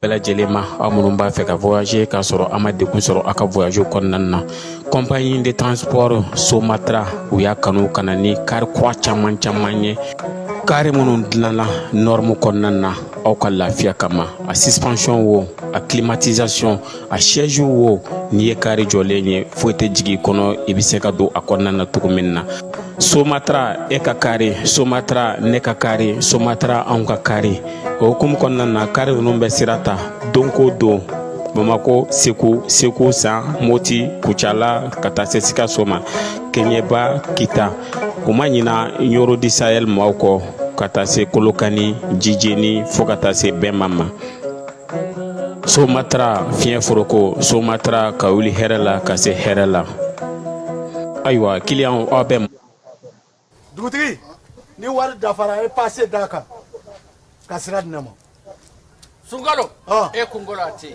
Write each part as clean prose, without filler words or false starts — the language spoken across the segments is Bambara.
Bɛɛ lajɛlen ma, aw minnu b'a fɛ ka voyager k'a sɔrɔ a ma degun sɔrɔ a ka voyage kɔnɔna na, compagnie de transport Somatra, u y'a kanu ka na ni car kura caman caman ye, car minnu dilanna norme kɔnɔna na aw ka lafiya kama. A suspension wo, a climatisation, a siège wo, n'i ye car jɔlen ye, foyi tɛ jigin i kɔnɔ, i bɛ se ka don a kɔnɔna na cogo min na. Somatra, e ka car, Somatra, ne ka car, Somatra, anw ka car. O hukumu kɔnɔna na, car ninnu bɛ sira ta don ko don, Bamako, Segu, Segu San, Moti, Kucala, ka taa se Sikaso ma, Keɲeba, Kita. U ma ɲina Ɲoro du Sahel maaw kɔ, ka taa se Kolokani, Jijeni, fo ka taa se Bɛnma ma. Somatra, fiɲɛ foroko, Somatra, ka wuli hɛrɛ la ka se hɛrɛ la. Ayiwa, kiliyanw, aw bɛ Dugutigi, ni wari dafara, e passe d'a kan ka sira di ne ma. Sunkalo, e kunkolo a tɛ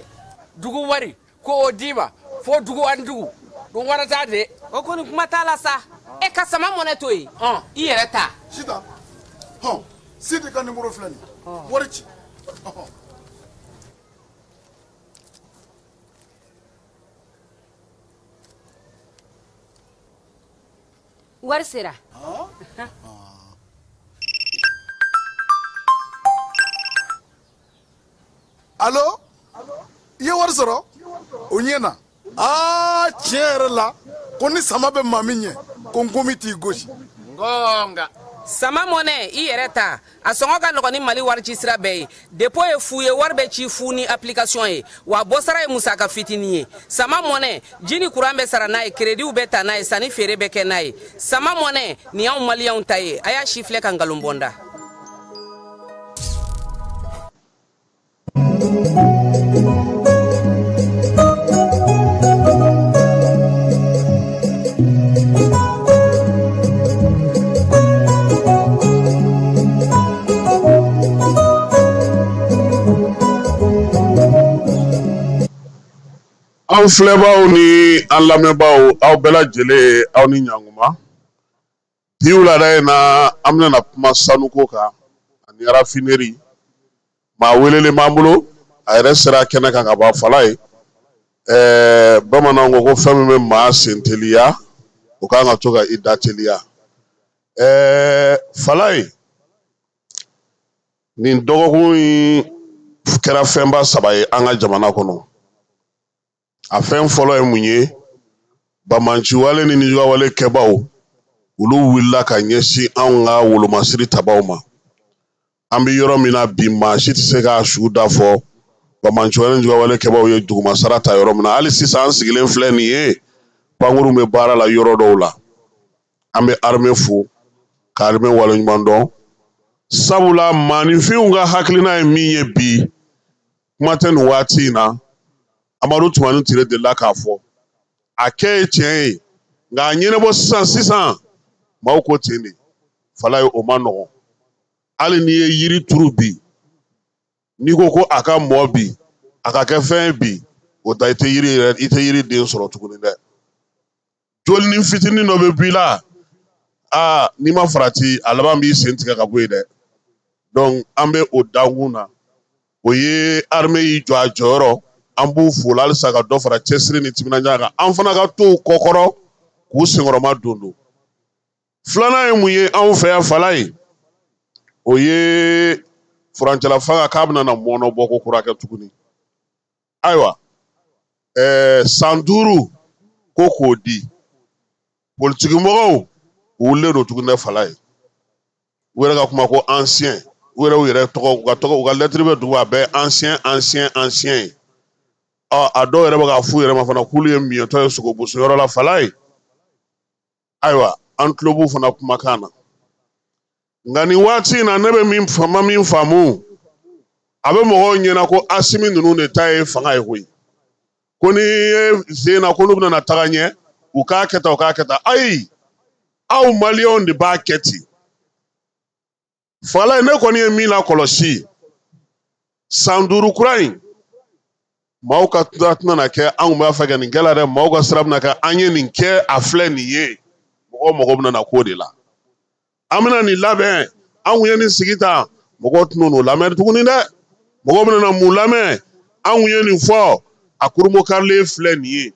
dugu wari ko o d'i ma fo dugu ani dugu dun wara t'a de. O kɔni, kuma t'a la sa. E ka Sama Mɔnɛ to yen, i yɛrɛ ta. Sitan, hɔn, Sidi ka nimoro filɛ nin ye, wari ci. Ɔhɔn. Wari sera. Alo, i ye wari sɔrɔ o ɲɛ na. Aa, tiɲɛ yɛrɛ la, ko ni sama bɛ maa min ɲɛ, ko nkomi t'i gosi. Ngonga. Sama Mɔnɛ, i yɛrɛ ta, a sɔngɔ ka nɔgɔn ni Mali wari ci sira bɛɛ ye. Dépôt ye fu ye, wari bɛ ci fu ni application ye, wa bɔsara ye musaka fitinin ye. Sama Mɔnɛ, ji ni kuran bɛ sara n'a ye, créditw bɛ ta n'a ye, sanni feere bɛ kɛ n'a ye. Sama Mɔnɛ, nin y'anw maliyɛnw ta ye. A y'a si filɛ ka nkalon bɔ n da. Aw filɛbaw ni an lamɛnbaw, aw bɛɛ lajɛlen, aw ni ɲankuma. Bi wulada in na, an bɛna kuma sanuko kan ani raffinerie. Maa welelen b'an bolo, a yɛrɛ sera kɛnɛ kan ka ban. Fala ye bamananw ko ko fɛn min bɛ maa sen teliya, o kan ka to ka i da teliya. Fala ye, nin dɔgɔkun in kɛra fɛnba saba ye an ka jamana kɔnɔ. A fɛn fɔlɔ ye mun ye? Bamanciwale ni nijuguwale kɛbaw, olu wulila ka ɲɛsin anw ka wolomasiri tabaw ma. An bɛ yɔrɔ min na bi, maa si tɛ se k'a su da fɔ bamanciwale ni nijuguwale kɛbaw ye dugumasara ta yɔrɔ min na. Hali sisan, an sigilen filɛ nin ye, pankurun bɛ baara la yɔrɔ dɔw la. An bɛ armée fo ka armée waleɲuman dɔn, sabula maaninfinw ka hakilina ye min ye bi, kuma tɛ nin waati in na. Amadu Tumani Ture delila k'a fɔ, a kɛ ye tiɲɛ ye, nka a ɲɛnabɔ sisan sisan, maaw ko ten de. Fala ye, o ma nɔgɔn. Hali n'i ye yiri turu bi, n'i ko ko a ka mɔ bi, a ka kɛ fɛn ye bi, o ta, i tɛ yiri yɛrɛ, i tɛ yiri den sɔrɔ tuguni dɛ. Jolinin fitinin dɔ bɛ b'i la, aa, n'i ma farati, a laban b'i sen tigɛ ka bɔ yen dɛ. Donc an bɛ o dankun na, o ye armée y'i jɔ a jɔyɔrɔ. An b'u fo la halisa ka dɔ fara cɛsiri ni timinandiya kan, an fana ka to u kɔkɔrɔ k'u senkɔrɔma don don. Filanan ye mun ye anw fɛ yan, Fala ye? O ye furancɛla fanga k'a bɛna na mɔnɔ bɔ ko kura kɛ tuguni. Ayiwa, san 5 ko k'o di politikimɔgɔw, u wulilen don tuguni dɛ. Fala ye, u yɛrɛ ka kuma ko ancien U yɛrɛ u yɛrɛ tɔgɔ, u ka tɔgɔ, u ka lɛtiri bɛ dugu a bɛɛ ancien ancien ancien ye. Ɔ, a dɔw yɛrɛ bɛ k'a f'u yɛrɛ ma fana k'olu ye miɲɛtɔ ye sogoboso yɔrɔ la fala ye. Ayiwa, an tulo b'u fana kumakan na. Nka nin waati in na, ne bɛ min ma min faamu, a bɛ mɔgɔw ɲɛna ko Asimi ninnu de ta ye fanga ye koyi, ko ni ye zen na ko n'u bɛna taga ɲɛ, u k'a kɛ tan, u k'a kɛ tan. Ayi, aw maliyɛnw de b'a kɛ ten fala ye. Ne kɔni ye min lakɔlɔsi san 5 kura in, maaw ka sira tɛna na kɛ an kun b'a fɛ ka nin kɛ la dɛ. Maaw ka sira bɛna kɛ an ye nin kɛ, a filɛ nin ye. Mɔgɔw mago bɛna na k'o de la. An bɛna nin labɛn, an kun ye nin sigi tan, mɔgɔw tɛna n'o lamɛn tuguni dɛ. Mɔgɔw bɛna na mun lamɛn? An kun ye nin fɔ, a kurunbokarilen filɛ nin ye.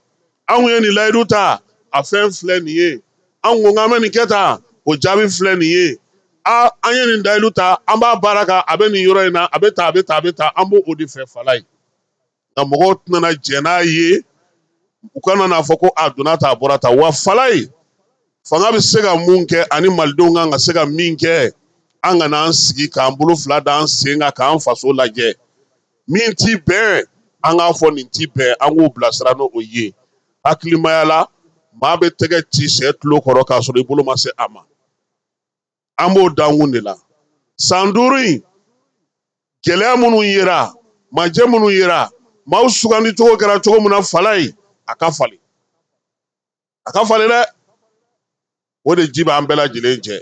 An kun ye nin layidu ta, a fɛn filɛ nin ye. An ko k'an bɛ nin kɛ tan, o jaabi filɛ nin ye. A, an ye nin layidu ta, an b'a baara kan, a bɛ nin yɔrɔ in na, a bɛ tan, a bɛ tan, a bɛ tan. An b'o de fɛ fala ye. Nka mɔgɔw tɛna na jɛn n'a ye, u kana n'a fɔ ko a donna tan, a bɔra tan. Wa fala ye, fanga bɛ se ka mun kɛ ani malidenw kan ka se ka min kɛ, an kana an sigi k'an bolo fila da an sen kan k'an faso lajɛ. Min ti bɛn, an k'a fɔ nin ti bɛn, an k'u bilasira n'o ye. Hakilimaya la, maa bɛ tɛgɛ ci sɛ tulo kɔrɔ k'a sɔrɔ i bolo ma se a ma. An b'o dankun de la. San 5 in, gɛlɛya minnu yera, majɛ minnu yera, maaw sugandi cogo kɛra cogo min na fala ye, a ka falen, a ka falen dɛ. O de ji b'an bɛɛ lajɛlen jɛ.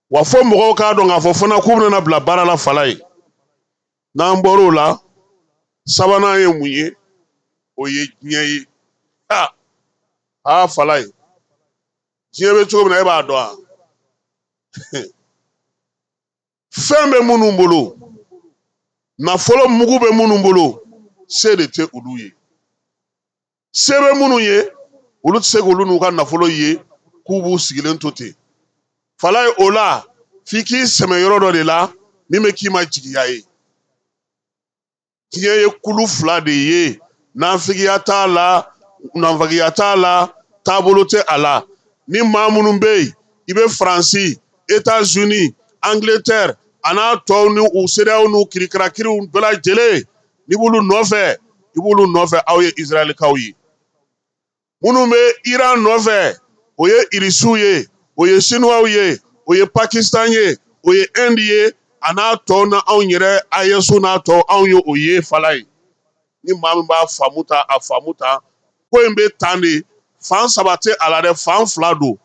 Wa fo mɔgɔw k'a dɔn k'a fɔ fana k'u bɛna bila baara la fala ye. N'an bɔr'o la, sabanan ye mun ye? O ye diɲɛ ye. Ha ha, fala ye, diɲɛ bɛ cogo min na, e b'a dɔn wa? Fɛn bɛ minnu bolo, nafolo mugu bɛ minnu bolo, se de tɛ olu ye. Se bɛ minnu ye, olu tɛ se k'olu n'u ka nafolo ye k'u b'u sigilen to ten. Fala ye, o la f'i k'i sɛmɛ yɔrɔ dɔ de la min bɛ k'i ma jigiya ye. Diɲɛ ye kulu fila de ye, nafigiya t'a la, nafagiya t'a la, taabolo tɛ a la. Ni maa minnu bɛ yen, i bɛ Faransi, États-Unis, Angleterre, a n'a tɔw ni u CEDEAO n'u kirikarakiriw bɛɛ lajɛlen, n'i b'olu nɔfɛ, i b'olu nɔfɛ, aw ye Israɛlikaw ye. Minnu bɛ Iran nɔfɛ, o ye Irisiw ye, o ye Sinuwaw ye, o ye Pakistan ye, o ye Inde ye, a n'a tɔw na anw yɛrɛ AES n'a tɔw, anw ye o ye fala ye. Ni maa min b'a faamu ta, a faamu ta. Ko in bɛ tan de, fan 3 tɛ a la dɛ, fan 2 don.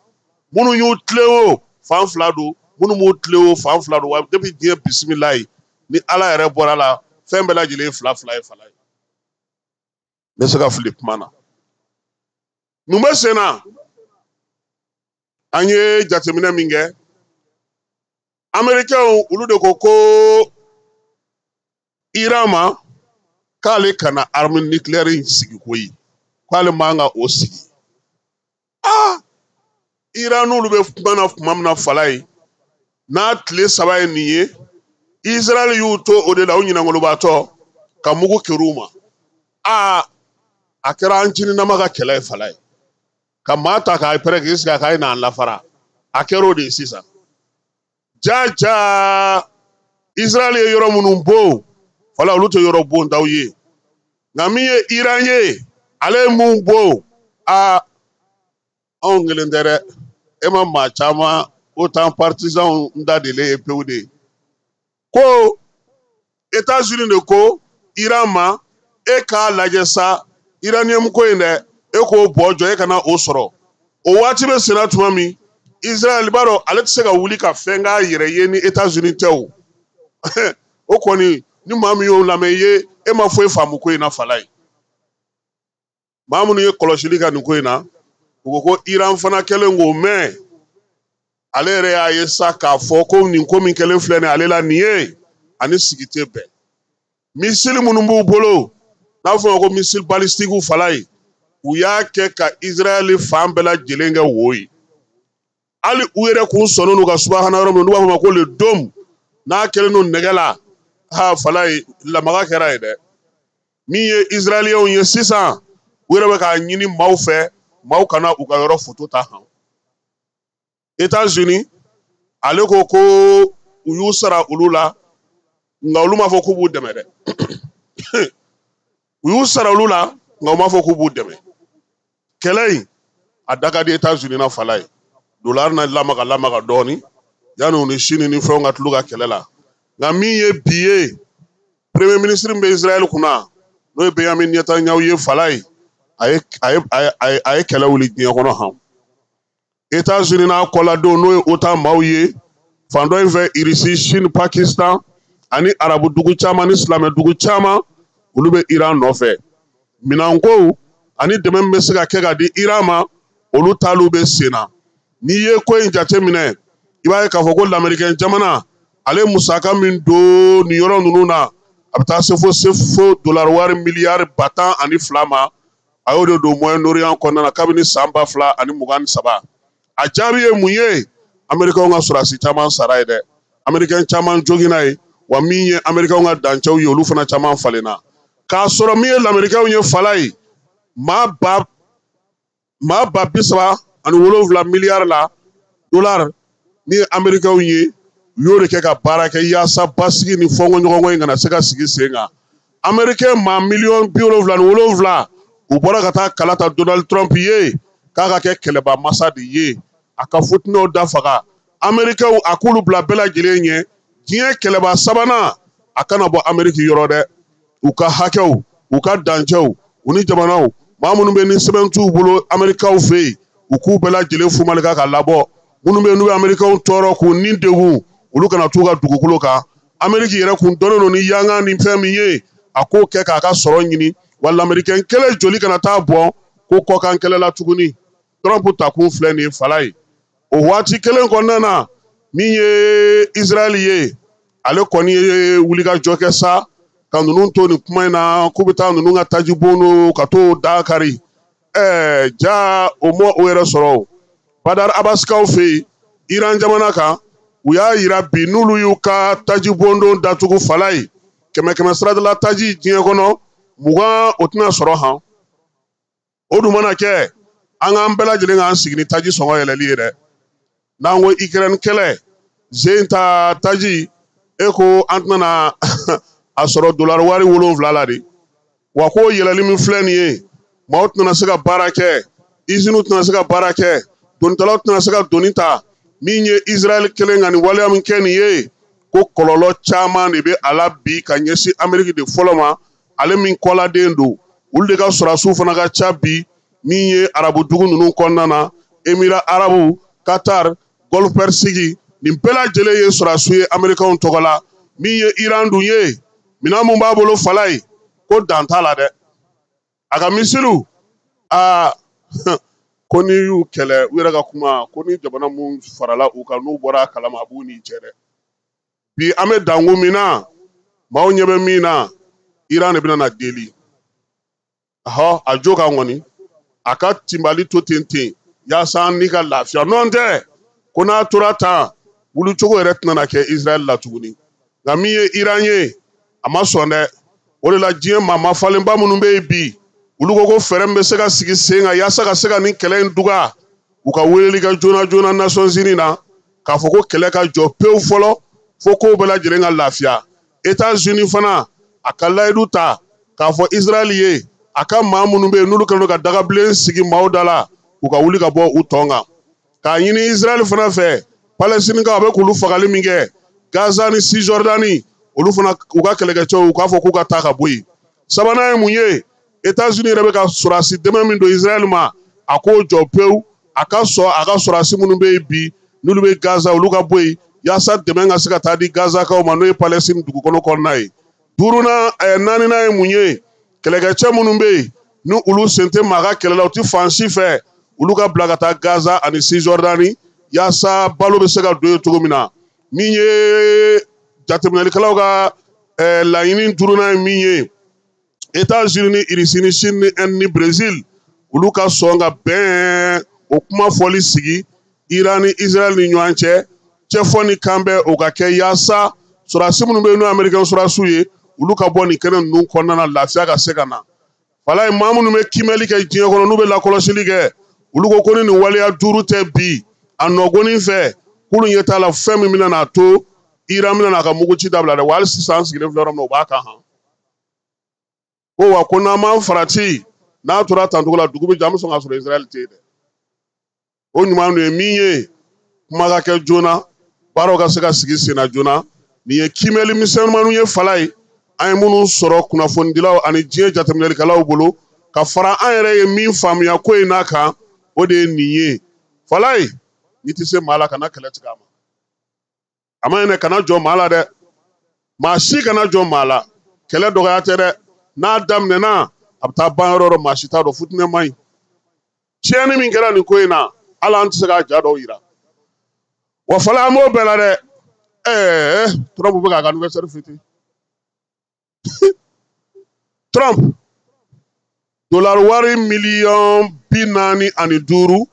Minnu y'u tilen o, fan 2 don. Minnu m'u tilen o, fan 2 don. Wa depuis diɲɛ bisimilayi, ni Ala yɛrɛ bɔra la, fɛn bɛɛ lajɛlen ye fila fila ye fala ye. N bɛ se ka fili kuma na. Mun bɛ sen na? An ye jateminɛ min kɛ, Américains olu de ko ko Iran ma k'ale kana arme nucléaire in sigi koyi, k'ale man ka o sigi. Aa, Iran n'olu bɛ kuma na tuma min na fala ye, n'a tile 3 ye nin ye, Israël y'u to o de la, u ɲinangolobaatɔ ka mugu ker'u ma. Aa, a kɛra an cininama ka kɛlɛ ye fala ye, ka maa ta k'a pɛrɛ k'i sigi a k'a ye n'an lafara. A kɛra o de ye sisan. Ja ja, Israël ye yɔrɔ minnu bon fala, olu tɛ yɔrɔ bontaw ye. Nka min ye Iran ye, ale ye mun bon? Aa, anw kelen tɛ dɛ, e ma maa caman OTAN partisans da delen ye pewu de. Ko États-Unis de ko Iran ma, e k'a lajɛ sa, uranium ko in dɛ, e k'o bɔ jɔ, e kana o sɔrɔ. O waati bɛ senna tuma min, Israël b'a dɔn ale tɛ se ka wuli ka fɛn k'a yɛrɛ ye ni États-Unis tɛ o. O kɔni, ni maa min y'o lamɛn, i ye e ma foyi faamu ko in na fala ye. Maa minnu ye kɔlɔsili kɛ nin ko in na, u ko ko Iran fana kɛlen k'o mɛn, ale yɛrɛ y'a ye sa k'a fɔ ko nin ko min kɛlen filɛ nin ye ale la nin ye, ani sigi tɛ bɛn. Misili minnu b'u bolo, n'a fɔ o ma ko misili balistikiw fala ye, u y'a kɛ ka Israël fan bɛɛ lajɛlen kɛ wo ye. Hali u yɛrɛ kun sɔnnen don ka subahana yɔrɔ min, n'u b'a fɔ o ma ko le dôme, n'a kɛlen don nɛgɛ la, ha fala ye, lamaga kɛra ye dɛ. Min ye Israɛliyɛnw ye sisan, u yɛrɛ bɛ k'a ɲini maaw fɛ, maaw kana u ka yɔrɔ foto ta han. États-Unis, ale ko ko u y'u sara olu la, nka olu m'a fɔ k'u b'u dɛmɛ dɛ. U y'u sara olu la, nka u m'a fɔ k'u b'u dɛmɛ. Kɛlɛ in a da ka di États-Unis na fala ye. Dollar na lamaga lamaga dɔɔni yanni u ni Chine ni fɛnw ka tulu ka kɛlɛ la. Nka min ye bi ye, premier ministre min bɛ Israël kunna, n'o ye Benjamin Netanyahu ye fala ye, a ye kɛlɛ wuli diɲɛ kɔnɔ han. États-Unis n'a kɔladenw, n'o ye OTAN maaw ye, fan dɔ in fɛ Irisi, Chine, Pakistan ani arabu dugu caman ni silamɛ dugu caman, olu bɛ Iran nɔfɛ. Minɛnkow ani dɛmɛ min bɛ se ka kɛ ka di Iran ma, olu taaliw bɛ sen na. N'i ye ko in jateminɛ, i b'a ye k'a fɔ ko lamɛrikɛn jamana ale musaka min don nin yɔrɔ ninnu na, a bɛ taa se fo dolari wari miliyari 12 ma. A y'o de don Moyen-Orient kɔnɔna na kabini san 2023. A jaabi ye mun ye? Américains ka sɔrɔdasi caman sara ye dɛ, Américain caman joginna ye, wa min ye Américains ka dancɛw ye, olu fana caman falenna. K'a sɔrɔ min ye lamɛrikɛnw ye fala ye, maa ba 37 miliyari la dollar min ye Américains ye, u y'o de kɛ ka baara kɛ yaasa basigi ni fɔnkɔɲɔgɔnkɔ in kana se ka sigi sen kan. Américain maa miliyɔn 77, u bɔra ka taa kala ta Donald Trump ye k'a ka kɛ kɛlɛba masa de ye, a ka futinɛw da faga. Américains a k'olu bila bɛɛ lajɛlen ɲɛ, diɲɛ kɛlɛba sabanan a kana bɔ Amérique yɔrɔ dɛ. U ka hakɛw, u ka dancɛw, u ni jamanaw maa minnu bɛ ni sɛbɛn t'u bolo Américains fɛ yen, u k'u bɛɛ lajɛlen fumalika ka labɔ. Minnu bɛ n'u ye Américains tɔɔrɔ k'u ni degun, olu kana t'u ka dugukolo kan. Amérique yɛrɛ kun dɔnnen don ni yangan ni fɛn min ye, a k'o kɛ k'a ka sɔrɔ ɲini, wa lamɛrikɛn kɛlɛ joli kana taa bɔn ko kɔkan kɛlɛ la tuguni. Trump takun filɛ nin ye fala ye. O waati kelen kɔnɔna na, min ye Israël ye, ale kɔni ye wulikajɔ kɛ sa ka ninnu to nin kuma in na k'u bɛ taa ninnu ka tajibon ka t'o da kari. Ja o ma o yɛrɛ sɔrɔ. Badar Abaskaw fɛ yen, Iran jamana kan, u y'a yira bi n'olu y'u ka tajibondon datugu fala ye, 100 saradala taji diɲɛ kɔnɔ 20 o tɛna sɔrɔ han. O dun mana kɛ, an k'an bɛɛ lajɛlen k'an sigi ni taji sɔngɔ yɛlɛli ye dɛ. N'an ko Ukraine kɛlɛ zen ta taji, e ko an tɛna na a sɔrɔ dolari wari 7 la de. Wa k'o yɛlɛli min filɛ nin ye, maaw tɛna se ka baara kɛ, iziniw tɛna se ka baara kɛ, donitalaw tɛna se ka doni ta. Min ye Israël kelen ka nin waleya min kɛ nin ye, ko kɔlɔlɔ caman de bɛ a la bi ka ɲɛsin Amérique de fɔlɔ ma, ale min kɔladen don. Olu de ka sɔrɔdasiw fana ka ca bi, min ye arabu dugu ninnu kɔnɔna na, Émirats arabu, Qatar, Golfe Persique, nin bɛɛ lajɛlen ye sɔrɔdasiw ye Américains tɔgɔ la. Min ye Iran dun ye, minɛn mun b'a bolo fala ye, ko dan t'a la dɛ. A ka misiriw, aa ko n'i y'u kɛlɛ, u yɛrɛ ka kuma, ko ni jamana mun farala u kan n'u bɔra a kalama, a b'u ni cɛ dɛ. Bi an bɛ dangun min na, maaw ɲɛ bɛ min na, Iran de bɛna na deli. Ahɔ, a jo kan kɔni, a ka tinbali to ten ten yaasa an ni ka lafiya. N'o tɛ, ko n'a tora tan, wulicogo yɛrɛ tɛna na kɛ Israël la tuguni. Nka min ye Iran ye, a ma sɔn dɛ. O de la diɲɛ maa mafalenba minnu bɛ yen bi, olu ko ko fɛɛrɛ min bɛ se ka sigi sen kan yaasa ka se ka nin kɛlɛ in duga, u ka weleli kɛ joona joona Nations Unies na k'a fɔ ko kɛlɛ ka jɔ pewu fɔlɔ, fo kow bɛɛ lajɛlen ka lafiya. États-Unis fana a ka layidu ta k'a fɔ Israël ye, a ka maa minnu bɛ yen n'olu kɛlen don ka dagabilen sigi maaw da la, u ka wuli ka bɔ u tɔn kan. K'a ɲini Israël fana fɛ, Palestinikaw a bɛ k'olu fagali min kɛ Gaza ni Cisjordanie, olu fana u ka kɛlɛkɛcɛw u k'a fɔ k'u ka taa ka bɔ yen. Sabanan ye mun ye? États-Unis yɛrɛ bɛ ka sɔrɔdasi dɛmɛ min don Israël ma, a k'o jɔ pewu, a ka sɔn a ka sɔrɔdasi minnu bɛ yen bi n'olu bɛ Gaza, olu ka bɔ yen yaasa dɛmɛ ka se ka taa di Gazakaw ma, n'o ye Palestine dugukolo kɔnɔna ye. Duurunan naaninan ye mun ye? Kɛlɛkɛcɛ minnu bɛ yen ni olu sen tɛ maa ka kɛlɛ la, u tɛ fan si fɛ, olu ka bila ka taa Gaza ani Cisjordanie yaasa balo bɛ se ka don yen cogo min na. Min ye jateminɛlikɛlaw ka laɲini duurunan ye min ye, États-Unis ni Irisi ni Chine ni Inde ni Brésil, olu ka sɔn ka bɛn o kuma fɔli sigi Iran ni Israël ni ɲɔgɔn cɛ, cɛfɔ ni kan bɛn o ka kɛ yaasa sɔrɔdasi minnu bɛ yen n'o ye Américain sɔrɔdasiw ye, olu ka bɔ nin kɛnɛ ninnu kɔnɔna na, lafiya ka se ka na. Walayi, maa minnu bɛ kiimɛli kɛ diɲɛ kɔnɔ, n'u bɛ lakɔlɔsili kɛ, olu ko ko ni nin waleya duuru tɛ bi a nɔgɔnin fɛ, k'olu ɲɛ t'a la fɛn min bɛna n'a to Iran bɛna n'a ka muguci dabila dɛ, wa hali sisan an sigilen filɛ yɔrɔ min na, u b'a kan han. Ko wa ko n'an m'an farati, n'a tora tancogo la, dugu bɛ jɛ, an bɛ sɔn k'a sɔrɔ Israël tɛ yen dɛ. O ɲuman dun ye min ye, kuma ka kɛ joona, baaraw ka se ka sigi sen na joona. Nin ye kiimɛli misɛnmaninw ye fala ye, an ye minnu sɔrɔ kunnafonidilaw ani diɲɛ jateminɛlikɛlaw bolo, ka fara an yɛrɛ ye min faamuya ko in n'a kan, o de ye nin ye. Fala ye, n'i tɛ se maa la, kana kɛlɛ tigɛ a ma. A ma ɲinɛ, kana jɔ maa la dɛ, maa si kana jɔ maa la. Kɛlɛ dɔgɔya tɛ dɛ, n'a daminɛna a bɛ taa ban yɔrɔ o yɔrɔ, maa si t'a dɔn. Futinɛ man ɲi. Tiɲɛni min kɛra nin ko in na, hali an tɛ se k'a ja dɔw yira. Wa fala, an b'o bɛɛ la dɛ. Trump bɛ k'a ka anniversaire fêter. Trump, dollar wari miliyɔn 45,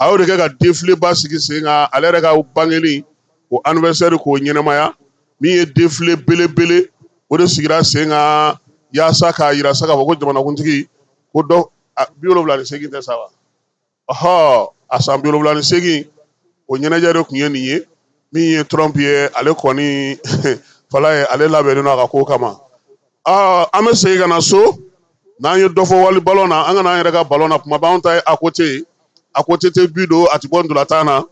a y'o de kɛ ka défilé ba sigi sen kan, ale yɛrɛ ka bangeli o anniversaire k'o ɲɛnamaya. Min ye défilé belebele, o de sigira sen kan yaasa k'a yira sa k'a fɔ ko jamanakuntigi ko dɔ 78 tɛ sa wa? Ɔhɔ, a san 78 o ɲɛnajɛ de tun ye nin ye. Min ye Trump ye, ale kɔni fala ye, ale labɛnnen don a ka ko kama. An bɛ segin ka na so, n'an ye dɔ fɔ wali balon na, an kana an yɛrɛ ka balon na. Kuma b'anw ta ye à côté, à côté tɛ bi don, a tɛ bɔ ntolantan na.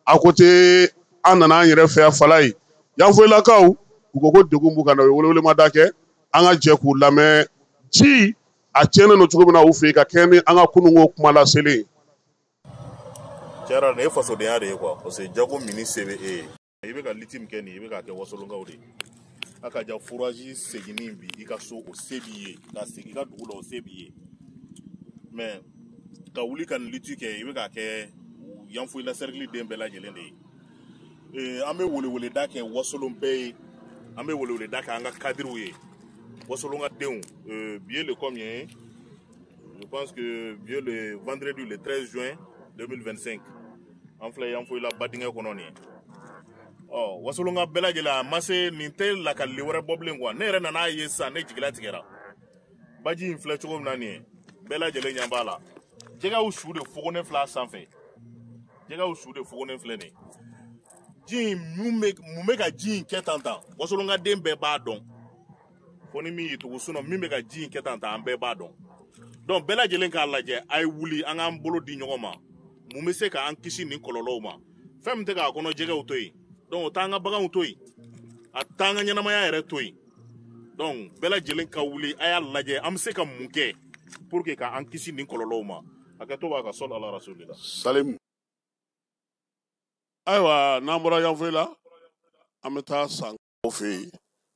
À côté, an nana an yɛrɛ fɛ yan fala ye. Yanfolilakaw, u ko ko degun b'u kan na, u ye welewelemada kɛ, an ka jɛ k'u lamɛn. Ji a tiɲɛnen don cogo min na u fɛ yen, ka kɛɲɛ ni an ka kununko kuma laselen ye. Tiɲɛ yɛrɛ la, nin ye fasodenya de ye quoi, parce que jago mini se bɛ e ye. I bɛ ka lutte min kɛ nin ye, i bɛ k'a kɛ wasolonkaw de ye. A ka ja forage seginni bi i ka so, o se b'i ye, ka segin i ka dugu la, o se b'i ye. Mais ka wuli ka nin lutte kɛ, i bɛ k'a kɛ Yanfolila cercle den bɛɛ lajɛlen de ye. An bɛ weleweleda kɛ wasolon bɛɛ ye, an bɛ weleweleda kɛ an ka cadrew ye, wasolon ka denw. Bi ye le combien? Je pense que bi ye le vendredi le 13 juin 2025. An filɛ Yanfolila badingɛ kɔnɔ nin ye. Ɔ, wasolon ka bɛɛ lajɛlen, a ma se nin tɛ lakalili wɛrɛ bɔ bilen quoi. Ne yɛrɛ nan'a ye sisan, ne jigila tigɛra. Baji in filɛ cogo min na nin ye, bɛɛ lajɛlen ɲɛ b'a la. Jɛgɛw su de fogonnen filɛ a sanfɛ, jɛgɛw su de fogonnen filɛ nin ye. Ji in, mun bɛ ka ji in kɛ tan tan? Wasolon ka den bɛɛ b'a dɔn, fo ni min y'i tugu. Sinon min bɛ ka ji in kɛ tan tan, an bɛɛ b'a dɔn. Donc bɛɛ lajɛlen k'a lajɛ, a ye wuli, an k'an bolo di ɲɔgɔn ma. Mun bɛ se k'an kisi nin kɔlɔlɔw ma? Fɛn min tɛ k'a kɔnɔ jɛgɛw to yen, donc o t'an ka baganw to yen, a t'an ka ɲɛnamaya yɛrɛ to yen. Donc bɛɛ lajɛlen ka wuli, a y'a lajɛ an bɛ se ka mun kɛ pour que k'an kisi nin kɔlɔlɔw ma. Hakɛto b'a ka sɔli ala rasulila. Salim. Ayiwa, n'an bɔra Yanfolila, an bɛ taa Sankaw fɛ yen.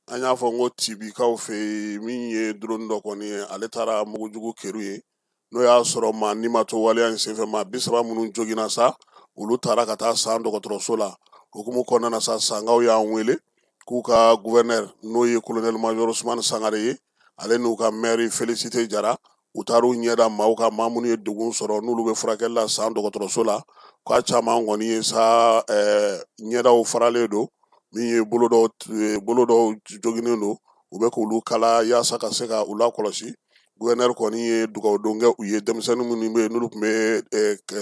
An y'a fɔ n ko Tibikaw fɛ yen, min ye drone dɔ kɔni ye, ale taara mugujugu keru ye. N'o y'a sɔrɔ maa ni ma to waleya in senfɛ, maa 30 minnu joginna sa, olu taara ka taa San dɔgɔtɔrɔso la. Hukumu kɔnɔna na sa, Sankaw y'an wele k'u ka gouverneur, n'o ye colonel major Usumani Sangare ye, ale n'u ka maire Félicité Jara, u taar'u ɲɛda maaw kan, maa minnu ye degun sɔrɔ, n'olu bɛ furakɛli la San dɔgɔtɔrɔso la. K'a caman kɔni ye sa, ɲɛdaw faralen don, min ye bolo dɔw, bolo dɔw joginnen don, u bɛ k'olu kala yaasa ka se ka u lakɔlɔsi. Gouverneur kɔni ye dugawudon kɛ u ye, denmisɛnnin minnu bɛ yen n'olu tun bɛ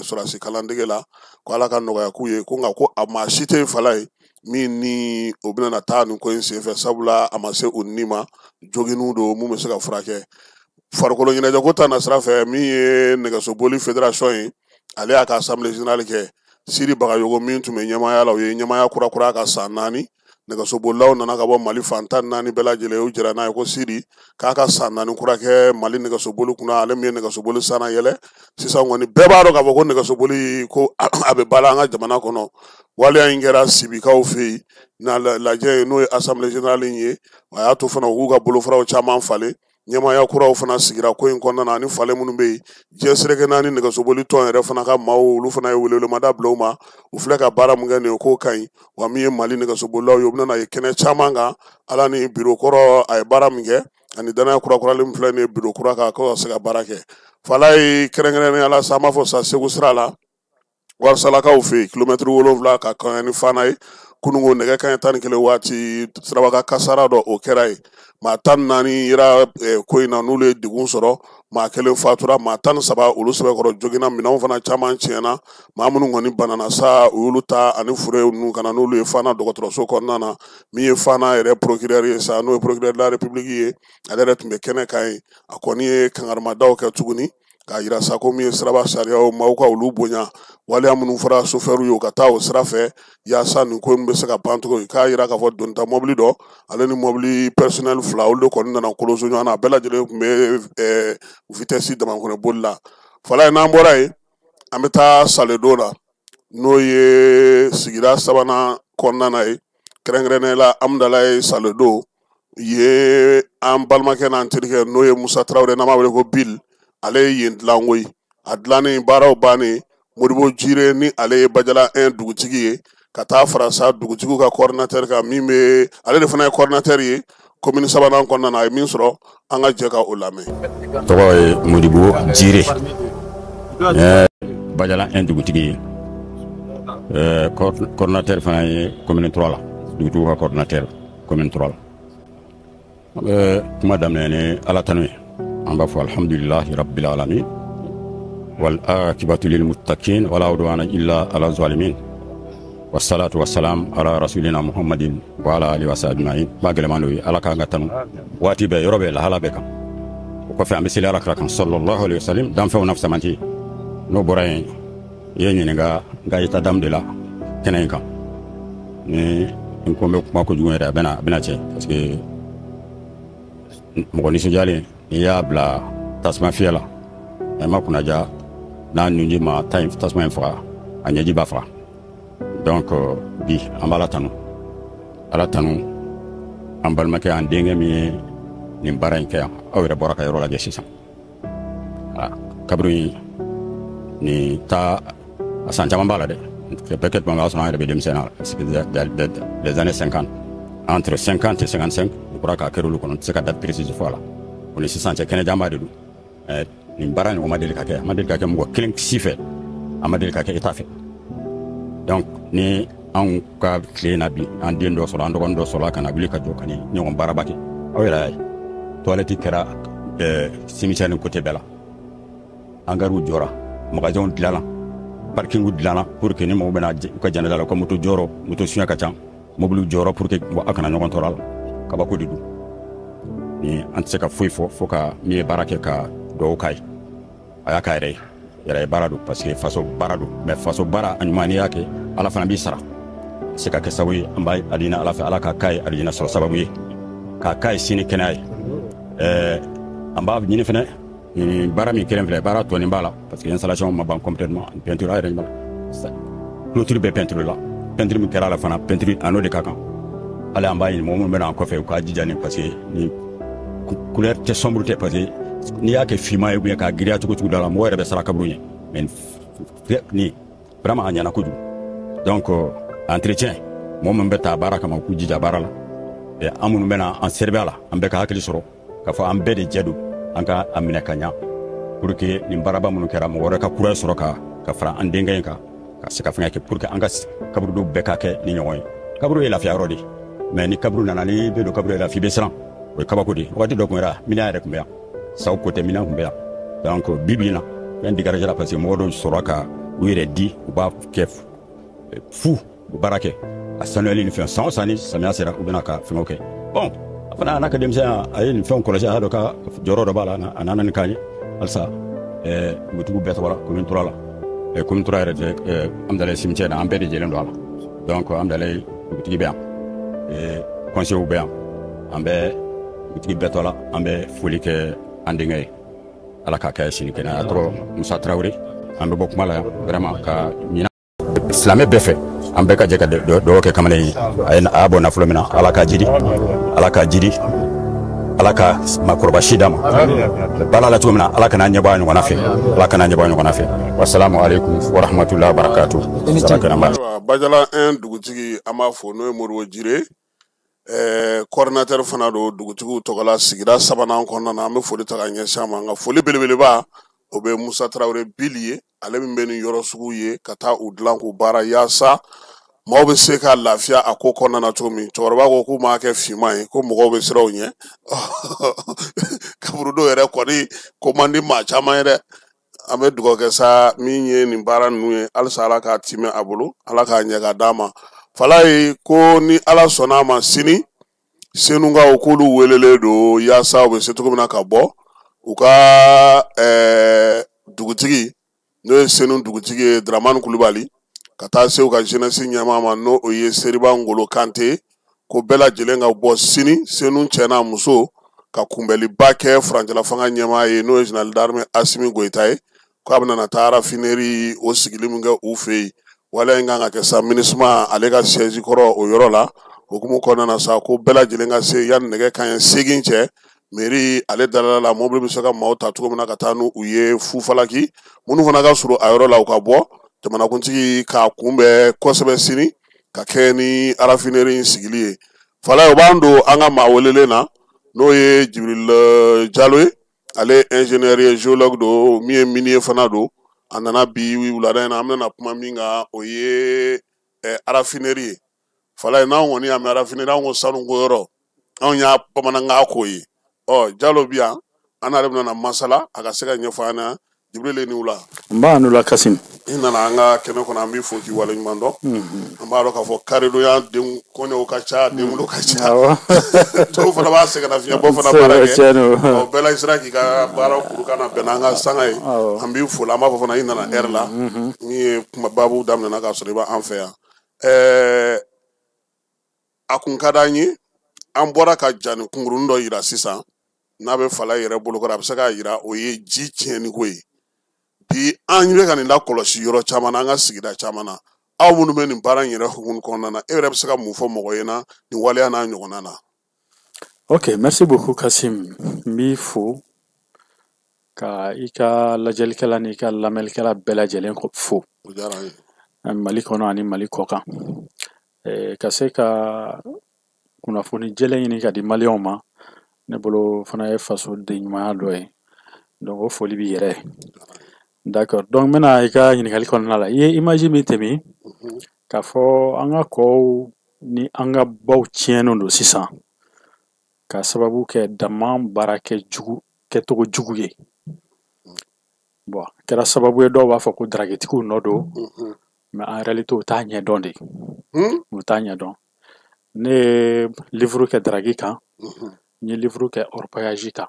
sɔrɔdasi kalandege la, ko Ala ka nɔgɔya k'u ye. Ko nka ko a maa si tɛ fala ye min ni o bɛna na taa nin ko in senfɛ, sabula a ma se u ni ma, joginniw don mun bɛ se ka furakɛ. Farikolo ɲɛnajɛko ta nasira fɛ, min ye nɛgɛsoboli fédération ye, ale y'a ka assemblée générale kɛ. Siri Bagayogo min tun bɛ ɲɛmaaya la, o ye ɲɛmaaya kura kura ka san 4. Nɛgɛsobolilaw nana ka bɔ Mali fan 14 bɛɛ lajɛlen, u jɛra n'a ye ko Siri k'a ka san 4 kura kɛ Mali nɛgɛsoboli kunna. Ale min ye nɛgɛsoboli sanna yɛlɛ, sisan kɔni bɛɛ b'a dɔn k'a fɔ ko nɛgɛsoboli ko a bɛ ba la an ka jamana kɔnɔ. Waleya in kɛra Sibikaw fɛ yen na lajɛ ye, n'o ye assemblée générale in ye. A y'a to fana u k'u ka bolofaraw caman falen, ɲɛmaaya kuraw fana sigira ko in kɔnɔna na, ani falen minnu bɛ yen. Diɲɛ seleke naani nɛgɛsoboli tɔn yɛrɛ fana ka maaw, olu fana ye welewelemada bila u ma. U filɛ ka baara min kɛ nin ye, k'o ka ɲi. Wa min ye Mali nɛgɛsobolilaw ye, u bɛna ye kɛnɛ caman kan. Ala ni biro kɔrɔ a ye baara min kɛ, ani danaya kurakuralen min filɛ nin ye biro kura kan, ko ka se ka baara kɛ. Fala ye kɛrɛnkɛrɛnnenya la sa, an b'a fɔ sa, Segu sira la, Warisalakaw fɛ yen, kilomɛtiri 7 ka kɔɲɔ ni Fana ye, kununko nɛgɛ kanɲɛ 11 waati, siraba kasara dɔ o kɛra yen. Maa 14 yera ko in na, n'olu ye degun sɔrɔ. Maa 1 fatura, maa 13 olu sɛbɛkɔrɔ joginna, minɛnw fana caman tiɲɛna. Maa minnu kɔni banana sa, u y'olu ta ani fure ninnu ka na n'olu ye Fana dɔgɔtɔrɔso kɔnɔna na. Min ye Fana yɛrɛ procureur ye sa, n'o ye procureur de la République ye, ale yɛrɛ tun bɛ kɛnɛ kan yen. A kɔni ye kangarimadaw kɛ tuguni k'a yira sa ko min ye siraba sariyaw, maaw ka olu bonya, waleya minnu fɔra sofɛriw ye, u ka taa o sira fɛ yaasa nin ko in bɛ se ka ban cogo. K'a yira k'a fɔ donta mɔbili dɔ ale ni mɔbili personnel 2, olu de kɔni nana koloso ɲɔgɔn na. A bɛɛ lajɛlen tun bɛ vitesse damakɔnɔ boli la. Fala ye, n'an bɔra yen, an bɛ taa Saledon la, n'o ye sigida 3nan kɔnɔna na ye, kɛrɛnkɛrɛnnenya la Amudalayi Saledon ye. An balimakɛ n'an terikɛ, n'o ye Musa Tarawele, n'an b'a wele ko Bill, ale ye yen dilan koyi. A dilannen, baaraw bannen, Modibo Jire, ni ale ye Bajala 1 dugutigi ye, ka taa fara sa dugutigiw ka coordinateur kan, min bɛ ale de fana ye coordinateur ye commune 3nan kɔnɔna na. A ye min sɔrɔ, an ka jɛ ka o lamɛn. Tɔgɔ ye Modibo Jire, Bajala 1 dugutigi ye, coordinateur fana ye commune 3 la, dugutigiw ka coordinateur commune 3 la. An bɛ kuma daminɛ ni Ala tanu ye. An b'a fɔ alhamdulilahi rabbil alamin wal akibatu lil muttaqin wala udwana illa ala zalimin wassalatu wassalam ala rasulina Muhammadin wa ala alihi wa sahbihi ajma'in. Ba gɛlɛman dɔ ye, Ala k'an ka tanu waati bɛɛ, yɔrɔ bɛɛ, lahala bɛɛ kan. O kɔfɛ, an bɛ seli Ala kira kan sallallahu alaihi wasallam, danfɛnw na fisamanti. N'o bɔra yen, i ye ɲininka n ka état d'âme de la kɛnɛ in kan. Ni n ko n bɛ kuma kojugu yɛrɛ, a bɛna tiɲɛ, parce que mɔgɔ nisɔndiyalen, n'i y'a bila tasuma fiyɛ la, a ma kunnaja n'a nunji ma ta in tasuma in faga, a ɲɛji b'a faga. Donc bi an b'Ala tanu, Ala tanu an balimakɛ, an denkɛ min ye nin baara in kɛ yan. Aw yɛrɛ bɔra ka yɔrɔ lajɛ sisan, kaburu in nin ta, a san caman b'a la dɛ. Peut-être tuma b'a sɔrɔ an yɛrɛ bɛ denmisɛnnin na, parce que les années 50, entre 50 et 55, je crois k'a kɛra olu kɔnɔ. N tɛ se ka date précise fɔ a la. O ni sisan cɛ, kɛnɛjanba de don. Nin baara ɲɔgɔn ma deli ka kɛ, a ma deli ka kɛ mɔgɔ kelen si fɛ, a ma deli ka kɛ État fɛ. Donc ni anw ka tile na bi, an den dɔ sɔrɔ, an dɔgɔnin dɔ sɔrɔ ka na wuli ka jɔ ka nin ɲɔgɔn baaraba kɛ, aw yɛrɛ y'a ye, toilette kɛra cimetière ni côté bɛɛ la, hangarw jɔra, magasinw dilanna, parkingw dilanna, pour que ni mɔgɔw bɛna u ka jɛnɛda la, u ka moto jɔyɔrɔ, moto suɲɛ ka ca, mobiliw jɔyɔrɔ, pour que a kana ɲɔgɔn tɔɔrɔ a la. Kabako de don ni an tɛ se ka foyi fɔ fo ka min ye baara kɛ ka dugawu k'a ye. A y'a k'a yɛrɛ ye, yɛrɛ ye baara don, parce que faso baara don. Mais faso baara a ɲuman, n'i y'a kɛ, Ala fana b'i sara. Se ka kɛ sababu ye, an b'a a ɲini Ala fɛ, Ala k'a k'a ye alijinɛ sɔrɔ sababu ye, k'a k'a ye sini kɛnɛya ye. An b'a ɲini fɛnɛ, nin baara min kelen filɛ, baara tɔnin b'a la, parce que installation ma ban complètement. Peinture, a yɛrɛ ɲɛ b'a la, clôture bɛɛ peinture la, peinture min kɛra a la fana, peinture a n'o de ka kan. Hali an b'a ɲini mɔgɔ minnu bɛ na an kɔfɛ, u k'a jija nin, parce que ni couleur tɛ sombre tɛ, parce que n'i y'a kɛ finman ye ou bien k'a giriya cogo cogo dɔ la, mɔgɔ yɛrɛ bɛ siran kaburu ɲɛ. Mais ni vraiment a ɲɛna kojugu. Donc entretien, mɔgɔ min bɛ taa baara kama, u k'u jija baara la. An minnu bɛna an servir a la, an bɛɛ ka hakili sɔrɔ k'a fɔ an bɛɛ de jɛ don, an ka a minɛ ka ɲa, pour que nin baaraba minnu kɛra, mɔgɔ wɛrɛ ka courage sɔrɔ ka fara an denkɛ in kan, ka se ka fɛngɛ kɛ, pour que an ka kaburudo bɛɛ ka kɛ ni ɲɔgɔn ye. Kaburu ye lafiya yɔrɔ de ye, mais ni kaburu nana, ni bɛ don kaburu yɛrɛ la, f'i bɛ siran. O ye kabako de ye. Wagati dɔ tun kɛra, minɛn yɛrɛ tun bɛ yan, saw ko tɛ, minɛn tun bɛ yan. Donc bi bi in na, fɛn dégargera, parce que mɔgɔ dɔw sɔrɔ ka u yɛrɛ di, u b'a kɛ fu, u baara kɛ a sanuyali ni fɛn. San o san, ni samiya sera, u bɛna ka fɛngɛw kɛ. Bon, a fana a n'a ka denmisɛnya, a ye nin fɛnw kɔlɔsi, a y'a dɔn ka jɔyɔrɔ dɔ b'a la, a nana ni k'an ye halisa. Dugutigiw bɛɛ tɔgɔ la, commune 3 la, commune 3 yɛrɛ tɛ, Amudalayi cimetière na, an bɛɛ de jɛlen don a la. Donc Amudalayi dugutigi bɛ yan, conseillers bɛ yan, an bɛ dugutigi bɛɛ tɔgɔ la, an bɛ foli kɛ an denkɛ ye. Ala k'a kɛ sini kɛnɛ. A tɔgɔ Musa Tarawele. An bɛ bɔ kuma la yan vraiment ka ɲina silamɛ bɛɛ fɛ, an bɛɛ ka jɛ ka dugawu kɛ kamalen ye. A ye a y'a bɔ nafolo min na, Ala k'a jidi, Ala k'a jidi, Ala ka maakɔrɔba si d'a ma baara la cogo min na. Ala kana ɲɛbɔ a ɲɔgɔnna fɛ, Ala kana ɲɛbɔ a ɲɔgɔnna fɛ. Wasalamu aleykum warahmatullahi wabarakatuh. Ayiwa, Bajala 1 dugutigi, an b'a fɔ, n'o ye Modibo Jire, coordinateur fana don dugutigiw tɔgɔ la sigida sabanan kɔnɔna na. An bɛ foli ta ka ɲɛsin a ma. Nka foli belebeleba, o bɛ Musa Tarawele Bili ye, ale min bɛ nin yɔrɔ sugu ye ka taa u dilan k'u baara yaasa Maaw bɛ se ka lafiya a ko kɔnɔna na cogo min. Cɛkɔrɔba ko k'u m'a kɛ finman ye, ko mɔgɔw bɛ siran u ɲɛ. Kaburudo yɛrɛ kɔni ko man di maa caman ye dɛ. An bɛ dugawu kɛ sa min ye nin baara ninnu ye, halisa Ala k'a timɛ a bolo, Ala k'a ɲɛ ka d'a ma. Falaye ko ni Ala sɔnna a ma, sini Senukaw k'olu welelen don yaasa u bɛ se cogo min na ka bɔ u ka dugutigi, n'o ye Senu dugutigi ye, Dramani Kulubali, ka taa se u ka jeunesse ɲɛmaa ma, n'o o ye Seriba Ngolo Kante, ko bɛɛ lajɛlen ka bɔ sini, Senu cɛ n'a muso, ka kunbɛliba kɛ furancɛla fanga ɲɛmaa ye, n'o ye général d'armée Asimi Goyita ye, k'a bɛna na taa raffinerie o sigili min kɛ u fɛ yen. Waleya in kan ka kɛ sa MINUSMA ale ka siège kɔrɔ o yɔrɔ la. Hukumu kɔnɔna na sa, ko bɛɛ lajɛlen ka se yanni nɛgɛ kanɲɛ 8 cɛ. Mairie ale dalala la, mobili bɛ se ka maaw ta cogo min na ka taa n'u ye Fufalaki. Minnu fana ka surun a yɔrɔ la, u ka bɔ jamanakuntigi k'a kunbɛn kosɛbɛ sini ka kɛ ni raffinerie in sigili ye. Falaye, o b'an don an ka maa welelen na, n'o ye Jibril Jalo ye. Ale ingénieur ye, géologue don, min ye minier fana don. A nana bi wulada in na, an bɛna kuma min kan, o ye raffinerie ye. Falaye, n'anw kɔni y'a mɛn raffinerie, anw ko sanuko yɔrɔ, anw y'a bamanankan ko ye. Ɔ Jalo bi yan, an n'ale bɛna masala, a ka se ka ɲɛfɔ an ɲɛna. Jibril, ni wula. N b'a nu la, Kasim. I nana an ka kɛnɛ kɔnɔ, an b'i fo k'i waleɲuman dɔn. An b'a dɔn k'a fɔ karidonya den kɔɲɔw ka ca, denwolo ka ca, dɔw fana b'a sɛgɛnna fiɲɛbɔ fana baara kɛ. Ɔ bɛɛ la, i sera k'i ka baara kuru ka na bɛn n'an ka sanga ye, an b'i fo la. An b'a fɔ fana i nana heure la min ye, kuma baabu daminɛna k'a sɔrɔ i b'an fɛ yan. A kun ka d'an ye, an bɔra ka jani kunkurunin dɔ yira sisan, n'a bɛ Falaye yɛrɛ bolokɔrɔ, a bɛ se k'a yira, o ye ji tiɲɛni ko ye. Bi an bɛ ka nin lakɔlɔsi yɔrɔ caman na, an ka sigida caman na. Aw minnu bɛ nin baara in yɛrɛ hukumu kɔnɔna na, e yɛrɛ bɛ se ka mun fɔ mɔgɔ ye na nin waleya n'a ɲɔgɔnna na? Ok, merci beaucoup Kasim. N b'i fo ka i ka lajɛlikɛla n'i ka lamɛnnikɛla bɛɛ lajɛlen fo. O diyara an ye. Mali kɔnɔ ani Mali kɔ kan. Ka se ka kunnafoni jɛlen ɲini ka di maliyɛnw ma, ne bolo fana ye fasoden ɲumanya dɔ ye. Donc o foli b'i yɛrɛ ye. D'accord, donc n bɛna i ka ɲininkali kɔnɔna la. I ye image min tɛmɛ k'a fɔ an ka kɔw ni an ka baw tiɲɛnen don sisan ka sababu kɛ dama baara kɛ jugu kɛcogo jugu ye. Bon, a kɛra sababu ye, dɔw b'a fɔ ko dragetigiw nɔ don, mais en réalité u t'a ɲɛdɔn de, u t'a ɲɛdɔn. Ne ye livre kɛ drague kan, n ye livre kɛ orpaillage kan,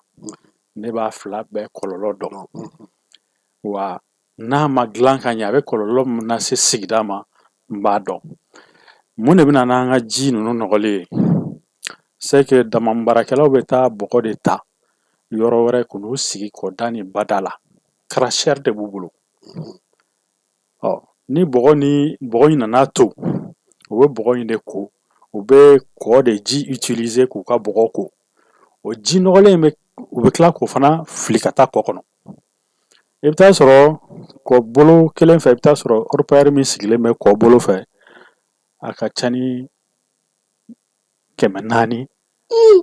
ne b'a fila bɛɛ kɔlɔlɔ dɔn. Wa n'a ma dilan ka ɲɛ, a bɛ kɔlɔlɔ min lase sigida ma, n b'a dɔn. Mun de bɛ na n'an ka ji ninnu nɔgɔli ye? C'est que dama baarakɛlaw bɛ taa bɔgɔ de ta yɔrɔ wɛrɛ k'u n'u sigi kɔda ni bada la. Cracheur de b'u bolo. Ɔ ni bɔgɔ ni bɔgɔ in nana to, u bɛ bɔgɔ in de ko, u bɛ kɔ de ji utiliser k'u ka bɔgɔ ko. O ji nɔgɔlen in bɛ, u bɛ tila k'o fana fili ka taa kɔ kɔnɔ. I bɛ taa sɔrɔ kɔ bolo kelen fɛ, i bɛ taa sɔrɔ orpailleur min sigilen bɛ kɔ bolo fɛ, a ka ca ni 400.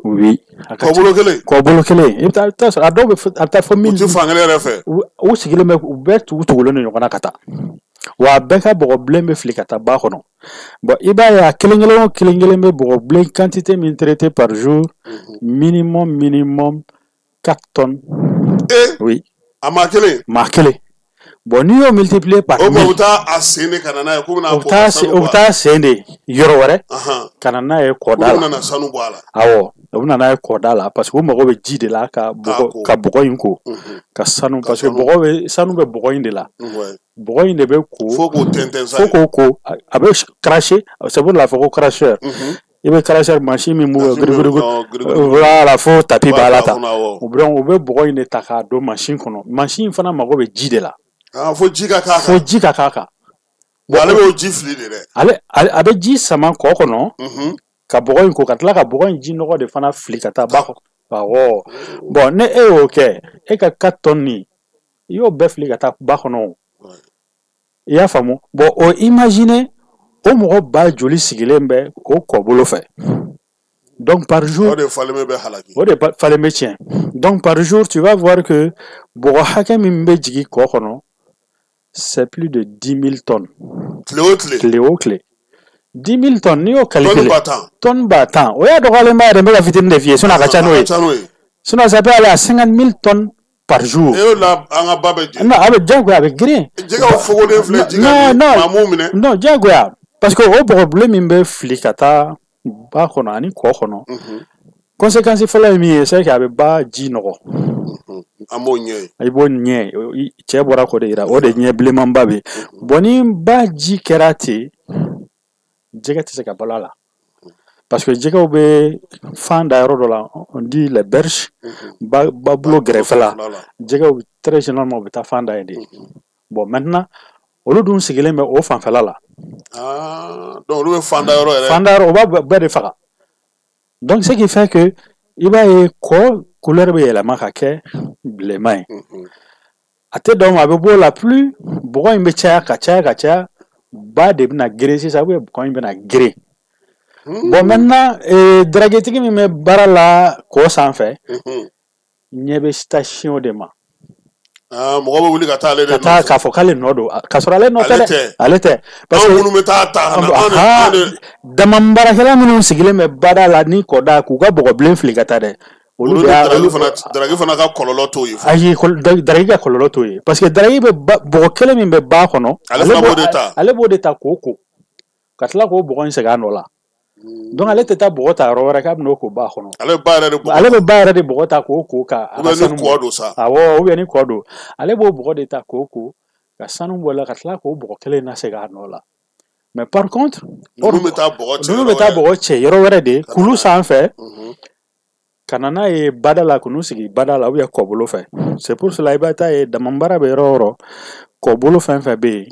Oui, a ka Kɔ bolo kelen? Kɔ bolo kelen, i bɛ taa sɔrɔ a dɔw bɛ, a bɛ taa fɔ mille. U ti fan kelen yɛrɛ fɛ. U sigilen bɛ, u bɛɛ tugu tugulen don ɲɔgɔn na ka taa. Wa a bɛɛ ka bɔgɔ bilen bɛ fili ka taa ba kɔnɔ. Bon, i b'a ye a kelen kelen o kelen kelen bɛ bɔgɔ bilen quantité min traité par jour, minimum minimum 4 tonnes. Eh. Oui. A maa kelen? Maa kelen. Bon, n'i y'o multiplier par O u bɛ taa a sen de ka na n'a ye k'u bɛna u bɛ taa u bɛ taa sen de yɔrɔ wɛrɛ ka na n'a ye kɔda la. K'u bɛna sanu bɔ a la. Awɔ, u bɛ na n'a ye kɔda la parce que u mago bɛ ji de la ka bɔgɔ in ko ka sanu, parce que bɔgɔ bɛ, sanu bɛ bɔgɔ in de la. Bɔgɔ in de bɛ ko. Fo k'o tɛntɛn sa. Fo k'o ko, a bɛ cracher, c'est pour la fɔ ko cracheur. I bɛ cracheur machine min b'u giri, voilà, fo tapis b'a la tan. U bɛ bɔgɔ in de ta k'a don machine kɔnɔ. Machine fana mago bɛ ji de la. Fo ji ka k'a kan. Fo ji ka k'a kan. Bon, ale b'o ji fili de dɛ. Ale a bɛ ji sama kɔ kɔnɔ ka bɔgɔ in ko, ka tila ka bɔgɔ in ji nɔgɔ de fana fili ka taa ba kɔnɔ. Awɔ. Bon, ne e y'o kɛ, e ka 4 tonnes nin, i y'o bɛɛ fili ka taa ba kɔnɔ o. I y'a faamu? Bon, o imaginer o mɔgɔ ba joli sigilen bɛ o kɔ bolo fɛ. Donc par jour. O de Falémé bɛ halaki. O de Falémé tiɲɛ. Donc par jour, tu vas voir que bɔgɔ hakɛ min bɛ jigin kɔ kɔnɔ, c'est plus de 10 000 tonnes. Tile o tile. Tile o tile. 10 000 tonnes, n'i y'o calculer. Tonne 10 000. O y'a dɔgɔyalenba yɛrɛ, n bɛ ka fitinin de f'i ye, sinon a ka ca n'o ye. Sinon ça peut aller à 50 000 tonnes par jour. E la an ka ba bɛ jeni. Non, a bɛ diyagoya, a bɛ girin. Jɛgɛw fogolen filɛ ji kan, maa m'u minɛ. Non, diyagoya, parce que o bɔgɔbilen min bɛ fili ka taa ba kɔnɔ ani kɔ kɔnɔ, conséquence fɔlɔ ye min ye, c'est que a bɛ ba ji nɔgɔ. An b'o ɲɛ ye. I b'o ɲɛ, cɛ bɔra k'o de yira, o de ɲɛ bilenmanba bɛ yen. Bon, ni ba ji kɛra ten, jɛgɛ tɛ se ka balo a la, parce que jɛgɛw bɛ fan da yɔrɔ dɔ la, on dit les berges, ba babulo gɛrɛfɛ la, jɛgɛw très généralement u bɛ taa fan da yen de. Bon, maintenant olu dun sigilen bɛ o fanfɛla la. Ah, donc olu bɛ fan da yɔrɔ yɛrɛ. Fan da yɔrɔ, o b'a bɛɛ de faga. Donc ce qui fait que i b'a ye kɔ couleur bɛ yɛlɛma ka kɛ bilenman ye. A tɛ dan o ma, a bɛ b'o la, plus bɔgɔ in bɛ caya ka caya ka caya, ba de bɛna geren sisan, ou bien kɔ in bɛna geren. Bon, maintenant draguetigi min bɛ baara la kɔ sanfɛ, ɲɛ bɛ taa sin o de ma. Ah, mɔgɔ bɛ wuli ka taa ale de Ka taa k'a fɔ k'ale nɔ don, k'a sɔrɔ ale nɔ tɛ dɛ, ale tɛ. Parce que minnu bɛ taa ta ka na, dama baarakɛla minnu sigilen bɛ bada la ni kɔda k'u ka bɔgɔbilen fili ka taa dɛ. Olu de olu fana, drague fana ka kɔlɔlɔ t'o ye. Ayi, drague ka kɔlɔlɔ t'o ye, parce que drague bɛ bɔgɔ kelen min bɛ ba kɔnɔ, ale fana b'o de ta. Ale b'o de ta k'o ko, ka tila k'o bɔgɔ in segin a nɔ la. Donc ale tɛ taa bɔgɔ ta yɔrɔ wɛrɛ k'a bɛn'o ko ba kɔnɔ. Ale ba yɛrɛ de bɔgɔ. Ale bɛ ba yɛrɛ de bɔgɔ ta k'o ko ka. Ou bien ni kɔ don sa. Awɔ, ou bien ni kɔ don. Ale b'o bɔgɔ de ta k'o ko ka sanu bɔ la, ka tila k'o bɔgɔ kelen in lasegin a nɔ la. Mais par contre, ninnu bɛ taa bɔgɔ cɛ. Ninnu bɛ taa bɔgɔ cɛ yɔrɔ wɛrɛ de, kulu sanfɛ, ka na n'a ye bada la, k'u sigi bada la ou bien kɔbolo fɛ. C'est pour cela i bɛ taa ye dama baara bɛ yɔrɔ o yɔrɔ, kɔbolo fɛn fɛn bɛ yen,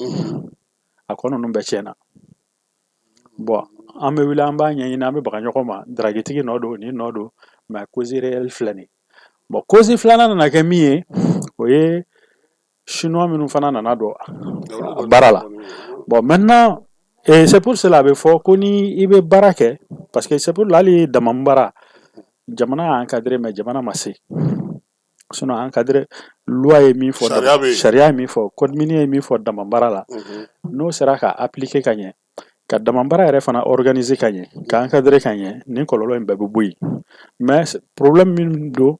a kɔ ninnu bɛɛ tiɲɛna. Bon, an bɛ wuli, an b'a ɲɛɲini, an bɛ baga ɲɔgɔn ma, draguetigi nɔ don, nin nɔ don, mais cause réelle filɛ nin ye. Bon, cause filanan nana kɛ min ye, o ye chinois minnu fana nana don baara la. Bon, maintenant, et c'est pour cela a bɛ fɔ ko ni i bɛ baara kɛ, parce que c'est pour hali dama baara, jamana y'a encadré, mais jamana ma se. Sinon encadré, loi ye min fɔ, sariya ye min fɔ, code minier ye min fɔ dama baara la, n'o sera ka appliquer ka ɲɛ, ka dama baara yɛrɛ fana organiser ka ɲɛ, ka encadrer ka ɲɛ, nin kɔlɔlɔ in bɛɛ bɛ bɔ yen. Mais problème min don,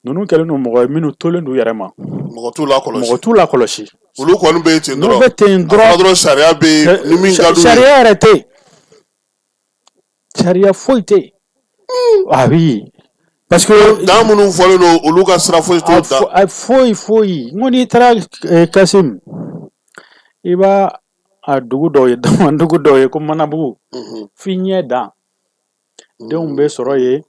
ninnu kɛlen don mɔgɔ ye minnu tolen don u yɛrɛ ma. Mɔgɔ t'u lakɔlɔsi. Mɔgɔ t'u lakɔlɔsi. Olu kɔni bɛ ten dɔrɔn. N'u bɛ ten dɔrɔn. A fɔra dɔrɔn sariya bɛ yen, ni min ka d'u ye. Sariya yɛrɛ tɛ yen, sariya foyi tɛ yen. Ah oui, parce que dan minnu fɔlen don, olu ka sira foyi t'o da. Foyi foyi. N ko n'i taara Kasim, i b'a a dugu dɔw ye, dama dugu dɔw ye ko Manabugu, f'i ɲɛ dan, denw bɛ sɔrɔ yen,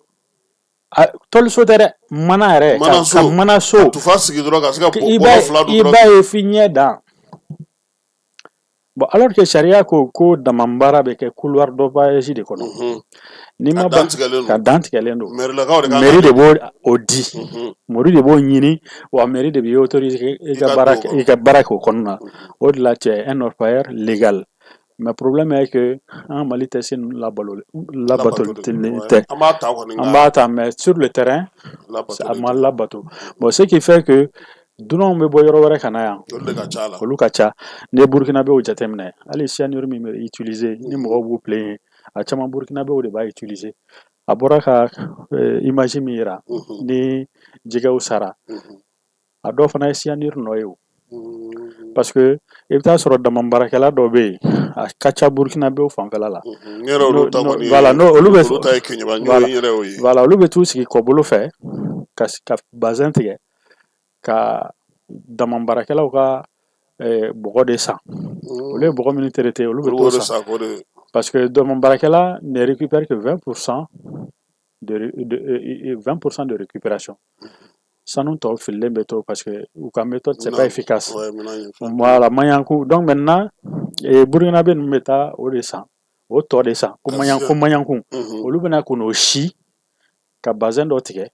tɔliso tɛ dɛ, mana yɛrɛ, ka mana so tufa sigi dɔrɔn ka se ka bɔrɔ fila don dɔrɔn, i b'a ye f'i ɲɛ dan. Bon, alors que sariya ko ko dama baara bɛ kɛ couloir d'orpaillage de kɔnɔ, n'i ma dan tigɛlen don, ka dan tigɛlen don, mairie de b'o o di, mairie de b'o ɲini, wa mairie de b'i autoriser i ka baara, i ka baara kɛ o kɔnɔna na. O de la tu es un orpailleur légal. Mais problème est que an Mali tɛ se labalo labato tɛ. An b'a ta kɔni. An b'a ta, mais sur le terrain a ma labato. Bon, ce qui fait que dunanw bɛ bɔ yɔrɔ wɛrɛ ka na yan, olu de ka ca la. Olu ka ca. N'i ye Burkinabɛw jateminɛ, hali cyanure min bɛ utiliser ni mɔgɔw b'u plaigner, a caman Burkinabɛw de b'a utiliser. A bɔra ka image min yira ni jɛgɛw sara, a dɔw fana ye cyanure nɔ ye o, parce que i bɛ taa sɔrɔ dama baarakɛla dɔw bɛ yen, a ka ca Burkinabɛw fanfɛla la. Voilà, n'o olu bɛ olu ta ye Keɲeba, n yɛrɛ y'o ye. Voilà, olu bɛ t'u sigi kɔbolo fɛ ka bazɛn tigɛ ka dama baarakɛlaw ka bɔgɔ de san. Olu ye bɔgɔ minnu traité, olu bɛ t'o san, parce que dama baarakɛla ne récupère que 20% de 20% de récupération. Sanu tɔ fililen bɛ to, parce que u ka méthode, c'est pas efficace. Voilà, maɲanku. Donc maintenant Burkinabé ninnu bɛ taa o de san, o tɔ de san ko maɲan, ko maɲanku. Olu bɛna ko n'o si ka bazɛn dɔ tigɛ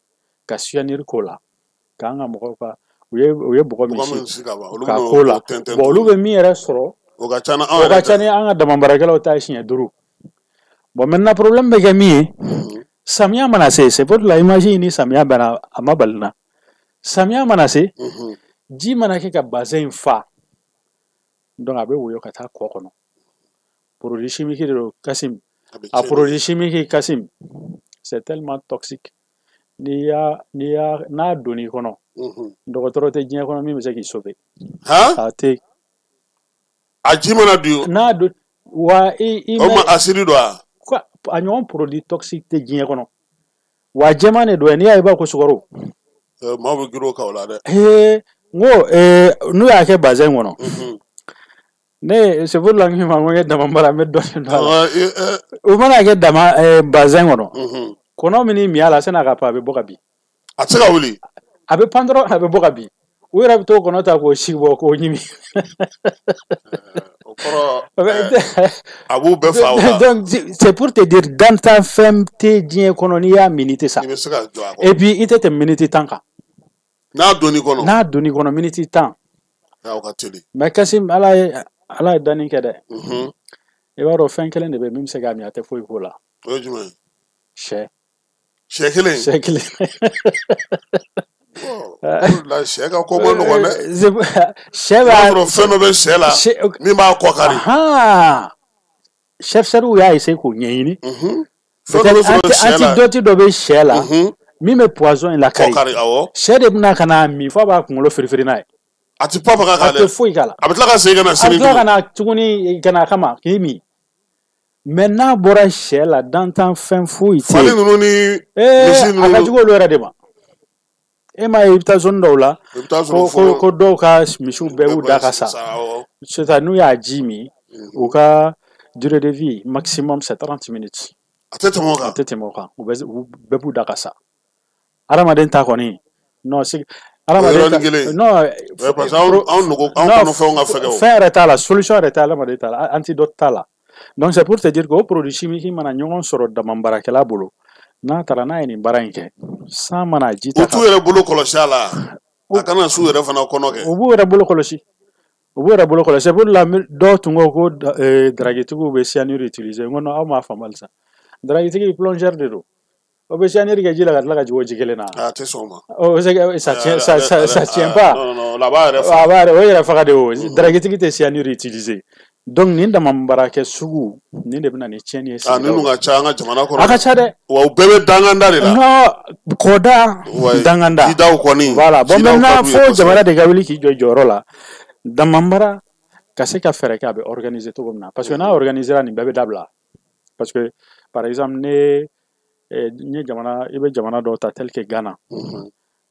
ka cyanure k'o la, k'an ka mɔgɔw ka u ye bɔgɔ min si k'a k'o la. Bon, olu bɛ min yɛrɛ sɔrɔ, o ka ca o ka ca ni an ka dama baarakɛlaw ta ye siɲɛ 5. Bon, maintenant problème bɛ kɛ min ye, samiya mana se, c'est pour la image ni samiya bɛnna, a ma bali na, samiya mana se, ji mana kɛ ka bazɛn in fa, donc a bɛ woyo ka taa kɔ kɔnɔ. Produit chimique de don Kasim. A produit chimique Kasim, c'est tellement toxique. N'i y'a n'i y'a n'a donn'i kɔnɔ, dɔgɔtɔrɔ tɛ diɲɛ kɔnɔ min bɛ se k'i sauver. A tɛ. A ji mana don. N'a don wa i o ma acide don wa? A ɲɔgɔn produit toxique tɛ diɲɛ kɔnɔ. Wa jɛman de don, n'i y'a ye i b'a ko sukaro. Maaw bɛ girin o kan o la dɛ. N ko n'u y'a kɛ bazɛn kɔnɔ. Ne c'est pour la n ko n ye dama baara, n bɛ dɔɔnin dɔn a la. U mana kɛ dama bazɛn kɔnɔ. Kɔnɔ min min a la, san'a ka pan a bɛ bɔ ka bin. A tɛ se ka wuli. A bɛ pan dɔrɔn a bɛ bɔ ka bin. U yɛrɛ bɛ t'o kɔnɔ ta k'o si bɔ k'o ɲimi. O kɔrɔ a b'u bɛɛ fa o la. Donc c'est pour te dire, dantanfɛn tɛ diɲɛ kɔnɔ n'i y'a min i tɛ sa. I bɛ se ka jɔ a kɔrɔ. Et puis i tɛ tɛmɛ miniti 10 kan. N'a donn'i kɔnɔ. N'a donn'i kɔnɔ miniti 10. O ka teli. Mais Kasim, Ala ye danni kɛ dɛ. I b'a dɔn fɛn kelen de bɛ min bɛ se k'a min, a tɛ foyi k'o la. O ye jumɛn ye? Sɛ. Sɛ kelen. Sɛ kelen. La sɛ ka ko man nɔgɔn dɛ. Sɛ b'a sɔrɔ fɛn dɔ bɛ sɛ la min b'a kɔ kari. Chercheurs y'a essayer k'o ɲɛɲini. Fɛn dɔ bɛ sɔrɔ sɛ la. Antidote dɔ bɛ sɛ la min bɛ poison in lakari. Kɔ kari, awɔ. Sɛ de bɛna ka n'a min f'a b'a kunkolo firifiri n'a ye. A ti pan faga k'a dɛ. A tɛ foyi k'a la. A bɛ tila ka segin ka na sini. A bɛ tila ka na tuguni ka na kama k'i min. Mais n'a bɔra sɛ la, dantanfɛn foyi tɛ yen. Fali ninnu ni misi ninnu. A ka jugu olu yɛrɛ de ma. E m'a ye i bɛ taa zone dɔw la. I bɛ taa sɔrɔ ko dɔw ka misiw bɛɛ y'u da ka sa. C'est-à-dire n'u y'a ji min, u ka durée de vie maximum c'est 30 minutes. A tɛ tɛmɛ o kan. A tɛ tɛmɛ o kan. U bɛɛ b'u da ka sa. Hadamaden ta kɔni non c'est hadamaden ta non. Parce que anw nogo anw kɔnɔfɛnw ka fɛgɛn o. Fɛn yɛrɛ t'a la, solution yɛrɛ t'a hadamaden ta la, antidote t'a la. Donc c'est pour te dire que o produit chimique mana ɲɔgɔn sɔrɔ dama baarakɛla bolo, n'a taara n'a ye nin baara in kɛ, san mana ji ta. U t'u yɛrɛ bolo kɔlɔsi a la, a kana s'u yɛrɛ fana kɔnɔ kɛ. U b'u yɛrɛ bolo kɔlɔsi. U b'u yɛrɛ bolo kɔlɔsi. C'est pour la dɔw tun ko ko dragitigiw bɛ cyanure utiliser. N ko non, aw m'a faamu halisa. Dragitigi plongeur de don. O bɛ cyanure kɛ ji la ka tila ka jigin o ji kelen na. A tɛ sɔn o ma. O ça tient, ça ça ça tient pas. Non non, a b'a yɛrɛ faga. A b'a yɛrɛ, o yɛrɛ faga de o. Dragitigi tɛ cyanure utiliser. Donc nin dama baarakɛ sugu nin de bɛ na ni tiɲɛni ye. Ah, ninnu ka ca an ka jamana kɔnɔ. A ka ca dɛ. Wa u bɛɛ bɛ danganda de la. Non, kɔda danganda. Jidaw kɔni. Voilà, bon maintenant fo jamana de ka wuli k'i jɔ i jɔyɔrɔ la. Dama baara ka se ka fɛɛrɛ kɛ a bɛ organiser cogo min na. Parce que n'a organiser la, nin bɛɛ bɛ dabila. Parce que par exemple ne n ye jamana, i bɛ jamana dɔw ta tel que Ghana.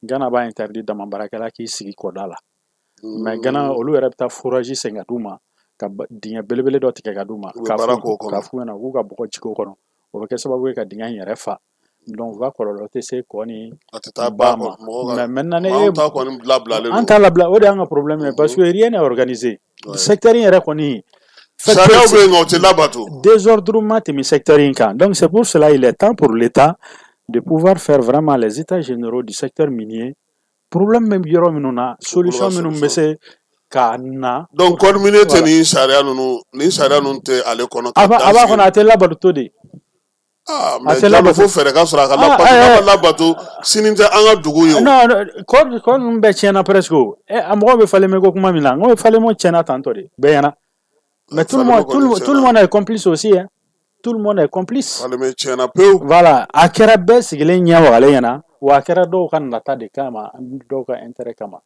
Ghana b'a interdit dama baarakɛla k'i sigi kɔda la. Mais Ghana olu yɛrɛ bɛ taa forage sen ka d'u ma, ka dingɛ belebele dɔ tigɛ ka d'u ma, k'a f'u ɲɛna u k'u ka bɔgɔ jigin o kɔnɔ. O bɛ kɛ sababu ye ka dingɛ in yɛrɛ fa. Donc u ka kɔlɔlɔ tɛ se kɔ ni a tɛ taa ba ma. Mais maintenant ne an ta kɔni labilalen don. An t'a labila, o de y'an ka problème ye, parce que rien n'est organisé. Secteur in yɛrɛ kɔni. Sariyaw bɛ yen nka o tɛ labato. Désordre ma tɛmɛ secteur in kan. Donc c'est pour cela il est temps pour l'État de pouvoir faire vraiment les états généraux du secteur minier. Problème bɛ yɔrɔ minnu na, solution minnu bɛ se ka na. Donc code minier tɛ nin sariya ninnu, nin sariya ninnu tɛ ale kɔnɔ. A b'a kɔnɔ, a tɛ labato de. Ah, mais Jalo, fo fɛɛrɛ ka sɔrɔ a ka labato, n'a ma labato sini tɛ an ka dugu ye o. Non, code ninnu bɛɛ tiɲɛna presque o. A mɔgɔw bɛ Falémé ko kuma min na, n ko Falémé tiɲɛna tantɔ de, bɛɛ ɲɛna. Mais tout le monde est complice aussi, hein. Tout le monde est complice. Falémé tiɲɛna pewu. Voilà, a kɛra bɛɛ sigilen ɲɛ wagalen ɲɛna, wa a kɛra dɔw ka nata de kama, dɔw ka intérêt kama.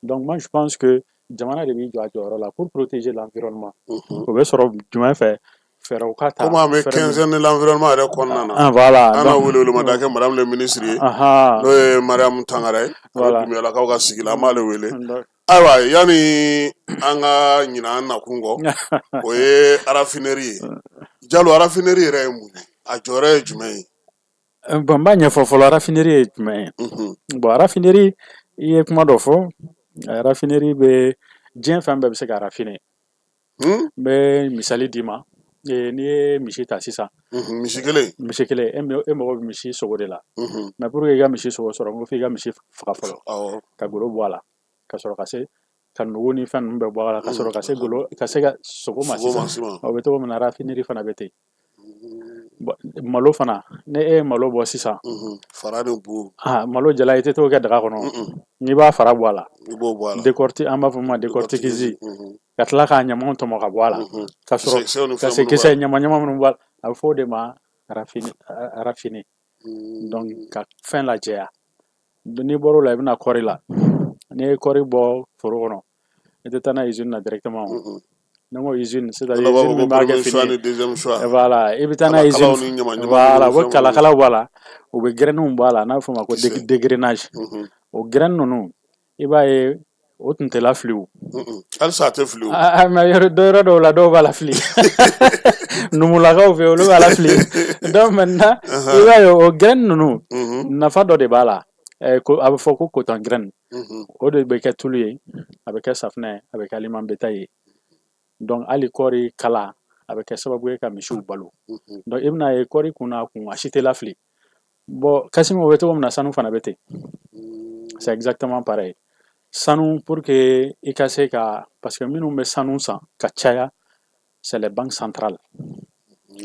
Donc moi je pense que jamana de b'i jɔ a jɔyɔrɔ la pour protéger l'environnement. O bɛ sɔrɔ jumɛn fɛ? Fɛɛrɛw ka ta. Komi an bɛ quinzaine de l'environnement yɛrɛ kɔnɔna na. Ah, voilà. An na welewelemada kɛ madame le ministre ye. N'o ye Mariam Tangara ye. Voilà. Dunbiyalakaw ka sigi la, an b'ale wele. Ayiwa, yanni an ka ɲina an nakun kɔ, o ye raffinerie ye. Jalo, raffinerie yɛrɛ ye mun ye? A jɔyɔrɔ ye jumɛn ye? Bon, n b'a ɲɛfɔ fɔlɔ raffinerie ye jumɛn ye. Bon, raffinerie, i ye kuma dɔ fɔ, raffinerie bɛ diɲɛ fɛn bɛɛ bɛ se ka raffiner. N bɛ misali d'i ma. N'i ye misi ta sisan. Misi kelen. Misi kelen, e mago bɛ misi sogo de la. Mais pour que i ka misi sogo sɔrɔ, n ko f'i ka misi faga fɔlɔ. Ka golo bɔ a la, ka sɔrɔ ka se ka nugu ni fɛn ninnu bɛɛ bɔ a la, ka sɔrɔ ka se golo ka se ka sogo ma sisan. O bɛ cogo min na, raffinerie fana bɛ ten. Malo fana, ni e ye malo bɔ sisan. Fara ni bu. Malo jala, i tɛ t'o kɛ daga kɔnɔ. N'i b'a fara bɔ a la. I b'o bɔ a la. Décorti, an b'a fɔ min ma décortiqueuse. Ka tila k'a ɲamanw tɔmɔ ka bɔ a la, ka sɔrɔ ka se kisɛ ɲama ɲama minnu b'a la, a bɛ fɔ o de ma raffiné. Donc ka fɛn lajɛya. N'i bɔr'o la, i bɛna kɔɔri la. N'i ye kɔɔri bɔ foro kɔnɔ, i tɛ taa n'a ye usine na directement. Ne ko usine, c'est-à-dire usine min b'a kɛ fini. Voilà, i bɛ taa n'a ye usine. Voilà, u bɛ kalakalaw b'a la, u bɛ graines bɔ a la, n'a bɛ f'o ma ko dégrainage. O graines ninnu, i b'a ye o tun tɛ lafili o. Halisa a tɛ fili o. Mais yɔrɔ dɔw la, dɔw b'a lafili. Numulakaw fɛ, olu b'a lafili. Donc maintenant, i b'a ye o graine ninnu, nafa dɔ de b'a la. A bɛ fɔ ko coton graine. O de bɛ kɛ tulu ye, a bɛ kɛ safunɛ, a bɛ kɛ aliment bétail ye. Donc hali kɔɔri kala, a bɛ kɛ sababu ye ka misiw balo. Donc i bɛna ye kɔɔri kun n'a kun, a si tɛ lafili. Bon, Kassim, o bɛ cogo min na, sanu fana bɛ ten. C'est exactement pareil. Sanu, pour que i ka se ka, parce que minnu bɛ sanu san ka caya, c'est les banques centrales.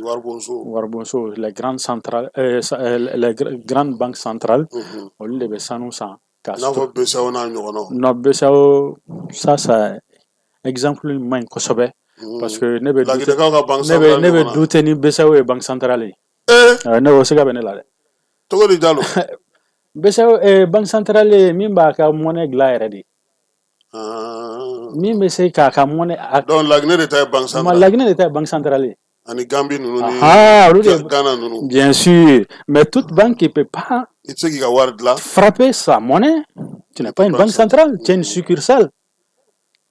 Waribonso, les grandes centrales, les grandes banques centrales, olu de bɛ sanu san. N'a fɔ BCEAO n'a ɲɔgɔnnaw. Non, BCEAO, ça exemple man ɲi kosɛbɛ, parce que ne bɛ ne bɛ douter ni BCEAO ye banque centrale ye. Ne o siga bɛ ne la dɛ. Cogo di, Jalo? BCEAO banque centrale ye min b'a ka monnaie dilan yɛrɛ de. Min bɛ se k'a ka monnaie. Donc Laginɛ de ta ye banque centrale. Laginɛ de ta ye banque centrale ye. Ani Gambie ninnu ni Ghana ninnu. Bien sûr, mais toute banque qui peut pas. I tɛ se k'i ka wari dilan. Frapper sa monnaie, tu n'es pas une banque centrale, tu es une succursale.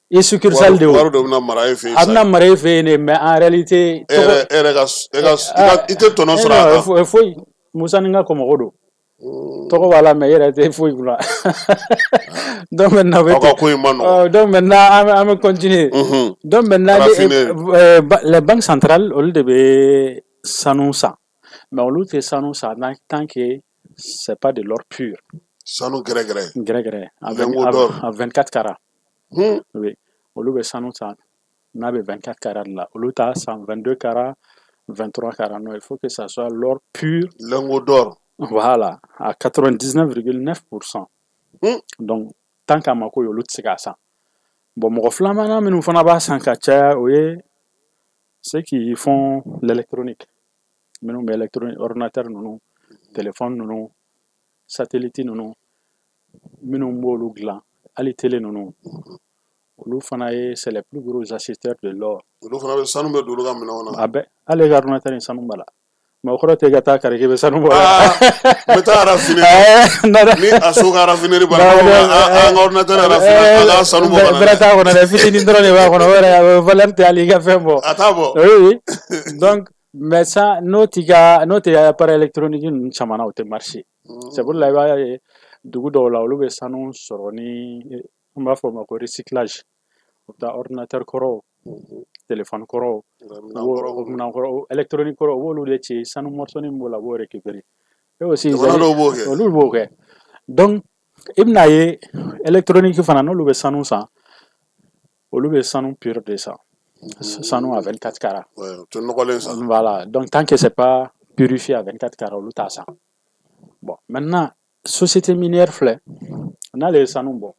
I succursale de o. Wari dɔ bɛna mara e fɛ yen. A bɛna mara e fɛ yen de, mais en réalité. E yɛrɛ e yɛrɛ ka i tɛ tɔnɔ sɔrɔ a kan. Foyi, Musa ni n ka kɔmɔgɔ don. Tɔgɔ b'a la, mais e yɛrɛ tɛ foyi kunna. Donc maintenant. Aw ka ko in ma nɔgɔn. Donc maintenant an bɛ continuer. Donc maintenant les banques centrales, olu de bɛ sanu san, mais olu tɛ sanu san tant que c'est pas de l'or pur. Sanu gɛrɛgɛrɛ. Gɛrɛgɛrɛ. À 24 carats. Oui, olu bɛ sanu san n'a bɛ 24 carats de la, olu t'a san 22 carats, 23 carats. Non, il faut que ça soit l'or pur. Lingot d'or. Voilà, à 99,9%. Donc tant qu'a ma ko ye, olu tɛ se k'a san. Bon, mɔgɔ filanan minnu fana b'a san ka caya, o ye ceux qui font l'électronique, minnu bɛ électronique, ordinateur ninnu, téléphone ninnu, satellite ninnu, minnu b'olu dilan, hali télé ninnu, olu fana ye, c'est les plus gros acheteurs de l'or. Olu fana bɛ sanu bɛ don olu ka minɛnw na. A bɛɛ, hali e ka ordinateur in, sanu b'a la. Mais o kɔrɔ tɛ ka taa kari k'i bɛ sanu bɔ. N bɛ taa raffiner ni a so ka raffinerie b'a la, an ka ordinateur raffiner, an ka sanu bɔ ka na. Bɛrɛ t'a kɔnɔ dɛ, fitinin dɔrɔn de b'a kɔnɔ, o yɛrɛ a valeur tɛ hali i ka fɛn bɔ. A t'a bɔ. Oui oui. Donc mais ça, n'o t'i ka n'o tɛ appareil électronique ninnu caman na, o tɛ marcher. C'est pour cela i b'a ye dugu dɔw la, olu bɛ sanu sɔrɔ ni an b'a fɔ o ma ko recyclage. U bɛ taa ordinateur kɔrɔw, téléphone kɔrɔw, minɛn kɔrɔ, électronique kɔrɔ, u b'olu de ci, sanu morceau min b'o la, u b'o récupérer. Et aussi olu b'o kɛ. Donc i bɛna ye électronique fana, n'olu bɛ sanu san, olu bɛ sanu pur de san. Sanu à 24 carats. Ouais, o tɛ nɔgɔlen san. Voilà, donc tant que c'est pas purifié à 24 carats, olu t'a san. Bon, maintenant société minière filɛ, n'ale ye sanu bɔ,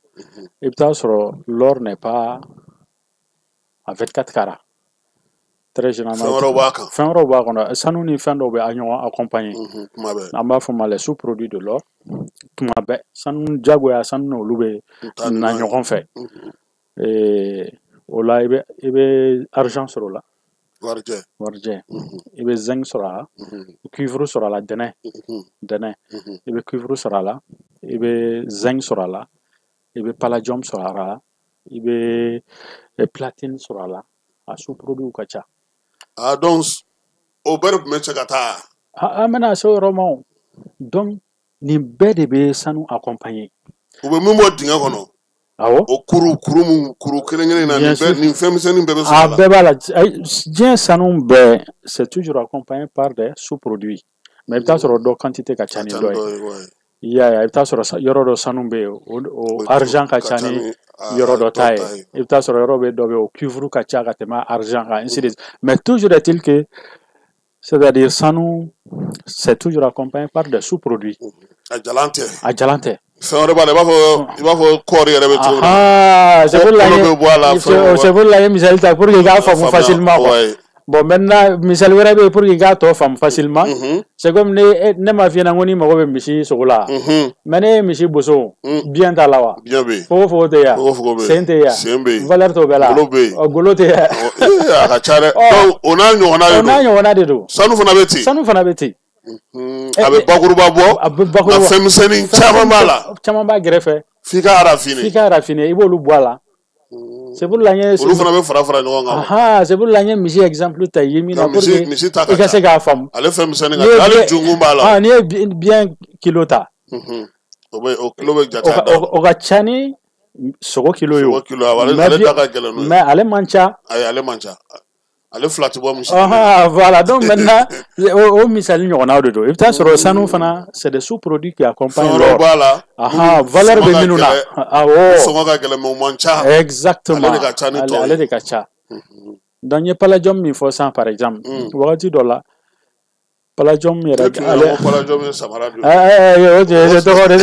i bɛ taa sɔrɔ l'or n'est pas à 24 carats. Très généralement. Fɛn wɛrɛw b'a kan. Fɛn wɛrɛw b'a kɔnɔ. Sanu ni fɛn dɔw bɛ a ɲɔgɔn accompagner. Kuma bɛɛ. An b'a fɔ ma les sous-produits de l'or. Tuma bɛɛ sanu, jagoya sanu n'olu bɛ na ɲɔgɔn fɛ. O la i bɛ argent sɔrɔ o la. Warijɛ. Warijɛ. I bɛ zinc sɔrɔ a la. Cuivre sɔrɔ a la, dɛnɛ. Dɛnɛ. I bɛ cuivre sɔrɔ a la. I bɛ zinc sɔrɔ a la. I bɛ palladium sɔrɔ a la. I bɛ platine sɔrɔ a la. A sous-produits ka ca. Ah, donc o bɛɛ de tun bɛ cɛ ka taa. An bɛna se o yɔrɔ ma o. Donc nin bɛɛ de bɛ sanu accompagner. U bɛ min bɔ dingɛ kɔnɔ. Awɔ. O kuru kuru mun kuru kelen kelen na, nin bɛɛ, nin fɛn misɛnnin bɛɛ bɛ sɔrɔ a la. A bɛɛ b'a la. Diɲɛ sanu bɛɛ, c'est toujours accompagné par des sous-produits. Mais i bɛ taa sɔrɔ dɔ quantité ka ca ni dɔ ye. I y'a ye, i bɛ taa sɔrɔ yɔrɔ dɔ sanu bɛ yen, o argent ka ca ni yɔrɔ dɔ ta ye. I bɛ taa sɔrɔ yɔrɔ bɛ dɔ bɛ yen, o cuivre ka ca ka tɛmɛ argent kan, ainsi de suite. Mais toujours est-il que, c'est-à-dire sanu, c'est toujours accompagné par des sous-produits. A jalan tɛ. A jalan tɛ. Fɛn wɛrɛ b'a la, i b'a fɔ kɔɔri yɛrɛ bɛ cogo min na. C'est pour la ye misali ta pour que i k'a faamu facilement quoi. Bon, maintenant, misali wɛrɛ bɛ yen pour que i k'a tɔ faamu facilement. C'est comme ne m'a f'i ɲɛna ko n'i mago bɛ misi sogo la. Mais ne ye misi boso, biɲɛ t'a la wa? Biɲɛ bɛ yen. Fogofogo tɛ yan. Fogofogo bɛ yen. Sen tɛ yan. Sen bɛ yen. Valeur t'o bɛɛ la. Golo bɛ yen. Golo tɛ yan. A ka ca dɛ. Donc o n'a ɲɔgɔnna de don. O n'a ɲɔgɔnna de don. Sanu fana bɛ ten. Sanu fana bɛ ten. A bɛ bakuruba bɔ. A bɛ bakuruba. Nka fɛn misɛnnin caman b'a la. Caman b'a gɛrɛfɛ. F'i ka raffiner. F'i ka raffiner, i b'olu bɔ a la. C'est pour la ɲɛ. Olu fana bɛ fara fara ɲɔgɔn kan. Ahan, c'est pour la ɲɛ misi exemple ta i ye min na pour que misi ta ka i ka se k'a faamu. Ale fɛn misɛnnin ka ca, hali junkun b'a la. N'i ye biɲɛ kilo ta. O kilo bɛ jate a da. O ka ca ni sogo kilo ye o. Sogo kilo, awɔ, ale ta ka gɛlɛn n'o ye. Mais ale man ca. Ayi, ale man ca. Ale fila ti bɔ misi. Voilà, donc maintenant o misali ɲɔgɔnnaw de don. I bɛ taa sɔrɔ sanu fana, c'est des sous-produits qui accompagnent l'or. Fɛn wɛrɛw b'a la. Valeur bɛ minnu na. Awɔ. Sɔngɔ ka gɛlɛn mais o man ca. Exactement. Ale de ka ca ni tɔw ye. Ale de ka ca. Donc n ye palladium min fɔ sisan par exemple. Wagati dɔ la palladium yɛrɛ. Ne tun yɛrɛ ko palladium ye samara de ye. O tɛ tɔgɔ de.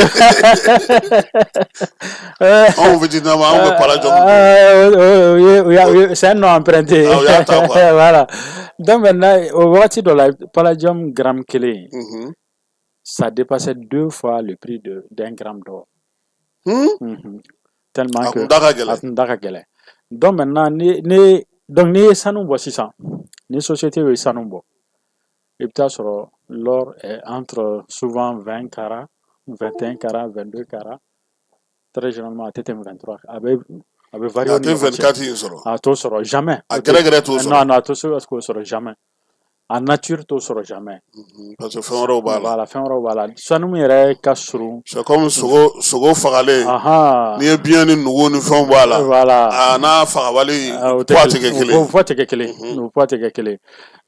Anw fitininama anw bɛ palladium dun. C'est un nom emprunté. Ah, o y'a ta quoi. Voilà. Donc maintenant o wagati dɔ la palladium gramme kelen. Ça dépassait 2 fois le prix d'un gramme d'or. Tellement que a kun da ka gɛlɛn. A kun da ka gɛlɛn. Donc maintenant ni donc n'i ye sanu bɔ sisan, ni société ye sanu bɔ, i bɛ taa sɔrɔ l'or est entre souvent 20 carats, 21 carats, 22 carats. Très généralement a tɛ tɛmɛ 23. A bɛ varier. A tɛ 24 in sɔrɔ. A t'o sɔrɔ jamais. A gɛrɛgɛrɛ t'o sɔrɔ. Non non, a t'o sɔrɔ jamais. A nature t'o sɔrɔ jamais. Parce que fɛn wɛrɛw b'a la. Voilà, fɛn wɛrɛw b'a la. Sanu min yɛrɛ ka surun. C'est comme sogo fagalen. N'i ye biɲɛ ni nugu ni fɛnw bɔ a la. Voilà. A n'a fagabali poids tɛ kɛ kelen. O poids tɛ kɛ kelen. O poids tɛ kɛ kelen.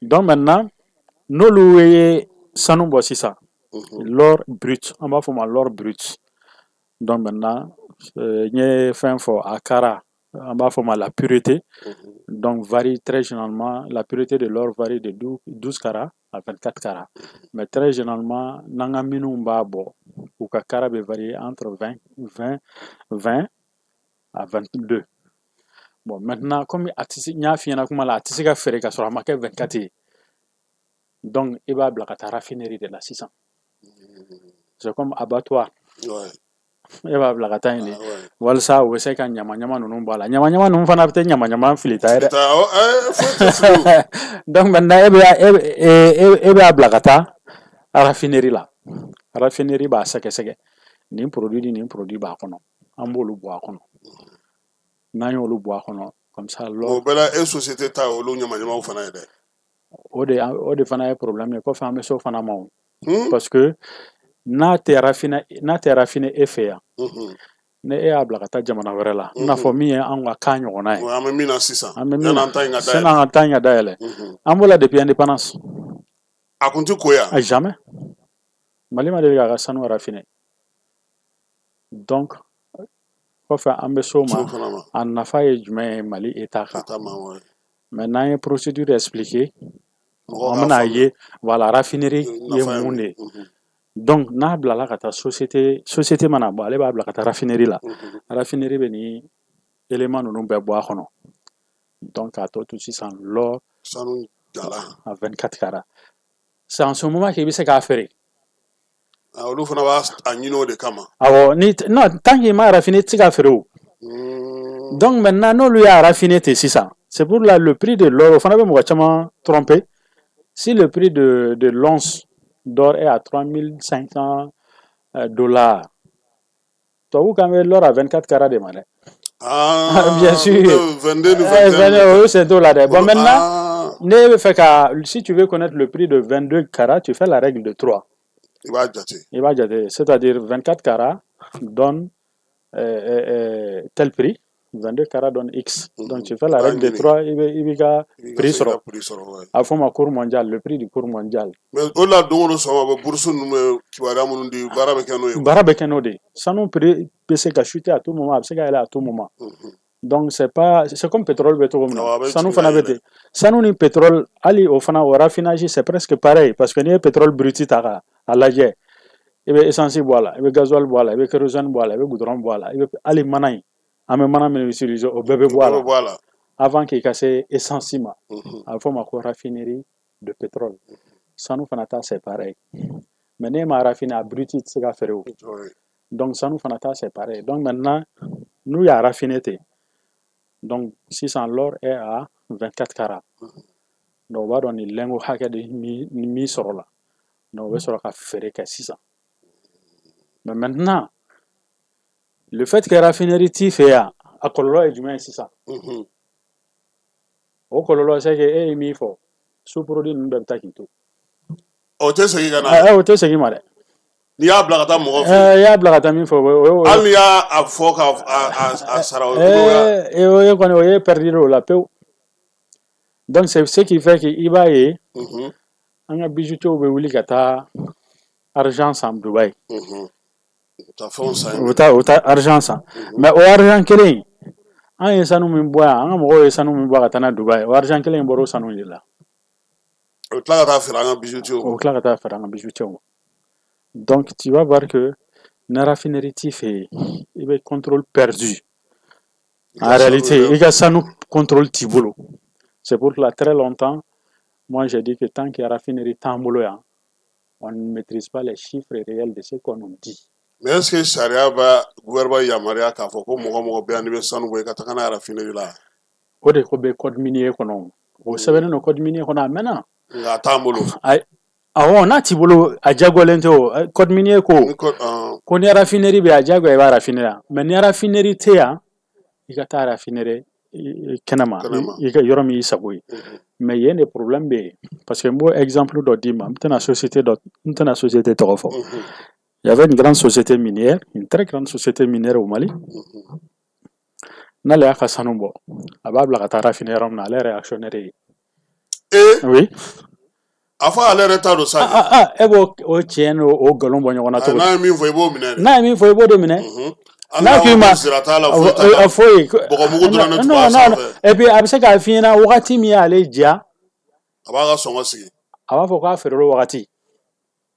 Donc maintenant n'olu ye sanu bɔ sisan, l'or brut, an b'a fɔ o ma l'or brut. Donc maintenant n ye fɛn fɔ a kara, an b'a fɔ ma la pureté. Donc varie très généralement, la pureté de l'or varie de 12 carats à 24 carats. Mais très généralement, n'an ka minnu b'a bɔ, u ka kara bɛ varier entre 20 à 22. Bon, maintenant, comme a tɛ se, n y'a f'i ɲɛna kuma la, a tɛ se ka feere ka sɔrɔ a ma kɛ 24 ye. Donc i b'a bila ka taa raffinerie de la sisan. C'est comme abattoir. E b'a bila ka taa yen de walasa u bɛ se ka ɲamaɲama ninnu bɔ a la. Ɲamaɲama ninnu fana tɛ ɲamaɲama filita ye dɛ. Donc maintenant e b'a bila ka taa raffinerie la. Raffinerie b'a sɛgɛsɛgɛ. Nin produit ni nin produit b'a kɔnɔ. An b'olu bɔ a kɔnɔ. N'an y'olu bɔ a kɔnɔ comme ça l'or. O bɛɛ la e société ta olu ɲamaɲamaw fana ye dɛ. O de fana ye problème ye. Kɔfɛ an bɛ s'o fana ma o. Parce que n'a tɛ raffiner e fɛ yan, ne e y'a bila ka taa jamana wɛrɛ la, i n'a fɔ min ye anw ka kan ɲɔgɔnna ye. An bɛ min na sisan. An bɛ min na sisan, an ka taa in ka dayɛlɛ. An b'o la depuis indépendance. A kun tɛ ko yan. Jamais. Mali ma deli k'a ka sanu raffiner. Donc kɔfɛ an bɛ s'o ma. A nafa ye jumɛn ye Mali État kan? Mais n'an ye procédure expliquer, an bɛna ye voilà raffinerie ye mun de ye. Donc n'a bilala ka taa société mana bɔ, ale b'a bila ka taa raffinerie la. Raffinerie bɛ ni élément ninnu bɛɛ bɔ a kɔnɔ. Donc k'a tɔ to sisan l'or sanu jala à 24 carats. C'est en ce moment qu'il bɛ se k'a feere. Olu fana b'a ɲini o de kama. Awɔ, ni non, tant qu'il m'a raffiné, i tɛ se k'a feere o. Donc maintenant n'olu y'a raffiné ten sisan, c'est pour là le prix de l'or, o fana bɛ mɔgɔ caman tromper. Si le prix de l'once d'or est à 3500 dollars, tubabu kan bɛ l'or à 24 carats de ma dɛ. Ah, bien sûr. 22 ni 21. O sen t'o la dɛ. Bon maintenant, ne bɛ fɛ ka, si tu veux connaître le prix de 22 carats, tu fais la règle de 3. I b'a jate. I b'a jate, c'est-à-dire 24 carats donne tel prix. 22 carats donne X. Donc tu fais la règle de 3, i b'i ka prix sɔrɔ. A fɔ ma cours mondial, le prix du cours mondial. Mais o la don o don sɔgɔma bɛ bourse ninnu bɛ kibaruya minnu di, baara bɛ kɛ n'o ye. Baara bɛ kɛ n'o de ye. Sanu prix bɛ se ka chuter à tout moment, a bɛ se ka yɛlɛ à tout moment. Donc c'est pas, c'est comme pétrole bɛ cogo min na. Sanu fana bɛ ten. Sanu ni pétrole, hali o fana o raffinage c'est presque pareil, parce que n'i ye pétrole brut ta k'a lajɛ, I bɛ essence bɔ a la, i bɛ gasoil bɔ a la, i bɛ kérosène bɔ a la, i bɛ goudron bɔ a la, i bɛ hali mana in, an bɛ mana min utiliser, o bɛɛ bɛ bɔ a la avant k'i ka se essence ma. A bɛ fɔ o ma ko raffinerie de pétrole. Sanu fana ta, c'est pareil, mais n'e ma raffiner, a brut tɛ se ka feere o. Donc sanu fana ta, c'est pareil. Donc maintenant, n'u y'a raffiner ten, donc sisan l'or est à 24 carats. Donc o b'a dɔn nin lingot hakɛ de min sɔrɔ la. Donc o bɛ sɔrɔ ka feere kɛ sisan. Mais maintenant, le fait que raffinerie t'i fɛ yan, a kɔlɔlɔ ye jumɛn ye sisan? O kɔlɔlɔ, c'est que e ye min fɔ, sous-produit ninnu bɛɛ bɛ taa k'i to. O tɛ segin ka na. O tɛ segin ma dɛ. N'i y'a bila ka taa mɔgɔ fɛ. I y'a bila ka taa min fɛ, o hali n'i y'a fɔ ka a sara, o ye o ye kɔni, o ye perdu o la pewu. Donc c'est ce qui fait que i b'a ye an ka bijoutiers bɛ wuli ka taa argent san Dubaï. U bɛ taa argent san, mais o argent kelen, an ye sanu min bɔ yan, an ka mɔgɔw ye sanu min bɔ ka taa n'a Dubaï, o argent kelen in bɔra o sanu de la. O bɛ tila ka taa feere an ka bijoutiers. O bɛ tila ka taa feere an ka bijoutiers ma. Donc tu vas voir que na raffinerie t'i fɛ yen, i bɛ contrôle perdu. En réalité, i ka sanu contrôle t'i bolo. C'est pour cela, très longtemps, moi j'ai dit que tant que raffinerie t'an bolo yan, on ne maîtrise pas les chiffres réels de ce qu'on nous dit. Mais est-ce que sariya b'a gouvernement yamaruya k'a fɔ ko mɔgɔ mɔgɔ bɛ yan, n'i bɛ sanu bɔ, i ka taga n'a ye raffinerie la? O de ko bɛ code minier kɔnɔ, o sɛbɛnnen don code minier kɔnɔ a mɛnna. Nka a t'an bolo. Awɔ, n'a t'i bolo, a diyagoyalen tɛ. O code minier ko ni raffinerie bɛ, a diyagoya i b'a raffiner yan, mais ni raffinerie tɛ yan, i ka taa raffiner kɛnɛma, i ka yɔrɔ min y'i sago ye. Mais yen de problème bɛ yen, parce que n b'o exemple dɔ d'i ma. N tɛna société dɔ, n tɛna société tɔgɔ fɔ. Il y avait une grande société minière, une très grande société minière au Mali. N'ale y'a ka sanu bɔ, a b'a bila ka taa raffiner yɔrɔ min na, ale yɛrɛ ye actionnaire ye. Ee! Oui. A fɔ ale yɛrɛ ta don sa. Ah ah, e b'o o tiɲɛ n'o o nkalon bɔ ɲɔgɔn na cogo di? N'a ye min fɔ, i b'o minɛ de. N'a ye min fɔ, i b'o de minɛ. N'a k'i ma sira t'a la, foyi t'a la. Foyi. Bɔgɔmugu dɔrɔn de tun b'a sanfɛ. Et puis a bɛ se k'a f'i ɲɛna wagati min y'ale diya. A b'a ka sɔngɔ sigi. A b'a fɔ k'a feere o wagati.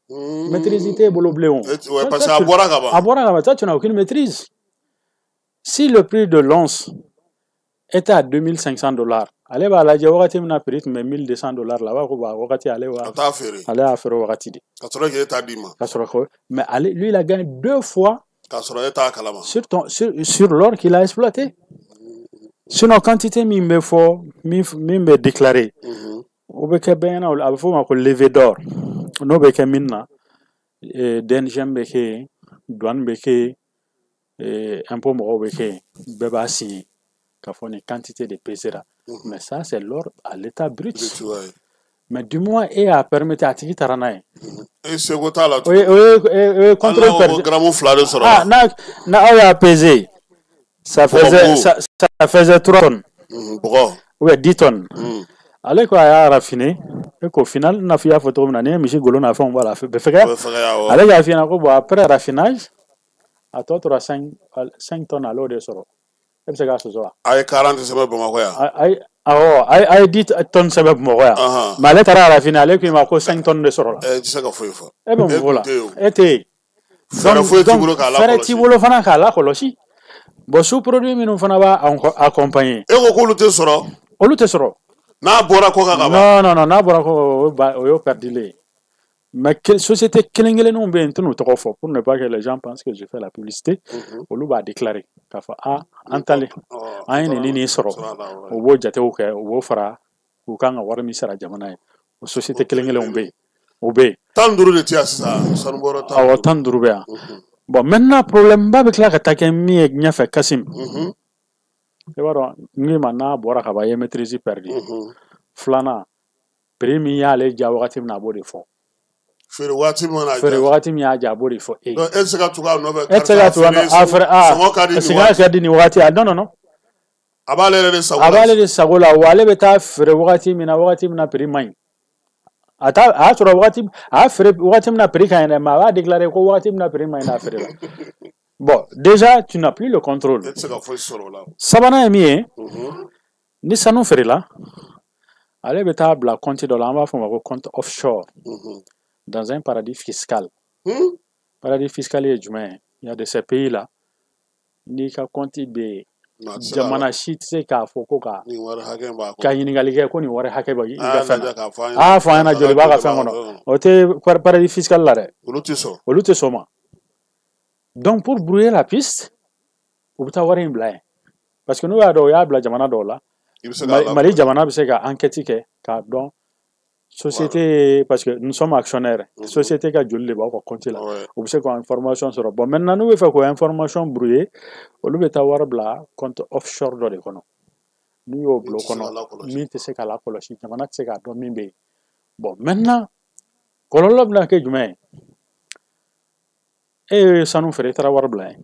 Maîtrise t'e bolo bilen o. Ouais, parce que a bɔra ka ban. A bɔra ka ban, toi tu n'as aucune maîtrise. Si le prix de l'once était à 2500 $, ale b'a lajɛ wagati min na prix tun bɛ 1200 $ la, a b'a fɔ ko bon, wagati ale b'a A t'a feere. Ale y'a feere o wagati de. Ka sɔrɔ k'e ta d'i ma. Ka sɔrɔ ko, mais ale, lui, il a gagné deux fois. K'a sɔrɔ e t'a kalama. Sur l'or qu'il a exploité. Sinon quantité min bɛ fɔ, min bɛ déclarer, o bɛ kɛ bɛɛ ɲɛna, a bɛ fɔ o ma ko levée d'or. N'o bɛ kɛ min na, DNGM bɛ kɛ yen, douane bɛ kɛ yen, impôt mɔgɔw bɛ kɛ yen, bɛɛ b'a signer k'a fɔ nin quantité de pesera. Mais ça, c'est l'or à l'état brut. Mais du moins e y'a permettre, a tigi taara n'a ye. E seko t'a la. O ye contrôle perdu. Gramme 2 de sɔrɔ. Ah, n'a aw y'a pesé, ça faisait 3 tonnes. Bɔgɔ. Ou bien 10 tonnes. Ale ko a y'a raffiné et qu'au final, n'a fɔ i y'a fɔ cogo min na, n'i ye misi golo n'a fɛnw bɔ a la, a bɛ fɛgɛya. Ale k'a f'i ɲɛna ko bon, après raffinage, a tɔ tora 5 tonnes, ale y'o de sɔrɔ. E bɛ se k'a sɔsɔ wa? A ye 40 sɛbɛn Bamakɔ yan. Awɔ, a ye 10 tonnes sɛbɛn Bamakɔ yan. Mais ale taara raffiner, ale ko i ma ko 5 tonnes de sɔrɔ la. E tɛ se ka foyi fɔ. E bɛ mun fɔ o la? E tɛ yen. Fɛɛrɛ foyi t'i bolo k'a lakɔlɔsi. Fɛɛrɛ t'i bolo fana k'a lakɔlɔsi. Bon, sous-produit minnu fana b'a accompagner. E ko k'olu tɛ sɔrɔ. Olu tɛ sɔrɔ. N'a bɔra kɔ kan ka ban. Non, non, non, n'a bɔra kɔ kan, o y'o perdulen ye. Mais société kelen kelenninw bɛ yen, n tɛn'u tɔgɔ fɔ pour ne pas que les gens pensent que je fais la publicité. Olu b'a déclarer k'a fɔ a an talen, an ye nin ni nin sɔrɔ. U b'o jatew kɛ, u b'o fara u kan ka wari min sara jamana ye. O société kelen kelenw bɛ yen, o bɛ yen. 15 de tɛ yan sisan, sanubɔyɔrɔ 15. Awɔ, 15 bɛ yan. Bon, maintenant, problème ba bɛ tila ka taa kɛ min ye ɲɛfɛ, Kasim. I b'a dɔn, n k'i ma n'a bɔra ka ban, i ye maîtrise perdu. Filanan, prix min y'ale diya wagati min na, a b'o de fɔ. Feere waati min mana. Feere wagati min y'a diya, a b'o de fɔ e ye. Donc e tɛ se ka tugu a nɔfɛ. E tɛ se ka tugu a nɔfɛ. A feere, a sɔngɔ ka di nin sɔngɔ waati. ka di nin waati. A non, non, non. A b'ale yɛrɛ de sago la. A b'ale de sago la, wa ale bɛ taa feere wagati min na prix man ɲi. A t'a, a y'a sɔrɔ wagati a y'a feere wagati min na prix ka ɲi dɛ, mais a b'a déclarer ko wagati min na prix man ɲi n'a feere la. Bon, déjà tu n'as plus le contrôle. E tɛ se ka foyi sɔrɔ o la. Sabanan ye min ye, ni sanu feerela, ale bɛ taa bila compte dɔ la, an b'a fɔ o ma ko compte offshore, dans un paradis fiscal. Paradis fiscal ye jumɛn ye? Il y a de ces pays là, n'i ka compte bɛ yen, jamana si tɛ se k'a fɔ ko ka ɲininkali kɛ ko nin wari hakɛ bɛ i ka fɛn na. A fɔ an ɲɛna joli b'a ka fɛn kɔnɔ. O tɛ paradis fiscal la dɛ. Olu tɛ sɔn. Olu tɛ sɔn ma. Donc pour brouiller la piste, u bɛ taa wari in bila yen. Parce que n'u y'a dɔn u y'a bila jamana dɔw la, Mali jamana bɛ se ka enquête kɛ k'a dɔn société, parce que nous sommes actionnaires, société ka joli de b'aw ka compte la, u bɛ se ka information sɔrɔ. Bon, maintenant n'u bɛ fɛ k'o information brouiller, olu bɛ taa wari bila compte offshore dɔ de kɔnɔ. N'u y'o bila o kɔnɔ, min tɛ se ka lakɔlɔsi, jamana tɛ se k'a dɔn min bɛ yen. Bon, maintenant kɔlɔlɔ bɛna kɛ jumɛn ye? E ye sanu feere, i taara wari bila yen.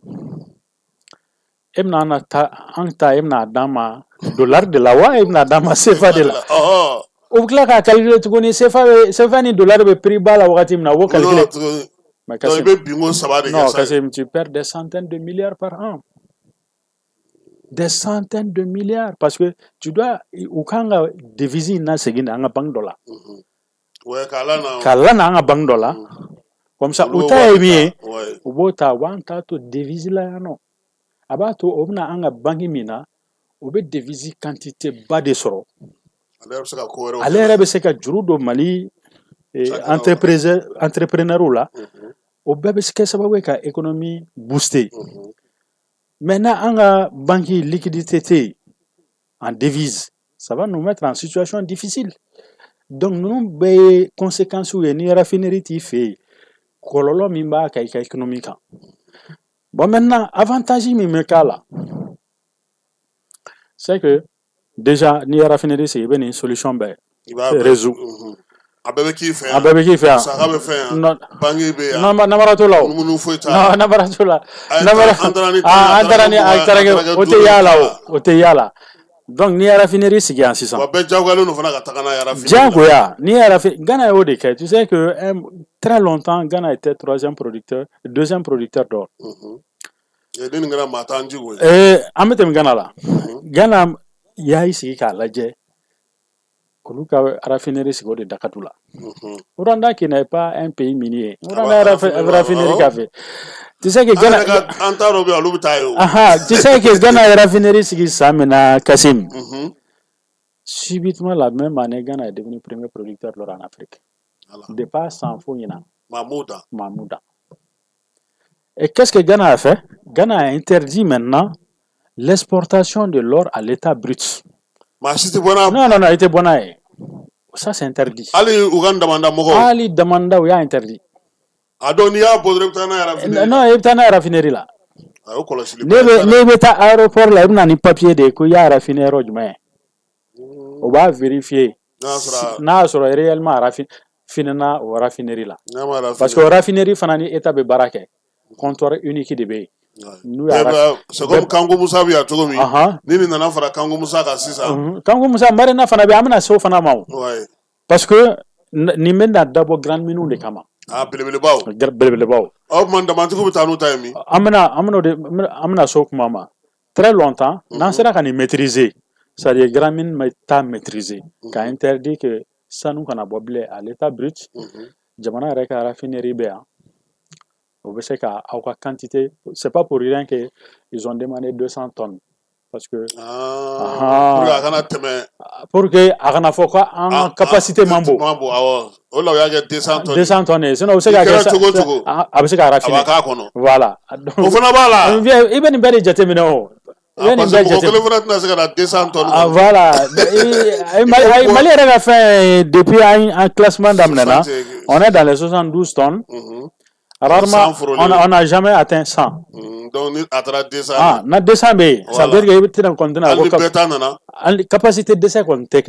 E bɛna an ta, an ta, e bɛna d'an ma dollar de la wa, e bɛna d'an ma CFA de la? O bɛ tila k'a calculer tuguni, CFA ni dollar bɛ prix ba la wagati min na, o b'o calculer. Mais Kassim, i bɛ binko saba de kɛ. Non, Kassim, tu perds des centaines de milliards par an. Des centaines de milliards, parce que tu dois, u kan ka devise in lasegin an ka banque dɔ la. K'a lana an ka banque dɔ la. Comme ça, u ta ye min ye, u b'o ta, u b'an ta to devise la yan nɔ. A b'a to o bɛna an ka banque min na, o bɛ devise quantité ba de sɔrɔ. Ale yɛrɛ bɛ se ka juru don Mali entrepreneur la. O bɛɛ bɛ kɛ sababu ye ka économie booster. Maintenant an ka banque liquidité tɛ yen en devise, ça va nous mettre en situation difficile. Donc ninnu bɛɛ ye conséquences ye ni raffinerie t'i fɛ yen, kɔlɔlɔ min b'a kan i ka économie kan. Bon, maintenant avantage min bɛ k'a la, c'est que déjà n'i ye raffinerie sigi, i bɛ nin solution bɛɛ résout. A bɛɛ bɛ k'i fɛ yan. A bɛɛ bɛ k'i fɛ yan. Musaka bɛ fɛn yan. Banque bɛ yan. Namara t'o la o. Munumunu foyi t'a la. Namara t'o la. An taara ni an taara ni a taara kɛ o tɛ y'a la o. O tɛ y'a la. Donc n'i ye raffinerie sigi yan sisan. Wa bɛɛ diyagoyalen don fana ka taga n'a ye raffinerie. Diyagoya n'i ye raffinerie, Ghana y'o de kɛ. Tu sais que très longtemps Ghana était troisième producteur, deuxième producteur d'or. Ni nin kɛra maa t'an jigi o ye. An bɛ tɛmɛ Ghana la. Ghana y'a sigi k'a lajɛ. Olu ka raffinerie sigi o de Dakatu la. Rwanda qui n'est pas un pays minier. Rwanda raffinerie k'a fɛ. Tu sais que Ghana an t'a dɔn bi olu bɛ taa yen o. Tu sais que Ghana ye raffinerie sigi san min na, Kassim. Subitement la même année, Ghana est devenu premier producteur d'or en Afrique. Depuis san fo ɲinan. Mahmouda. Mahmouda. Et qu'est-ce que Ghana a fait? Ghana a interdit maintenant l'exportation de l'or à l'état brut. Non, non, non, il était bon. Ça, c'est interdit. Ali u ka damanda mɔgɔw. Ali damanda, u y'a interdit. A dɔn n'i y'a bɔ dɔrɔn i bɛ taa n'a ye raffinerie. Non, i bɛ taa n'a ye raffinerie la. A y'o kɔlɔsili. Ne bɛ taa aéroport la, i bɛ na ni papier de ye ko i y'a raffiner yɔrɔ jumɛn ye. O b'a vérifier. N'a y'a sɔrɔ réellement a raffinena o raffinerie la. Parce que o raffinerie fana ni État bɛ baara kɛ. Comptoir unique de bɛ yen. C'est comme Kanko Musa bɛ yan cogo min. Ni nin nana fara Kanko Musa kan sisan. Kanko Musa Marena fana bɛ yen, an bɛna se o fana ma o. Parce que nin bɛ na dabɔ grande mine de kama. Ah, belebelebaw. Belebelebaw. Ɔ tuma damantigiw bɛ taa n'u ta ye min? An bɛna se o kuma ma. Très longtemps, n'an sera ka nin maîtriser, c'est-à-dire grande mine bɛ taa maîtriser, ka interdit que sanu kana bɔ bilen à l'état brut. Jamana yɛrɛ ka raffinerie bɛ yan. O bɛ se ka aw ka quantité, c'est pas pour rien que ils ont demandé 200 tonnes, parce que pour que a kana tɛmɛ, pour que a kana fɔ ko an ka capacité man bon. Awɔ, o la u y'a kɛ 200 tonnes. 200 tonnes, sinon o bɛ se ka kɛ cogo o cogo, a bɛ se ka raffiner. A b'a k'a kɔnɔ. Voilà. O fana b'a la. I bɛ nin bɛɛ de jateminɛ o. I bɛ nin bɛɛ jateminɛ. Mɔgɔ kelen fana tɛna se ka na 200 tonnes. Ah voilà. Mali yɛrɛ ka fɛn, depuis an classement daminɛna, on est dans les 72 tonnes. Rarement, on n'a jamais atteint 100. Donc, à travers 200. Ah, na 200 B. Ça veut dire que tu as une capacité d'essai qu'on t'a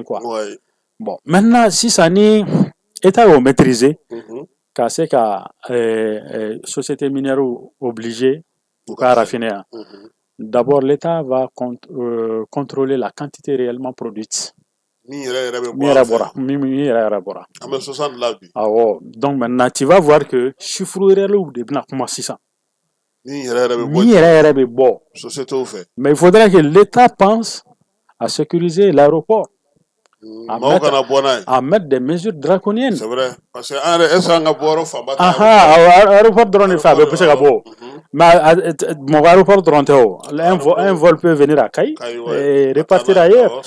quoi. Bon, maintenant, si ça n'est État est maîtrisé, car c'est qu'à société minière obligée à raffiner. D'abord, l'État va contrôler la quantité réellement produite. Min yɛrɛ yɛrɛ bɔra. An bɛ 60 la bi. Awɔ, donc maintenant tu vas voir que chiffre réel de bɛna kuma sisan. Min yɛrɛ yɛrɛ bɛ bɔ. Min yɛrɛ yɛrɛ bɛ bɔ. Société fɛ. Mais il faudrait que l'État pense à sécuriser l'aéroport. À mettre des mesures draconiennes. C'est vrai. Parce que est-ce qu'on a bɔ fanba ta? Aéroport dɔrɔn de fɛ a bɛ se ka bɔ. Mais mɔgɔ aéroport dɔrɔn tɛ o. Un vol peut venir à Kayes et repartir ailleurs.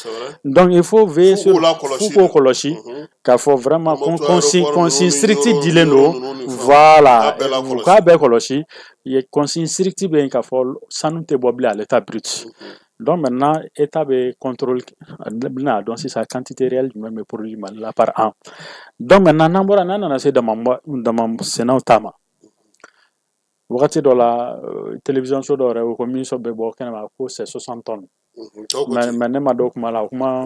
Donc il faut veiller sur f'u k'o kɔlɔsi k'a fɔ vraiment consigne stricte dilen don. Voilà. U k'a bɛɛ kɔlɔsi. Consigne stricte bɛ yen k'a fɔ sanu tɛ bɔ bilen à l'état brut. Donc maintenant, l'État contrôle donc si sa quantité réelle du même produit là par an. Donc maintenant, n'an bɔra n'an nana se dama sennaw ta ma. Wagati dɔ la télévision so dɔ yɛrɛ ko min sɔ bɛ bɔ kɛnɛma ko c'est 60 tonnes. Mais ne ma dɔn kuma la, kuma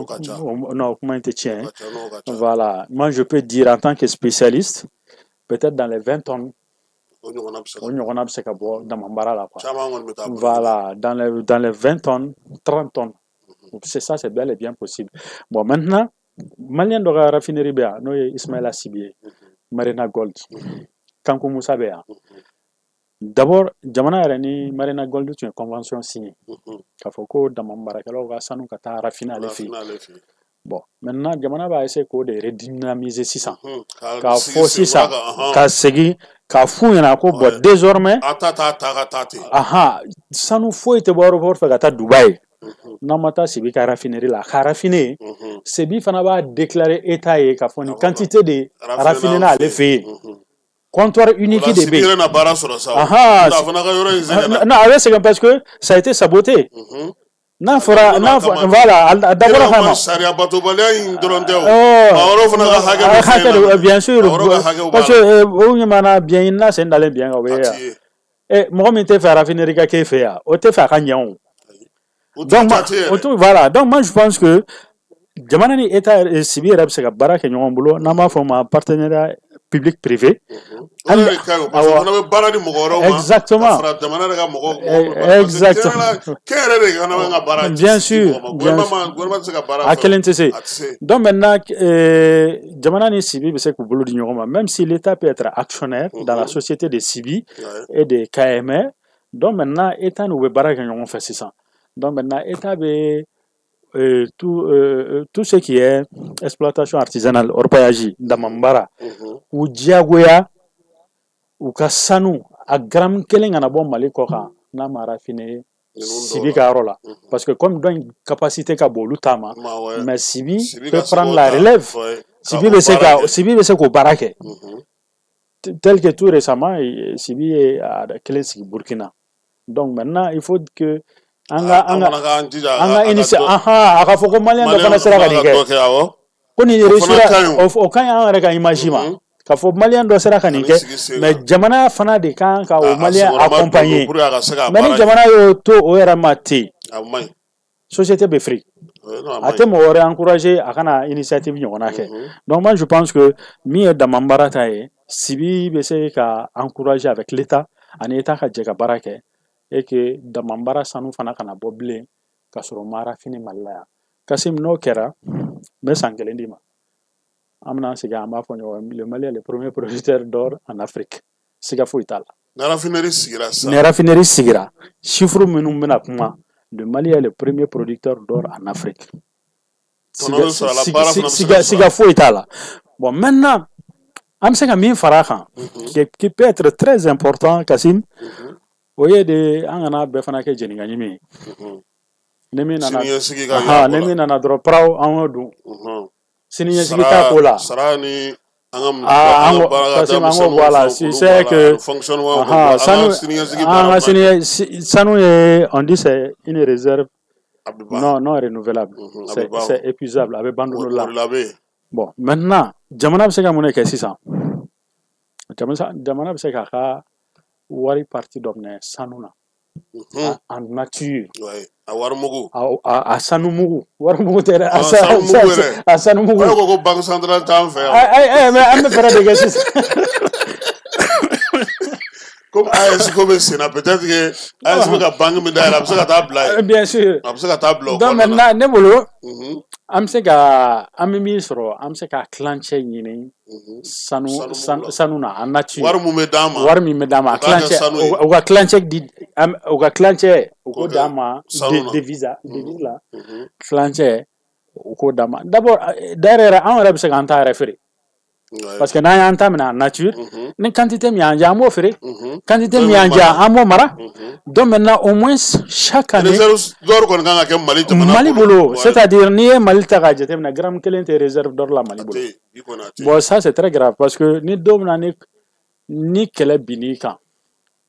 non, kuma in tɛ tiɲɛ. Voilà, moi je peux dire en tant que spécialiste, peut-être dans les 20 tonnes. O ɲɔgɔnna bɛ se ka bɔ dama baara la quoi. Voilà, dans les 20 tonnes, 30 tonnes. C'est ça, c'est bel et bien possible. Bon, maintenant, Malien dɔ ka raffinerie bɛ yan n'o ye Ismaïla Sibi ye, Marina Gold. Kanku Musa bɛ yan. D'abord, jamana yɛrɛ ni Marina Gold tun ye convention signé k'a fɔ ko dama baarakɛlaw ka sanu ka taa raffiner ale fɛ yen. Bon, maintenant, jamana b'a essayer k'o de redynamiser sisan. K'a fɔ sisan, ka segin k'a f'u ɲɛna ko bon, désormais, ahan, sanu foyi tɛ bɔ aéroport fɛ ka taa Dubaï n'an ma taa Sibi ka raffinerie la. A ka raffiner, Sibi fana b'a déclarer État ye k'a fɔ nin quantité de raffiner ale fɛ yen. Comptoir unique de bɛ yen. Ahan, non, a bɛ sɛgɛn parce que ça a été saboté. N'a fɔra n'a fɔ voilà, a dabɔra kama. Sariya batobaliya in dɔrɔn tɛ o, maa wɛrɛw fana ka hakɛ bɛ hakɛ de, bien sûr, parce que o ɲuman biɲɛ ɲinina sen dalen biɲɛ kan o bɛ yan. Mɔgɔ min tɛ fɛ raffinerie ka k'e fɛ yan, o tɛ fɛ a ka ɲɛ o. Donc voilà, donc moi je pense que jamana ni État Sibi yɛrɛ bɛ se ka baara kɛ ɲɔgɔn bolo n'an b'a fɔ o ma partenariat public privé. O de ka ɲi parce que o fana bɛ baara di mɔgɔ wɛrɛw ma. Exactement. Ka fara jamana yɛrɛ ka mɔgɔw. Exactement. Kɛ yɛrɛ de fana bɛ ka baara. Bien sûr. Gouvernement tɛ se ka baara. A kelen tɛ se. A tɛ se. Donc maintenant, jamana ni Sibi bɛ se k'u bolo di ɲɔgɔn ma, même si l'État peut être actionnaire dans la société de Sibi et de KMR. Donc maintenant, État n'u bɛ baara kɛ ɲɔgɔn fɛ sisan. Donc maintenant, État bɛ tout ce qui est exploitation artisanale, orpaillage, damambara, u diyagoya u ka sanu a gramme kelen kana bɔ Mali kɔ kan n'a ma raffiner Sibi ka yɔrɔ la, parce que comme dɔ in capacité ka bon olu ta ma, mais Sibi peut prendre la relève. Sibi bɛ se k'o baara kɛ, tel que tout récemment Sibi ye a kelen sigi Burkina. Donc maintenant, il faut que an ka initier, a ka fɔ ko Malien dɔ fana sera ka nin kɛ, ko nin réussira, o ka ɲi an yɛrɛ ka image ma k'a fɔ Malien dɔ sera ka nin kɛ. Mais jamana fana de kan ka o Malien accompagner. Mais ni jamana y'o to o yɛrɛ ma ten, société bɛ firi, a tɛ mɔgɔ wɛrɛ encourager a kana initiative ɲɔgɔnna kɛ. Donc moi je pense que min ye dama baara ta ye, Sibi bɛ se ka encourager avec l'État ani État ka jɛ ka baara kɛ et que dama baara sanu fana kana bɔ bilen ka sɔrɔ ma raffiner Mali la yan. Kasim, n'o kɛra, n bɛ san kelen d'i ma, an bɛna sigi an b'a fɔ ɲɔgɔn ye: le Mali est le premier producteur d'or en Afrique, siga foyi t'a la. Ni raffinerie sigira sisan. Ni raffinerie sigira, chiffre minnu bɛna kuma, le Mali est le premier producteur d'or en Afrique, siga foyi t'a la. Bon, maintenant, an bɛ se ka min fara a kan qui peut être très important, Kasim, o ye de an kana bɛɛ fana kɛ jɛnikaɲimi ye. Ni min nana, ni min nana dɔrɔn paraw, an y'o dun, siniɲɛsigi t'a ko la. Sara ni an ka parce que an ko voilà, si c'est que sanu, an ka sini sanu ye, on dit c'est une réserve non renouvelable, c'est épuisable, a bɛ ban don dɔ la. Bon, maintenant, jamana bɛ se ka mun de kɛ sisan? Jamana bɛ se k'a ka wari partie dɔ minɛ sanu na en nature. A wari mugu. A sanu mugu, wari mugu tɛ dɛ. A sanu mugu. A ko banque centrale t'an fɛ yan. Ayi, mais an bɛ fɛɛrɛ de kɛ sisan. Comme AES ko bɛ sen na, peut-être que AES bɛ ka banque min dayɛlɛ, a bɛ se ka taa bila yen. Bien sûr. A bɛ se ka taa bila o. Donc maintenant, ne bolo, an bɛ se ka an bɛ min sɔrɔ, an bɛ se ka kilancɛ ɲini sanu na en nature. Wari mun bɛ d'an ma. Wari min bɛ d'an ma, a kilancɛ, u ka kilancɛ di, u ka kilancɛ u k'o d'an ma devise la, devise la kilancɛ. U k'o d'an ma d'abord. D'ailleurs yɛrɛ, anw yɛrɛ bɛ se k'an ta yɛrɛ feere, parce que n'an y'an ta minɛ en nature, ni quantité min y'an diya, an b'o feere, quantité min y'an diya, an b'o mara. Donc maintenant, au moins chaque année, réserve d'or kɔni kan ka kɛ Mali jamana Mali bolo. C'est-à-dire n'i ye Mali ta k'a jateminɛ, gramme kelen tɛ réserve d'or la Mali bolo. Bon, ça c'est très grave, parce que ni don min na ni kɛlɛ binn'i kan,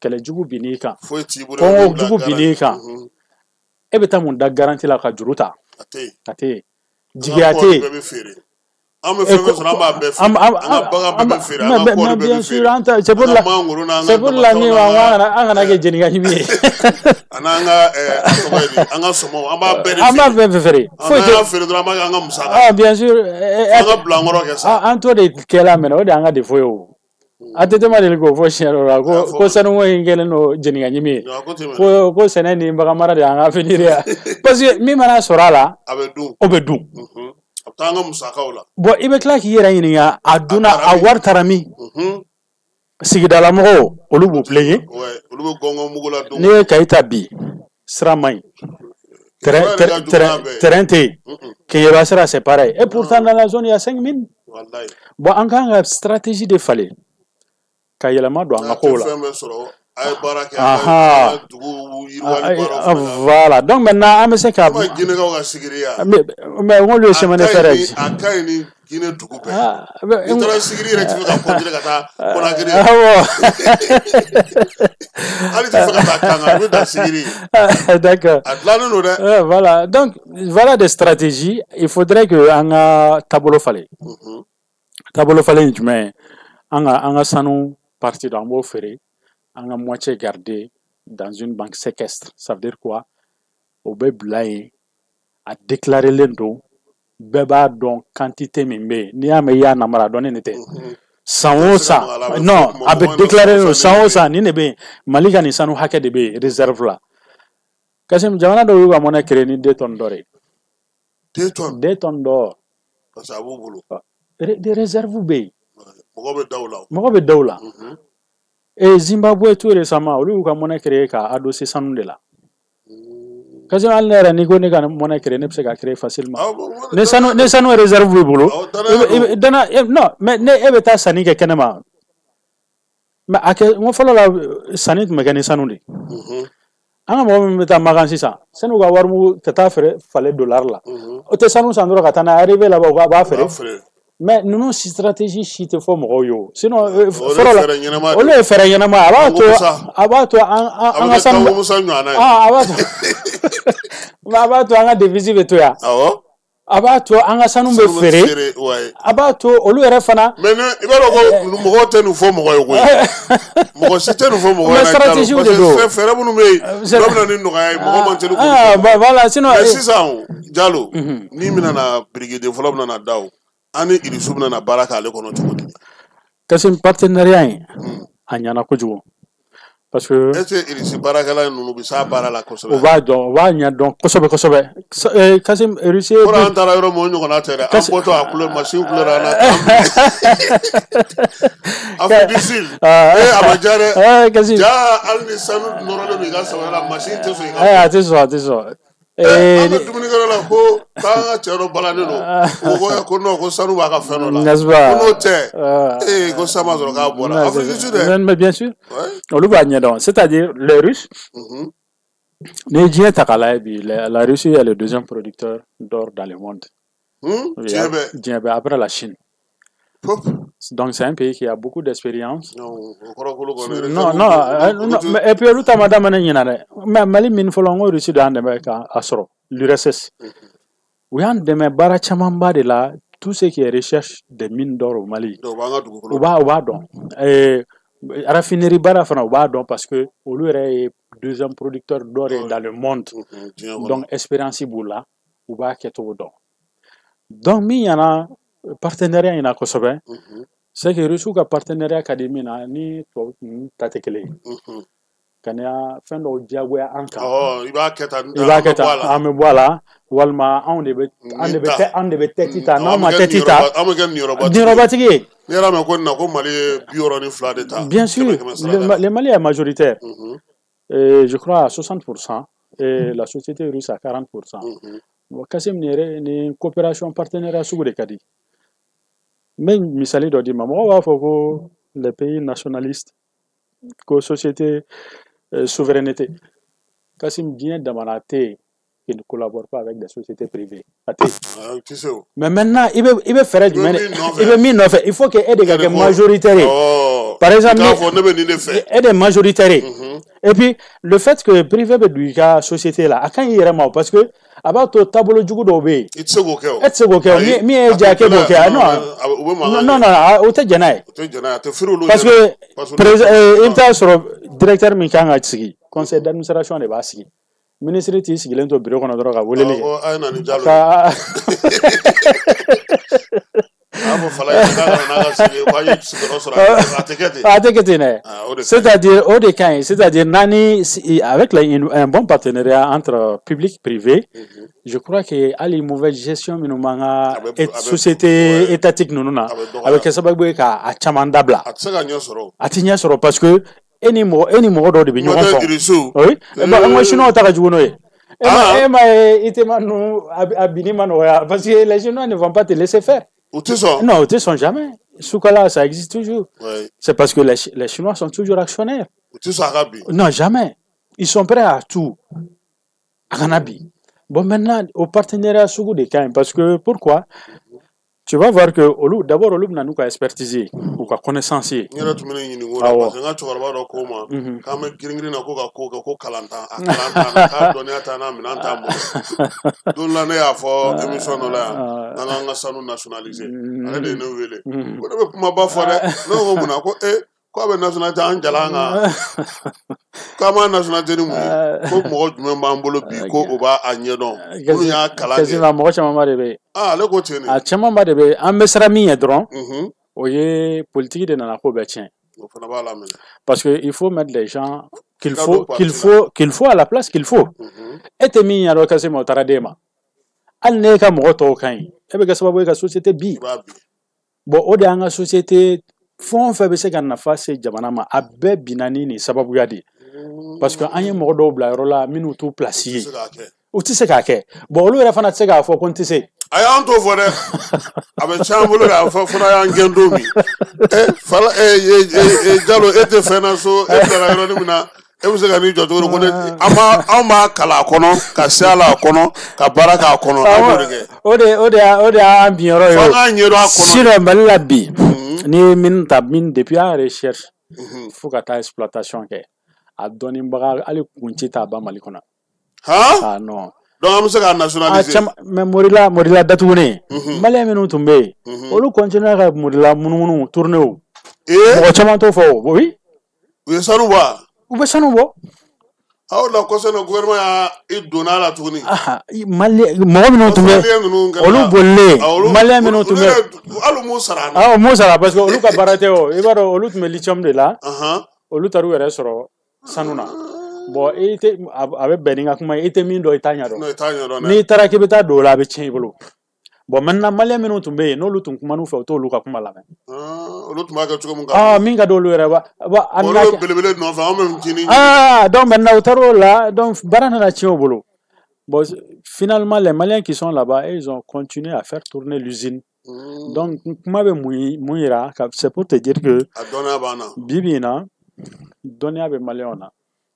kɛlɛ jugu binn'i kan, kɔngɔ jugu binn'i kan, e bɛ taa mun da garantie la ka juru ta? A tɛ yen, jigiya tɛ yen. An bɛ fɛn fɛn sɔrɔ, an b'a bɛɛ feere, an ka bagan bɛɛ bɛ feere, an ka kɔɔri bɛɛ bɛ feere, an ta, c'est pour la c'est pour la ni an kana kɛ jenika ɲimi ye. Ani an ka, a tɔgɔ ye di, an ka sɔmɔw, an b'a bɛɛ de feere. An b'a bɛɛ feere. Foyi tɛ, n'an y'a feere dɔrɔn, an b'a kɛ an ka musaka. Ah, bien sûr. An ka bilankɔrɔ kɛ sa. An t'o de kɛla minɛ, o de y'an ka défaut ye. O ATT ma deli k'o fɔ siɲɛ dɔ la ko sanuko in kɛlen don jenika ɲimi ye, ko sɛnɛ ni bagan mara de y'an ka avenir ye, parce que min mana sɔrɔ a la, a bɛ dun, o bɛ dun. A bɛ taa an ka musakaw la. Bon, i bɛ tila k'i yɛrɛ ɲininka, a dunna, a wari taara min? Sigidala mɔgɔw, olu b'u plaigner. Olu bɛ gɔngɔn mugu la don. N'i ye Kayi ta bi, sira man ɲi, terrain tɛ yen, Keɲeba sira c'est pareil, et pourtant dans la zone il y a 5 mines. Bon, an kan ka stratégie de falen ka yɛlɛma don an ka kow la. Fɛn bɛɛ sɔrɔ, a ye baara kɛ, an ka dugu yiriwali baaraw. Voilà, donc maintenant an bɛ se ka. Ginɛkaw ka sigiri ya. Mais n k'olu ye chemin de fer ye. A ka ɲi ni Ginɛ dugu bɛɛ. N'i taara sigiri yɛrɛ, ti fɛ ka continuer ka taa Conakry. Awɔ. Hali ti fɛ ka taa Kanga, i bɛ dan sigiri. D'accord. A dilannen don dɛ. Voilà, donc voilà des stratégies. Il faudrait que an ka taabolo falen. Taabolo falen ye jumɛn ye? An ka sanu partie dɔ, an b'o feere, an ka moitié garder dans une banque séquestre. Ça veut dire quoi? O bɛ bila yen, a déclaré len don, bɛɛ b'a dɔn quantité min bɛ yen. N'i y'a mɛn i y'a namara, a dɔnnen de tɛ. San o san, non, a bɛ déclaré don, san o san nin de bɛ yen, Mali ka nin sanu hakɛ de bɛ yen réserve la. Kasim, jamana dɔw y'u ka monnaie créer ni 2 tonnes d'or ye. 2 tonnes? 2 tonnes d'or. Parce que a b'u bolo. Des réserves bɛ yen. Mɔgɔ bɛ da o la. Mɔgɔ bɛ da o la. Et Zimbabwe, tout récemment, olu y'u ka monnaie créer k'a adossé sanu de la. Kasim, hali ne yɛrɛ, n'i ko ne ka monnaie créer, ne bɛ se ka créer facilement. Ni sanu réserve b'i bolo. Dana, non, mais ne e bɛ taa sanni kɛ kɛnɛma. Mais a kɛ, n ko fɔlɔ la, sanni tun bɛ kɛ ni sanu de. An ka mɔgɔ min bɛ taa Makan sisan, san'u ka wari mugu ka taa feere falen dollar la, o tɛ sanu san dɔrɔn ka taa n'a ye, arrivé là-bas, u b'a feere. Mais ninnu si stratégie si tɛ fɔ mɔgɔw ye o. Sinon fɔlɔ la, olu ye fɛɛrɛ ɲɛnama, a b'a to an ka sanu, a b'a to an ka devise bɛ to yan. A b'a to an ka sanu bɛ feere, a b'a to olu yɛrɛ fana. Mais i b'a dɔn ko mɔgɔw tɛ nin fɔ mɔgɔ ye koyi, mɔgɔ si tɛ nin fɔ mɔgɔ ye. Mais stratégie de don. Fɛɛrɛ minnu bɛ yen, dɔ bɛ na ni nɔgɔya ye, mɔgɔ man teli k'olu. Ah, voilà, sinon. Mais sisan Jalo, ni bɛna na birikiden fɔlɔ bɛna na da o, an ni Irisu bɛna na baara k'ale kɔnɔ cogo di? Kasim, partenariat in, a ɲɛna kojugu. Parce que. Est ce que Irisi baarakɛla ninnu bɛ s'a baara la kosɛbɛ? U b'a dɔn, u b'a ɲɛdɔn kosɛbɛ kosɛbɛ. Kasim, Irisi. Kɔrɔ an taara yɔrɔ min, o ɲɔgɔnna tɛ dɛ, an bɔtɔ a couleur, machine couleur an na. Afrique du Sud, ee, a ma diya dɛ. Kasim. Ja, hali ni sanu nɔrɔlen don i ka samara la, machine tɛ sɔn i ka. A tɛ sɔn, a tɛ sɔn. An bɛ dumunikɛyɔrɔ la ko k'an ka cɛ dɔ balannen don, o ko ko non, ko sanu b'a ka fɛn dɔ la. N'est-ce pas? Ko n'o tɛ, ee, ko san ma sɔrɔ k'a bɔra Afrique du Sud dɛ. Mais bien sûr, olu b'a ɲɛdɔn, c'est-à-dire les Russes, n'i ye diɲɛ ta k'a lajɛ bi, la Russie est le deuxième producteur d'or dans le monde. Diɲɛ bɛɛ. Diɲɛ bɛɛ, après la Chine. Donc c'est un pays qui a beaucoup d'expérience. Non, non, non, mais et puis olu ta ma daminɛ ɲinan dɛ. Mais Mali min fɔlɔ, n ko Russie de y'an dɛmɛ k'a sɔrɔ l'URSS. U y'an dɛmɛ baara camanba de la, tout ce qui est recherche des mines d'or au Mali. U b'a dɔn. Raffinerie baara fana, u b'a dɔn, parce que olu yɛrɛ ye deuxième producteur d'or dans le monde. Donc expérience b'u la, u b'a kɛcogo dɔn. Donc min ɲɛna partenariat in na kosɛbɛ, c'est que Russiw ka partenariat ka di min na ni tubabu ninnu ta tɛ kelen ye. Ka na fɛn dɔw diyagoya an kan. I b'a kɛ tan. I b'a kɛ tan, an bɛ bɔ a la, walima anw de bɛ an de bɛ anw de bɛ tête ta, n'anw ma tête ta. An bɛ kɛ niyɔrɔbatigi. Niyɔrɔbatigi ye. N'i yɛrɛ mɛn ko nin na ko Mali ye 62 de ta. Bien sûr, le Mali est majoritaire. Et je crois à 60% et la société russe à 40%. Bon, Kassim, nin yɛrɛ nin coopération partenariat sugu de ka di. N bɛ misali dɔ d'i ma. Mɔgɔw b'a fɔ ko les pays nationalistes, ko société souveraineté. Kassim, diɲɛ jamana tɛ yen qui ne collabore pas avec des sociétés privées. A tɛ yen. Mais maintenant, i bɛ fɛɛrɛ jumɛn i bɛ min nɔfɛ, il faut que e de ka kɛ majoritaire ye. Par exemple, e de majoritaire ye. Et puis le fait que privé bɛ don i ka société la, a ka ɲi i yɛrɛ ma, parce que a b'a to taabolo jugu dɔw bɛ yen. I tɛ se k'o kɛ o. E tɛ se k'o kɛ o. Min ye ja k'e b'o kɛ, non non non, o tɛ jɛn n'a ye. O tɛ jɛn n'a ye, a tɛ firi olu. Parce que i bɛ taa sɔrɔ directeur min kan ka sigi, conseil d'administration de b'a sigi. Ministre t'i sigilen to bureau kɔnɔ dɔrɔn ka weleli kɛ. A ye na ni Jalo ye. A b'a fɔ Falaye k'a ka na n'a ka sigi ye, k'an ye sigiyɔrɔ sɔrɔ, a tɛ kɛ ten. A tɛ kɛ ten dɛ. C'est-à-dire o de ka ɲi, c'est-à-dire n'ani avec un bon partenariat entre public privé, je crois que hali mauvaise gestion minnu b'an ka société étatique ninnu na, a bɛ kɛ sababu ye k'a caman dabila. A tɛ se ka ɲɛ sɔrɔ. A tɛ ɲɛ sɔrɔ parce que e ni mɔgɔ dɔw de bɛ ɲɔgɔn fɔ. Oui, an ka chinois ta ka jugu n'o ye. E ma ye ITEMA ninnu a binni ma nɔgɔya parce que les Chinois ne vont pas te laisser faire. U tɛ sɔn. Non, u tɛ sɔn jamais. Soukala, ça existe toujours. C'est parce que les Chinois sont toujours actionnaires. U tɛ sɔn a ka bin. Non, jamais. Ils sont prêts à tout. A kana bin. Bon, maintenant, au partenariat sugu de ka ɲi parce que pourquoi? Tu vas voir que olu d'abord olu bɛna n'u ka expertise ye, u ka connaissance ye. N yɛrɛ tun bɛ ne ɲininka o la parce que n ka cɛkɔrɔba dɔ ko n ma k'an bɛ girin-girin na ko ka ko kɛ ko kalan t'an a kalan t'an na k'a dɔnniya t'an na minɛn t'an bolo. Don dɔ la ne y'a fɔ émission dɔ la yan n'an k'an ka sanu nationaliser, ale de ye ne wele ko ne bɛ kumaba fɔ dɛ, ne ko mun na, ko ko a bɛ nationaliser an jalan kan, k'an b'a nationaliser ni mun ye, ko mɔgɔ jumɛn b'an bolo bi ko o b'a ɲɛdɔn minnu y'a kalan kɛ. Mɔgɔ camanba de bɛ yen. Ale ko ten de. A camanba de bɛ yen. An bɛ siran min ɲɛ dɔrɔn, o ye politique de nana ko bɛɛ tiɲɛ. O fana b'a la minɛ. Parce que il faut mettre les gens qu'il faut qu'il faut à la place qu'il faut. E tɛ min ɲɛdɔn ka se ma o taara d'e ma. Hali n'e ka mɔgɔ tɔw ka ɲi, e bɛ kɛ sababu ye ka société bin. Bon, o de y'an ka société fɛn o fɛn bɛ se ka nafa se jamana ma, a bɛɛ binna ni nin sababuya de ye. Parce que an ye mɔgɔ dɔw bila yɔrɔ la minnu t'u place ye. U tɛ se k'a kɛ. Bon, olu yɛrɛ fana tɛ se k'a fɔ ko n tɛ se. A y'an t'o fɔ dɛ. A bɛ tiɲɛ an bolo dɛ, a fɔ fana y'an gɛn don min. Fala Jalo, e tɛ fɛn na so, e bilara yɔrɔnin min na, e bɛ se ka n'i jɔ cogo di ko ne anw b'a kalan a kɔnɔ, ka se a la a kɔnɔ, ka baara k'a kɔnɔ, an b'o de kɛ. O de y'an bin yɔrɔ ye. F'an k'a ɲɛdɔn a kɔnɔ. Sinon Mali la bi, n'i ye min ta min depuis a recherche fo ka taa exploitation kɛ, a dɔnnibaga hali kunci t'a ban Mali kɔnɔ. Han? Ah non. Donc an bɛ se k'a nationaliser. Mais Morila datugunen, Malien minnu tun bɛ yen, olu continuer ka Morila munumunu tourner o. Mɔgɔ caman t'o fɔ o, oui. U ye sanu bɔ wa? U bɛ sanu bɔ. Aw la kɔsɛbɛ na gouvernement y'a i donna a la tuguni. Mali mɔgɔ minnu tun bɛ olu bolilen, Malien minnu tun bɛ. Hali m'u sara. Awɔ, m'u sara parce que olu ka baara tɛ o. I b'a dɔn olu tun bɛ lithium de la. Olu taar'u yɛrɛ sɔrɔ sanu na. Bon, i tɛ a bɛ bɛn ni n ka kuma ye, i tɛ min dɔn i t'a ɲɛdɔn. N'i taara k'i bɛ taa don o la, a bɛ tiɲɛ i bolo. Bon, maintenant Malien minnu tun bɛ yen n'olu tun kuman'u fɛ, u t'olu ka kuma lamɛn. Olu tun b'a kɛ cogo min ka. Min ka d'olu yɛrɛ ba. Olu bɛ belebele nɔfɛ, anw bɛ ncinin. Donc maintenant u taar'o la, donc baara nana tiɲɛ u bolo. Bon, finalement les Maliens qui sont là-bas, ils ont continué à faire tourner l'usine. Donc kuma bɛ mun yira, c'est pour te dire que. A dɔnniya b'an na. Bi bi in na, dɔnniya bɛ Malienw na.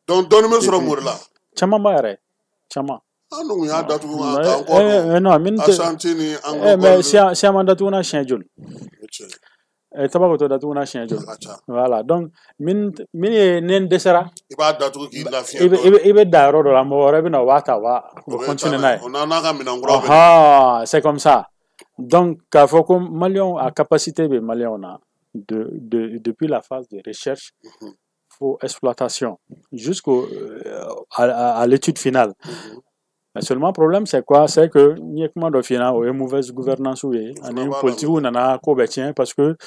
Donc dɔnni bɛ sɔrɔ Morila. Caman b'a yɛrɛ, caman. An dun y'a datugu k'an kɔ don. Ashanti ni Anglo. Mais siyaman datuguna siɲɛ joli? Tabakoto datuguna siɲɛ joli? Voilà, donc min ye ne dɛsɛra. I b'a datugu k'i lafiya. I bɛ da yɔrɔ dɔ la, mɔgɔ wɛrɛ bɛ na o b'a ta o b'a continuer n'a ye. O n'a ka minɛn kuraw bɛ. C'est comme ça. Donc k'a fɔ ko Malienw a capacité bɛ Malienw na depuis la phase de recherche. Pour exploitation jusqu'au à l'étude finale. Mais seulement problème c'est quoi? C'est que ni kuma dɔ f'i ɲɛna, o ye mauvaise gouvernance ye ani politique nana ko bɛɛ tiɲɛ parce que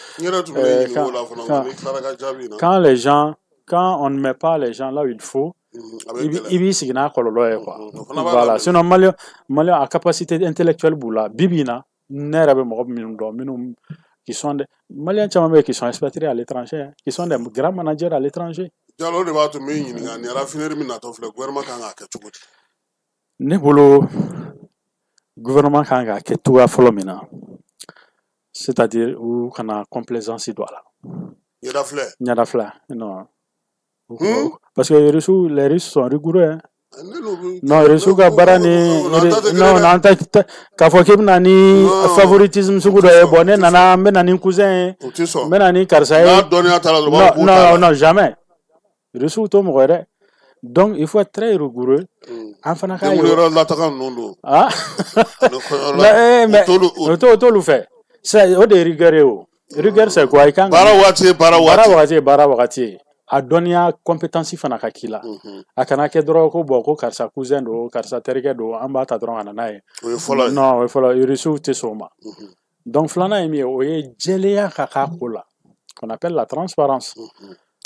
quand les gens, quand on ne met pas les gens là où il faut, i b'i sigi n'a kɔlɔlɔ ye quoi. Voilà, sinon Malien a capacité intellectuelle b'u la. Bi bi in na, ne yɛrɛ bɛ mɔgɔ minnu dɔn minnu qui sont des Maliens qui sont expatriés à l'étranger, qui sont des grands managers à l'étranger. Jalo de b'a to n bɛ ɲininka nin raffinerie min natɔ filɛ, gouvernement kan k'a kɛ cogo di? Ne bolo, Gouvernement kan k'a kɛ cogoya fɔlɔ min na, c'est-à-dire u kana complaisance don a la. Ɲɛda filɛ. Ɲɛda filɛ, non. Parce que les Russes sont rigoureux, hein. Non, Russes ka baara ni, non, an tɛ k'a fɔ k'i bɛna ni favoritisme sugu dɔ ye. Bon, ne nana, n bɛ na ni cousin ye, n bɛ na ni karisa ye. N'a dɔnniya t'a la dɔrɔn, non non non, jamais. Russes t'o mɔgɔ ye dɛ. Donc il faut être très rigoureux. An fana k'a ye. Denkunyɔrɔ lataga ninnu don. Ah. Mais o t'olu fɛ. O de ye rigueur ye o. Rigueur, c'est quoi? I kan ka baara waati ye baara waati. Baara waati ye baara waati ye. A dɔnniya, compétence fana ka k'i la. A kana kɛ dɔrɔn ko bon, ko karisa cousin don, karisa terikɛ don, an b'a ta dɔrɔn ka na n'a ye. O ye fɔlɔ ye. Non, o ye fɔlɔ ye. Russiw tɛ sɔn o ma. Donc filanan ye min ye, o ye jɛlenya ka k'a ko la, qu'on appelle la transparence.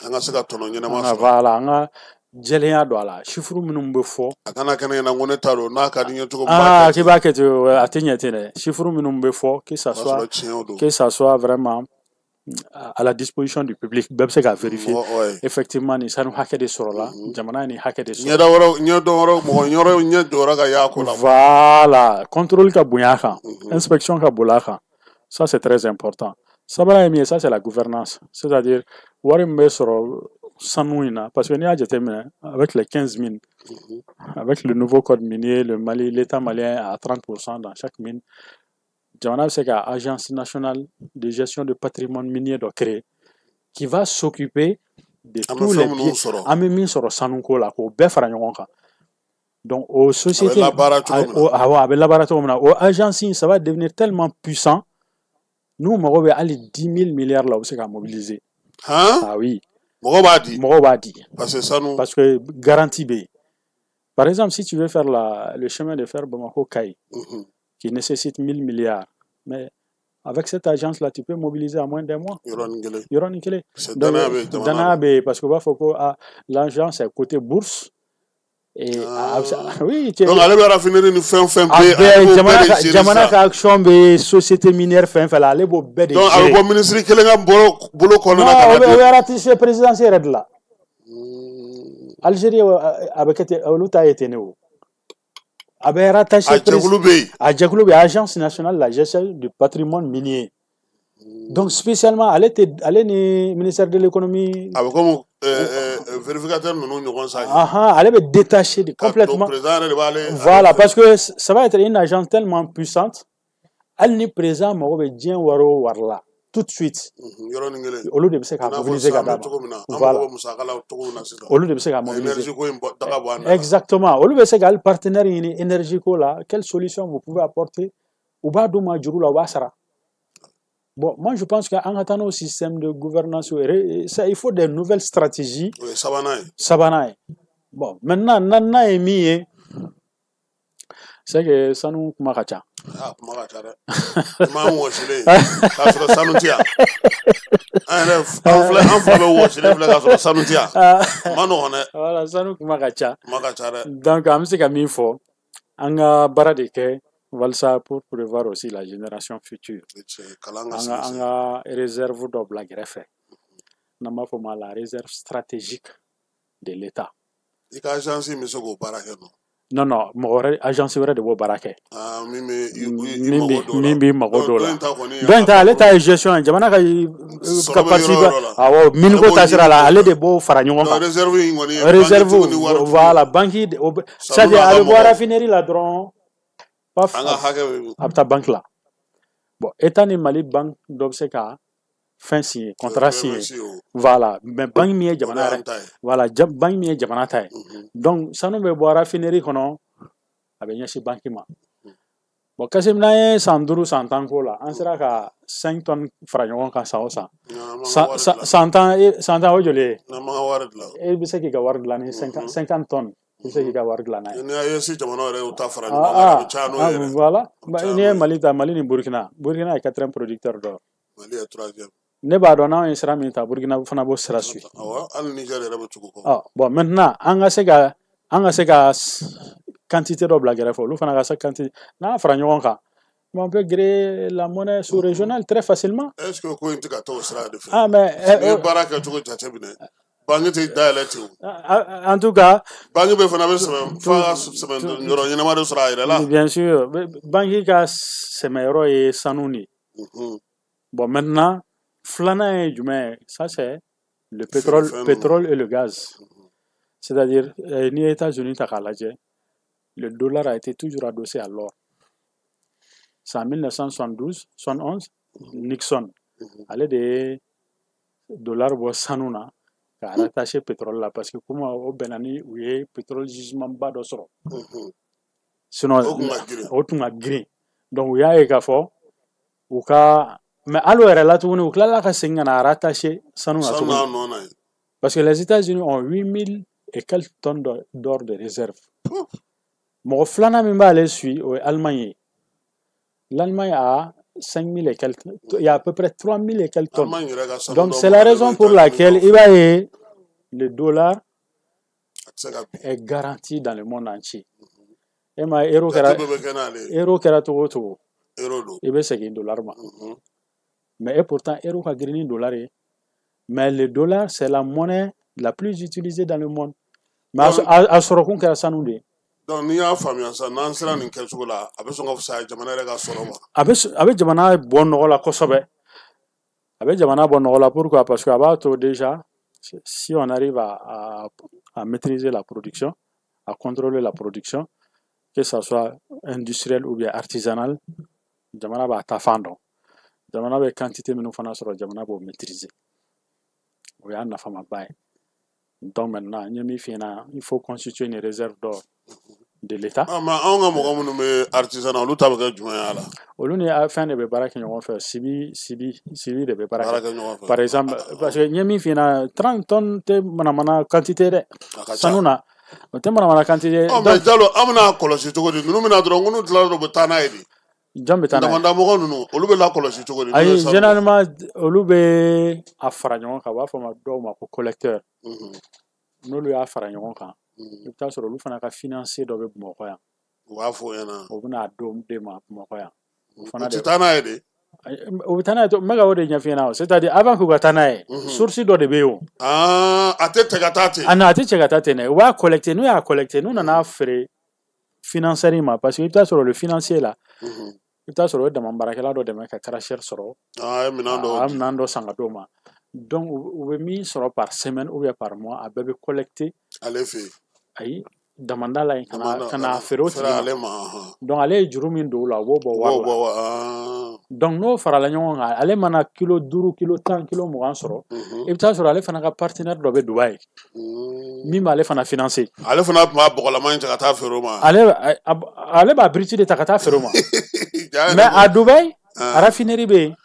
An ka se ka tɔnɔ ɲɛnama sɔrɔ. Voilà, an ka jɛlenya don a la, chiffre minnu bɛ fɔ. A kana kɛ ne ɲɛna ko ne t'a dɔn, n'a ka di n ye cogo min. Ah, k'i b'a kɛ ten, a tɛ ɲɛ ten dɛ. Chiffre minnu bɛ fɔ, que ça soit vraiment à la disposition du public, bɛɛ bɛ se k'a vérifier. Effectivement, nin sanu hakɛ de sɔrɔla, jamana ye nin hakɛ de sɔrɔ. Ɲɛda wɛrɛ, ɲɛ dɔn wɛrɛ, mɔgɔ wɛrɛ ɲɛ jɔyɔrɔ ka y'a ko la. Voilà, contrôle ka bonya a kan, inspection ka boli a kan, ça c'est très important. Sabanan ye min ye, ça c'est la gouvernance, c'est-à-dire wari min bɛ sɔrɔ sanu in na, parce que n'i y'a jateminɛ, avec les 15 mines, avec le nouveau code minier, le Mali, l'État malien a 30% dans chaque mine. Jamana bɛ se ka agence nationale de gestion de patrimoine minier dɔ créer qui va s'occuper de tous les biens an bɛ min sɔrɔ sanuko la, k'o bɛɛ fara ɲɔgɔn kan. Donc o société, awɔ, a bɛ labaara cogo min na, o agence in, ça va devenir tellement puissant, n'u mago bɛ hali 10 000 milliards la, u bɛ se ka mobiliser. Ah oui. Mɔgɔ b'a di. Mɔgɔw b'a di. Parce que sanu. Parce que garantie bɛ yen. Par exemple, si tu veux faire le chemin de fer Bamako-Kayes, qui nécessite 1000 milliards, mais avec cette agence-là, tu peux mobiliser en moins d'un mois. Yɔrɔnin kelen. Danaya bɛ yen, parce que u b'a fɔ ko ah, l'agence est cotée bourse. Et ah, oui, donc ale bɛ raffinerie ni fɛn fɛn bɛ yen, jamana ka action bɛ société minière fɛn fɛn la, ale b'o bɛɛ de gérer. Donc a bɛ bɔ ministre kelen ka bolo kɔnɔna ka na. Non, o bɛ rattaché présidence yɛrɛ de la. Algérie a bɛ kɛ ten, olu ta ye ten de o. A bɛ rattaché. A jɛkulu bɛ yen. A jɛkulu bɛ yen, agence nationale de la gestion du patrimoine minier. Donc spécialement ale tɛ, ale ni ministère de l'économie. A bɛ komi vérificateur ninnu ɲɔgɔn sa. Ahan, ale bɛ détaché de complètement. Président yɛrɛ de b'ale. Voilà, parce que ça va être une agence tellement puissante, hali ni président mago bɛ diɲɛ wari o wari la, tout de suite. Yɔrɔnin kelen. Olu de bɛ se ka mobiliser ka d'a ma. Voilà. Olu de bɛ se ka mobiliser. Énergie ko in daga bɔ an na. Exactement, olu bɛ se ka hali partenaire ɲini énergie ko la, quelle solution vous pouvez apporter, u b'a d'u ma juru la, u b'a sara. Bon, moi je pense qu'an ka taa n'o système de gouvernance, ça, il faut des nouvelles stratégies. O ye sabanan ye. Sabanan ye. Bon, maintenant naaninan ye min ye, c'est que sanu kuma ka ca. Ah, kuma ka ca dɛ. I m'an wɔsilen k'a sɔrɔ sanu tɛ yan. An yɛrɛ, an filɛ, an fila bɛ wɔsilen filɛ k'a sɔrɔ sanu tɛ yan. A ma nɔgɔn dɛ. Voilà, sanu kuma ka ca. Kuma ka ca dɛ. Donc an bɛ se ka min fɔ, an ka baara de kɛ walasa pour prévoir aussi la génération future. Kalan ka an ka réserve dɔ bila kɛrɛfɛ, n'an b'a fɔ o ma la réserve stratégique de l'État. I ka agence in bɛ se k'o baara kɛ nɔ? Non, mɔgɔ wɛrɛ, agence wɛrɛ de b'o baara kɛ. Ah, min bɛ i mago don o la. Min b'i mago don o la. Dɔ in ta, ale ta ye gestion ye, jamana ka participer, awɔ, miniko ta sira la, ale de b'o fara ɲɔgɔn kan. Réserve in kɔni ye. Réserve, voilà, banque, c'est à dire a bɛ bɔ raffinerie la dɔrɔn, paf, an ka hakɛ bɛ. A bɛ taa banque la. Bon, État ni Mali banque dɔ bɛ se ka fɛn signer, contrat signer. Voilà, mais banque min ye jamana yɛrɛ, voilà, banque min ye jamana ta ye. Donc sanu bɛ bɔ raffinerie kɔnɔ, a bɛ ɲɛsin banque ma. Bon, kasi n'an ye san 5, san 10 k'o la, an sera ka 5 tonnes fara ɲɔgɔn kan san o san. San 10, san 10 o joli ye? E bɛ se k'i ka wari dilan ni 50 tonnes. I bɛ se k'i ka wari dilan n'a ye. Ni AES jamana yɛrɛ y'o ta fara ɲɔgɔn kan, a bɛ caya n'o yɛrɛ. Voilà, n'i ye Mali ta, Mali ni Burkina, Burkina ye quatrième producteur d'or. Mali ye troisième. Ne b'a dɔn n'anw ye sira min ta, Burkina fana b'o sira suit. Awɔ, hali Niger yɛrɛ bɛ tugu o kɔ. Ɔ bon, maintenant an ka se ka quantité dɔ bila kɛrɛfɛ, olu fana ka se quantité n'a fara ɲɔgɔn kan, on peut créer la monnaie sous-régionale très facilement. Est-ce que ko in tɛ ka taa o sira de fɛ? Ah mais n'i ye baara kɛcogo jateminɛ. Banque tɛ dayɛlɛ ten o. En tout cas. Banque bɛ fana bɛ sɛbɛn f'a ka sɛbɛn yɔrɔ ɲɛnama de sɔrɔ a yɛrɛ la. Bien sûr, banque ka sɛmɛyɔrɔ ye sanu de ye. Bon, maintenant, filanan ye jumɛn ye? Ça, c'est le pétrole et le gaz. C'est-à-dire, n'i ye États-Unis ta k'a lajɛ, le dollar a été toujours adossé à l'or. C'est en 1972, 71, Nixon, ale de ye dollar bɔ sanu na k'a rattaché pétrole la, parce que comme o bɛnna ni u ye pétrole gisement ba dɔ sɔrɔ. Sinon, o tun ka girin. Donc, u y'a ye k'a fɔ u ka, mais hali o yɛrɛ la tuguni, u tilala ka segin ka na rattaché sanu na tuguni. Parce que les États-Unis ont 8000 et quelques tonnes d'or de réserve. Mɔgɔ filanan min b'ale suit, o ye Allemagne ye. L'Allemagne a 5000 et quelques, il y a à peu près 3000 et quelques tonnes. Donc c'est la raison pour laquelle il va y le dollar est garanti dans le monde entier. E ma euro kɛra cogo o cogo, i bɛ segin dollar ma. Mais et pourtant, euro ka girin ni dollar ye. Mais le dollar, c'est la monnaie la plus utilisée dans le monde. Mais a sɔrɔkun kɛra sanu de ye. Donc n'i y'a faamuya sisan, n'an sera nin kɛcogo la, a bɛ sɔn ka fisaya jamana yɛrɛ ka sɔrɔ ma. A bɛ jamana bɔ nɔgɔ la kosɛbɛ. A bɛ jamana bɔ nɔgɔ la, pourquoi? Parce que a b'a to déjà, si on arrive à maîtriser la production, à contrôler la production, que ça soit industriel ou bien artisanal, jamana b'a ta fan dɔn. Jamana bɛ quantité minnu fana sɔrɔ, jamana b'o maîtriser. O y'a nafamaba ye. Donc maintenant, n ye min f'i ɲɛna, il faut constituer une réserve d'or de l'État. Ah, mais anw ka mɔgɔ minnu bɛ artisanat, olu ta bɛ kɛ jumɛn ye a la? Olu ni fɛn de bɛ baara kɛ ɲɔgɔn fɛ, sibi de bɛ baara kɛ ɲɔgɔn fɛ. Par exemple, parce que n ye min f'i ɲɛna, 30 tonnes tɛ manamana quantité dɛ. Sanu na, o tɛ manamana quantité. Ɔ, mais Jalo, an bɛna kɔlɔsi cogo di? Ninnu bɛna dɔrɔn, ko n'u tilala dɔrɔn, u bɛ taa n'a ye de. Jɔn bɛ taa n'a ye? Damanda mɔgɔ ninnu, olu bɛ lakɔlɔsi cogo di? Ayi, généralement, olu bɛ a fara ɲɔgɔn kan, u b'a fɔ dɔw ma ko collecteur. N'olu y'a fara ɲɔgɔn kan, i bɛ taa sɔrɔ olu fana ka financier dɔ bɛ Bamakɔ yan. U b'a fɔ o ɲɛna. O bɛna don de ma Bamakɔ yan. O tɛ taa n'a ye de. O bɛ taa n'a ye, n bɛ ka o de ɲɛf'i ɲɛna o. C'est-à-dire avant k'u ka taa n'a ye, source dɔ de bɛ yen o. A tɛ cɛ ka taa ten. Ah non, a tɛ cɛ ka taa ten dɛ. U b'a collecter, n'u y'a collecter, n'u nana feere financier ma, parce que i bɛ taa sɔrɔ le financier la, i bɛ taa sɔrɔ o ye dama baarakɛla dɔ dɛmɛ ka karachère sɔrɔ. A ye minɛn dɔ san ka d'o ma. Donc u bɛ min sɔrɔ par semaine ou bien par mois, a bɛɛ bɛ collecter. Ale fɛ yen. Ayi, damanda la yen, ka na feere o tigi ma. Donc ale ye juru min don o la, o b'o bɔ wari la. Donc n'o farala ɲɔgɔn kan, ale mana kilo 5, kilo 10, kilo 20 sɔrɔ, i bɛ taa sɔrɔ ale fana ka partenaire dɔ bɛ Dubaï min b'ale fana financer. Ale fana tun b'a bɔgɔlama in ta ka taa feere o ma. Ale b'a biriti de ta ka taa feere o ma. Mais à Dubaï, raffinerie bɛ yen.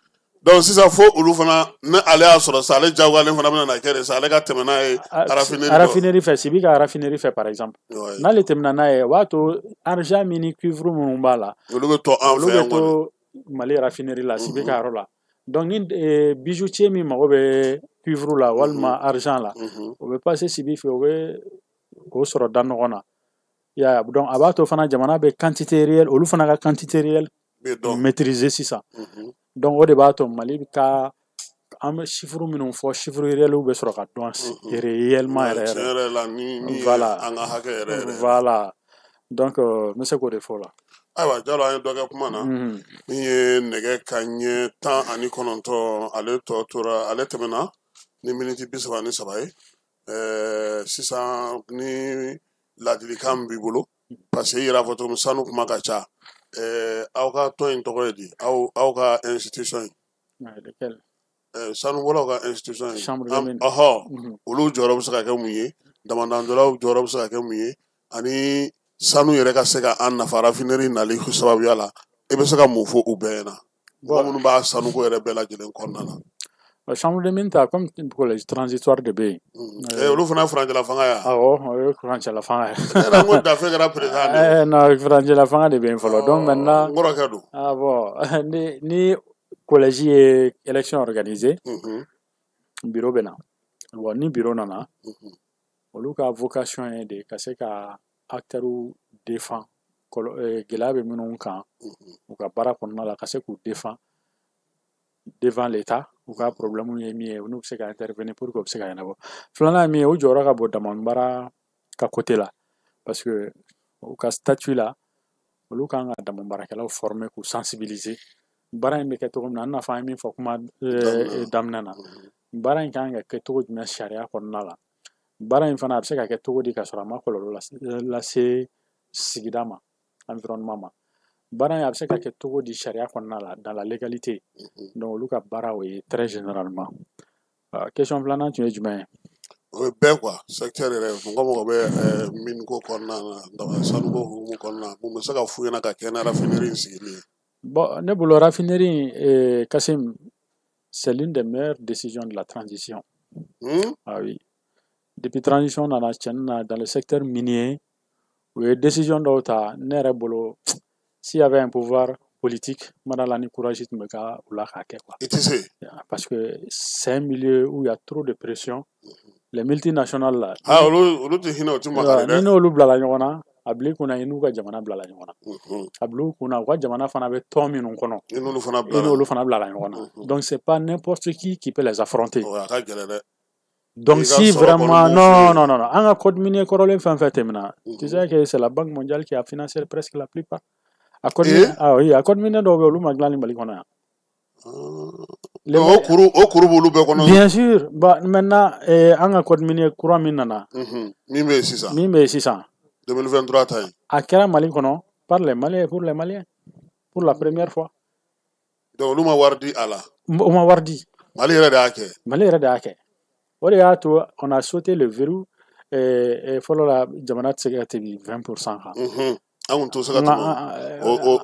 Donc sisan fo olu fana, ni ale y'a sɔrɔ sisan, ale jagoyalen fana bɛna na kɛ de sisan, ale ka tɛmɛ n'a ye raffinerie. Raffinerie fɛ, Sibi ka raffinerie fɛ par exemple. N'ale tɛmɛna n'a ye, o b'a to argent min ni cuivre minnu b'a la, olu bɛ to an fɛ yan kɔni. Olu bɛ to Mali raffinerie la, Sibi ka yɔrɔ la. Donc ni bijoutier min mago bɛ cuivre la walima argent la, o bɛ passer Sibi fɛ, o bɛ o sɔrɔ da nɔgɔn na. I y'a ye, donc a b'a to fana jamana bɛ quantité réelle, olu fana ka quantité réelle maîtriser sisan. Donc o de b'a to Mali bɛ ka an bɛ chiffre minnu fɔ, chiffre réel bɛ sɔrɔ ka dɔn réellement yɛrɛ yɛrɛ. Tiɲɛ yɛrɛ la, ni voilà, an ka hakɛ yɛrɛ yɛrɛ. Voilà, donc n bɛ se k'o de fɔ o la. Ayiwa Jalo, an ye dɔ kɛ kuma na. Min ye nɛgɛ ka ɲɛ 19, ale tɔ tora, ale tɛmɛna ni miniti 33 ye. Sisan ni ladilikan b'i bolo, parce que i yɛrɛ y'a fɔ cogo min, sanu kuma ka ca. Aw ka tɔn in tɔgɔ ye di? Aw ka institution in. Sanubɔlaw ka institution in. Ɔhɔ, olu jɔyɔrɔ bɛ se ka kɛ mun ye? Damadandɔlaw jɔyɔrɔ bɛ se ka kɛ mun ye? Ani sanu yɛrɛ ka se ka an nafa raffinerie nali sababuya la, i bɛ se ka mun fɔ u bɛɛ ɲɛna? Mɔgɔ minnu b'a sanuko yɛrɛ bɛɛ lajɛlen kɔnɔna na. Chambre de mine ta, comme collège transitoire de bɛ yen. Olu fana ye furancɛla fanga ye. Awɔ, o ye furancɛla fanga ye. Ne yɛrɛ ko Dafe kɛra président de ye. Non, furancɛla fanga de bɛ yen fɔlɔ. Donc maintenant. N kɔrɔkɛ don. Ah bon, ni collège ye élection organisée, bureau bɛ na. Bon, ni bureau nana, olu ka vocation ye de ka se ka acteurs défend, gɛlɛya bɛ minnu kan u ka baara kɔnɔna la, ka se k'u défend devant l'État U ka problème ye min ye, n'u bɛ se ka intervenir pour que u bɛ se ka ɲɛnabɔ. Filanan ye min ye, u jɔyɔrɔ ka bon damani ka côté la, parce que u ka statut la, olu kan ka dama baarakɛlaw former k'u sensibiliser baara in bɛ kɛ cogo min na. An n'a fɔ an ye min fɔ kuma daminɛ na, baara in kan ka kɛ cogo jumɛn sariya kɔnɔna la, baara in fana a bɛ se ka kɛ cogo di ka sɔrɔ a ma kɔlɔlɔ lase sigida ma, environnement ma, baara in a bɛ se ka kɛ cogo di sariya kɔnɔna la, dans la légalité. Donc olu ka baara o ye très généralement. Question filanan tun ye jumɛn ye? O ye bɛɛ quoi, secteur yɛrɛ, mɔgɔ mɔgɔ bɛ mine ko kɔnɔna na, sanuko hukumu kɔnɔna na, mun bɛ se ka f'u ɲɛna ka kɛ ni raffinerie in sigili ye? Bon, ne bolo raffinerie in, Kassim, c'est l'une des meilleures décisions de la transition. Ah oui. Depuis transition nana, tiɲɛni na, dans le secteur minier, u ye décision dɔw ta, ne yɛrɛ bolo, s'il y avait un pouvoir politique, ma la ni courage tun bɛ ka u la k'a kɛ quoi. I tɛ se. Parce que c'est un milieu où il y a trop de pression. Les multinationales là. Ah, olu tɛ hinɛ, o tɛ makari dɛ. Ni n'olu bilala ɲɔgɔn na, a bila i kunna i n'u ka jamana bilala ɲɔgɔn na. A bila u kunna u ka jamana fana bɛ tɔn minnu kɔnɔ. I n'olu fana bilala. I n'olu fana bilala ɲɔgɔn na. Donc c'est pas n'importe qui peut les affronter. A ka gɛlɛn dɛ. Donc si vraiment, non, non, non, non, an ka code minier kɔrɔlen fɛn fɛn tɛmɛna, tu sais que c'est la Banque mondiale qui a financé presque la plupart. A code minier, ah oui, a code minier dɔw bɛ yen, olu ma dilan ni Mali kɔnɔ yan. O kuru b'olu bɛɛ kɔnɔ. Bien sûr. Bon, maintenant, an ka code minier kura min nana. Min bɛ yen sisan. Min bɛ yen sisan. 2023 ta ye. A kɛra Mali kɔnɔ par les Maliens, pour les Maliens, pour la première fois. Donc olu ma wari di a la. U ma wari di. Mali yɛrɛ de y'a kɛ. Mali yɛrɛ de y'a kɛ. O de y'a to on a sauté le verrou. Fɔlɔ la, jamana tɛ se ka tɛmɛ 20% kan. An kun t'o se ka tɛmɛ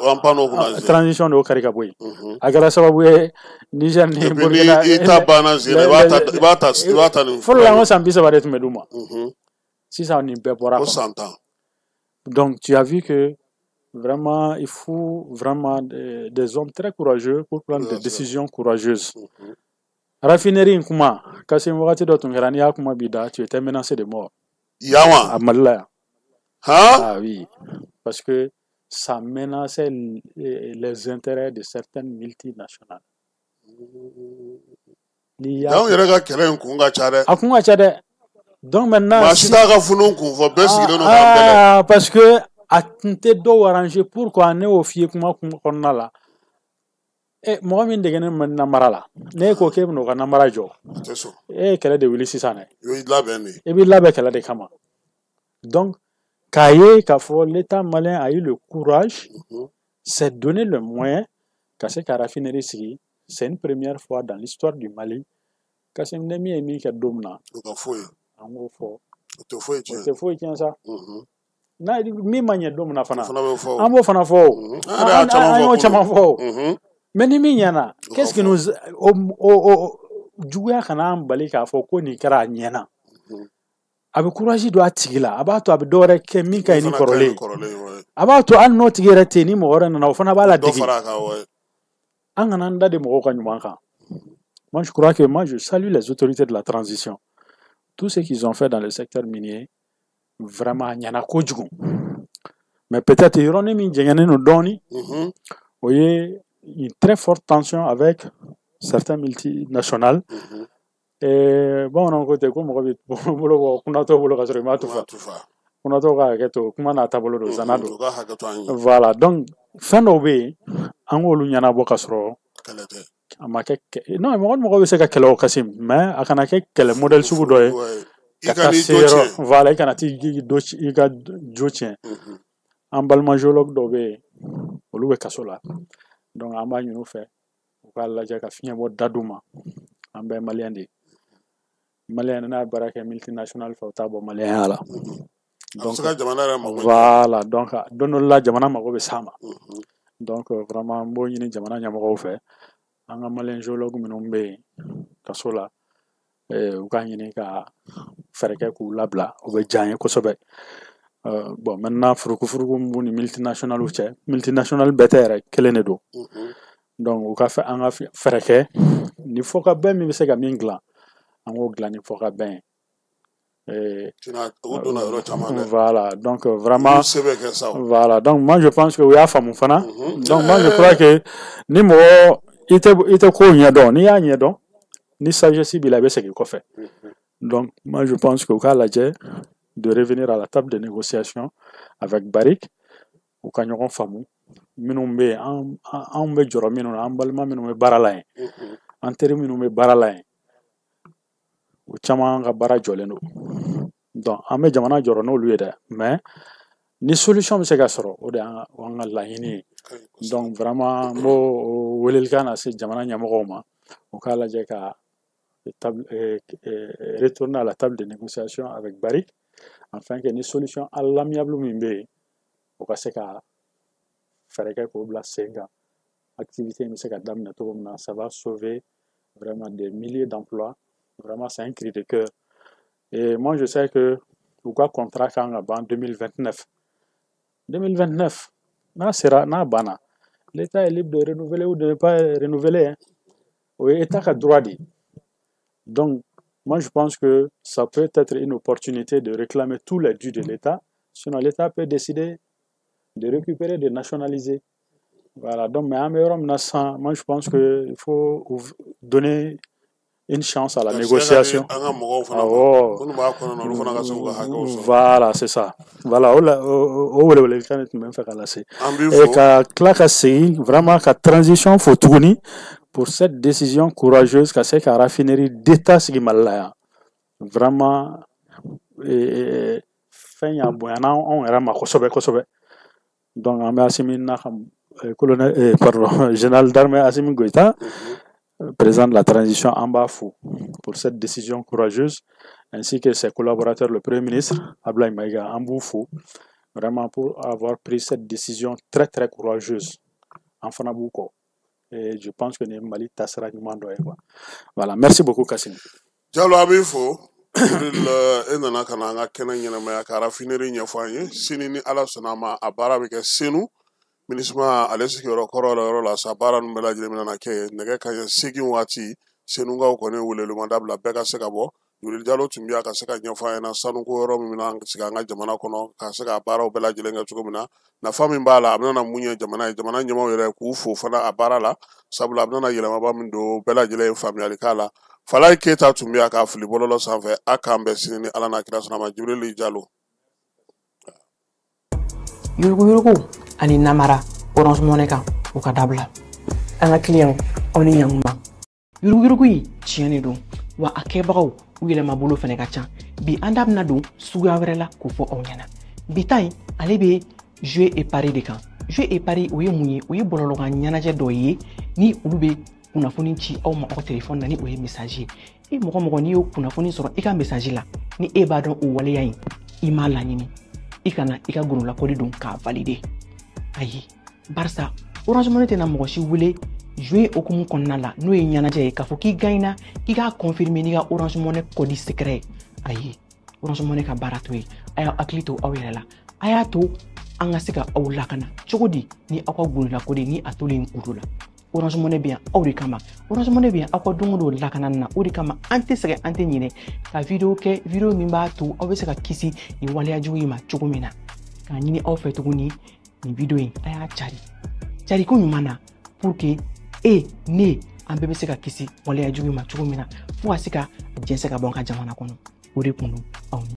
an pan n'o kunna. Transition de y'o kari ka bɔ yen. A kɛra sababu ye Niger ni Burkina. I ta banna sen na, i b'a ta nin. Fɔlɔ la, an ko san 30 de tun bɛ d'u ma. Sisan nin bɛɛ bɔra. Ko san 10. Donc tu as vu que vraiment il faut vraiment des hommes très courageux pour prendre des décisions courageuses. Raffinerie in kuma, Kassim, wagati dɔ tun kɛra, n'i y'a kuma b'i da, tu étais menacé de mort. Yan wa? A Mali la yan. Han? Ah oui, parce que ça menaçait les intérêts de certaines multinationales. Anw yɛrɛ ka kɛlɛ in kun ka ca dɛ. A kun ka ca dɛ. Donc maintenant, maa si t'a ka funun kun fɔ, bɛɛ sigilen don k'an bɛlɛ. Ah, parce que a tun tɛ dɔw arranger. Pourquoi? Ne y'o f'i ye kuma kɔnɔna la. Mɔgɔ min degenen bɛ namara la, n'e ko k'e bɛn'o ka namara jɔ, a tɛ sɔn. E ye kɛlɛ de wuli sisan dɛ. I b'i labɛn de. I b'i labɛn kɛlɛ de kama. Donc k'a ye k'a fɔ l'État malien a eu le courage, s'est donné le moyen ka se ka raffinerie sigi. C'est une première fois dans l'histoire du Mali. Kassim, ne min ye min kɛ don min na, o ka foyi. An k'o fɔ. O tɛ foyi tiɲɛ. O tɛ foyi tiɲɛ sa. N'a min ma ɲɛ don min na fana, an b'o fana fɔ o. An y'o caman fɔ o. Mais ni min ɲɛna, qu'est-ce que nous o juguya kana an bali k'a fɔ ko nin kɛra a ɲɛna. A bɛ courage don a tigi la, a b'a to a bɛ dɔ wɛrɛ kɛ min ka ɲi ni kɔrɔlen ye. A b'a to hali n'o tigi yɛrɛ tɛ yen, ni mɔgɔ wɛrɛ nana, o fana b'a ladege. An kana an da de mɔgɔw ka ɲuman kan. Moi, je crois que moi, je salue les autorités de la transition. Tout ce qu'ils ont fait dans le secteur minier, vraiment, a ɲɛna kojugu. Mais peut-être yɔrɔnin min jɛngɛnnen don dɔɔnin, o ye une très forte tension avec certains multinationales. Et bamananw ko ten ko mɔgɔ bɛ bolo bɔ kunnatɔ bolo ka sɔrɔ i m'a tufa. Kunnatɔ ka hakɛ to, kuma n'a taabolo don, zana don. Voilà, donc fɛn dɔw bɛ yen, an k'olu ɲɛnabɔ ka sɔrɔ a ma kɛ. Non, mɔgɔ ni mɔgɔ bɛ se ka kɛlɛ o, Kassim, mais a kana kɛ kɛlɛ modèle sugu dɔ ye. Ka taa se yɔrɔ, voilà, i kana t'i ka jo tiɲɛ. An balima géologue dɔw bɛ yen, olu bɛ kaso la. Donc an b'a ɲini u fɛ u k'a lajɛ ka fiɲɛ bɔ da d'u ma. An bɛɛ maliyɛn de ye. Maliyɛn n'a ye baara kɛ multinational fɛ, o t'a bɔ maliyɛnya la. Donc voilà, donc don dɔ la jamana mago bɛ s'a ma. Donc vraiment n b'o ɲini jamana ɲɛmɔgɔw fɛ, an ka maliyɛn géologue minnu bɛ yen kaso la, u k'a ɲini ka fɛɛrɛ kɛ k'u labila, o bɛ diya n ye kosɛbɛ. Bon, maintenant furukufuruku min b'u ni multinationales cɛ, multinational bɛɛ tɛ yɛrɛ, kelen de don. Donc u ka fɛ an ka fɛɛrɛ kɛ ni fɔkabɛn min bɛ se ka min dilan, an k'o dilan ni fɔkabɛn ye. Voilà, donc vraiment, voilà, donc moi je pense que u y'a faamu fana. Donc moi je crois que ni mɔgɔ i tɛ kow ɲɛdɔn, n'i y'a ɲɛdɔn, Ni sagesse b'i la, i bɛ segin kɔfɛ. Donc moi je pense que u k'a lajɛ de revenir à la table de négociation avec Barrick, u ka ɲɔgɔn faamu. Minnu bɛ yen, anw bɛ jɔrɔ minnu na, an balima minnu bɛ baara la yen, an teri minnu bɛ baara la yen, u caman ka baara jɔlen don. Donc an bɛ jamana jɔrɔ n'olu ye dɛ, mais ni solution bɛ se ka sɔrɔ, o de y'an ka laɲini ye. Donc vraiment n b'o welelikan lase jamana ɲɛmɔgɔw ma, u k'a lajɛ ka retourner à la table de négociation avec Barrick, afin que ni solution à l'amiable min bɛ yen, o ka se ka fɛɛrɛ kɛ k'o bila sen kan, activité in bɛ se ka daminɛ cogo min na. Ça va sauver vraiment des milliers d'emplois. Vraiment, c'est un cri de cœur. Et moi je sais que u ka contrat kan ka ban 2029. 2029 n'a sera, n'a banna, l'État est libre de renouveler ou de ne pas renouveler, hein. O ye État ka droit de ye. Donc moi je pense que ça peut être une opportunité de réclamer tous les dus de l'État. Sinon, l'État peut décider de récupérer, de nationaliser. Voilà, donc, mais an bɛ yɔrɔ min na sisan, moi je pense que il faut donner une chance à la négociation. Awɔ. Voilà, c'est ça. Voilà, o la o welewelekan de tun bɛ n fɛ ka lase. Et ka tila ka segin vraiment ka transition fo tuguni pour cette décision courageuse ka se ka raffinerie d'État sigi Mali la yan. Vraiment, fɛn y'a bonyana anw yɛrɛ ma kosɛbɛ kosɛbɛ. Donc an bɛ Assimi n'a ka colonel, pardon, général d'armée Assimi Goïta, président de la transition, an b'a fo pour cette décision courageuse, ainsi que ses collaborateurs, le Premier ministre Ablaye Maïga, an b'u fo vraiment pour avoir pris cette décision très très courageuse. An fana b'u kɔ. Et je pense que nin ye Mali taasira ɲuman dɔ ye, quoi. Voilà, merci beaucoup Kassim. Jalo, a b'i fo. E nana ka na an ka kɛnɛ ɲɛnamaya ka raffinerie ɲɛfɔ an ye. Sini ni Ala sɔnna a ma, a baara bɛ kɛ Senu, MINUSMA ale sigiyɔrɔ kɔrɔ la yɔrɔ la sa. Baara ninnu bɛɛ lajɛlen bɛna kɛ nɛgɛ kanɲɛ 8 waati. Senukaw kɔni welewelema dabila, bɛɛ ka se ka bɔ. Jibril Jalo tun bɛ yan ka se ka ɲɛfɔ an ɲɛna sanuko yɔrɔ min bɛna sigi an ka jamana kɔnɔ, ka se ka baaraw bɛɛ lajɛlen kɛ cogo min na, nafa min b'a la, a bɛna mun ɲɛ jamana ye. Jamana ɲɛmaaw yɛrɛ k'u fo fana a baara la, sabula a bɛna yɛlɛmaba min don, bɛɛ lajɛlen ye faamuyali k'a la. Falaye Keyita tun bɛ yan k'a fili bɔlɔlɔ sanfɛ. A k'an bɛn sini ni Ala n'a kira sɔnna ma. Jibril Jalo. Yuruguyurugu ani namara Orange Money kan, o ka dabila. An ka client, aw ni ɲankuma. Yuruguyurugu in tiɲɛ de don wa, a kɛbagaw u yɛlɛma bolo fɛnɛ ka ca. Bi an da bɛna don suguya wɛrɛ la k'o fɔ aw ɲɛna. Bi ta in, ale bɛ jeu et pari de kan. Jeu et pari, o ye mun ye? O ye bɔlɔlɔkan ɲɛnajɛ dɔ ye ni olu bɛ kunnafoni ci aw ma aw telefɔni na, ni o ye message ye. E mɔgɔ mɔgɔ, n'i y'o kunnafoni sɔrɔ i ka message la, ni e b'a dɔn o waleya in i m'a laɲini, i kana i ka golola don k'a valider. Ayi, barisa Orange Money tɛna mɔgɔ si wele jouer hokumu kɔnɔna la, n'o ye ɲɛnajɛ ye, k'a fɔ k'i gagnera, k'i k'a confirmer n'i ka Orange Money code secret ye. Ayi, Orange Money ka baara t'o ye. A y'aw hakili to aw yɛrɛ la. A y'a to an ka se ka aw lakana cogo di ni aw ka golola kɔdi ni a tolen kudo la. Orange Money bɛ yan aw de kama. Orange Money bɛ yan aw ka don o don lakanani na. O de kama an tɛ sɛgɛn, an tɛ ɲinɛ ka vidéo kɛ, vidéo min b'a to aw bɛ se ka kisi nin waleya jugu in ma cogo min na. K'a ɲini aw fɛ tuguni, nin vidéo in, a y'a cari cari ko ɲuman na, pour que e ne an bɛɛ bɛ se ka kisi waleya jugu in ma cogo min na, fo ka se ka jɛnsɛn ka bɔ an ka jamana kɔnɔ. O de kun don aw ni.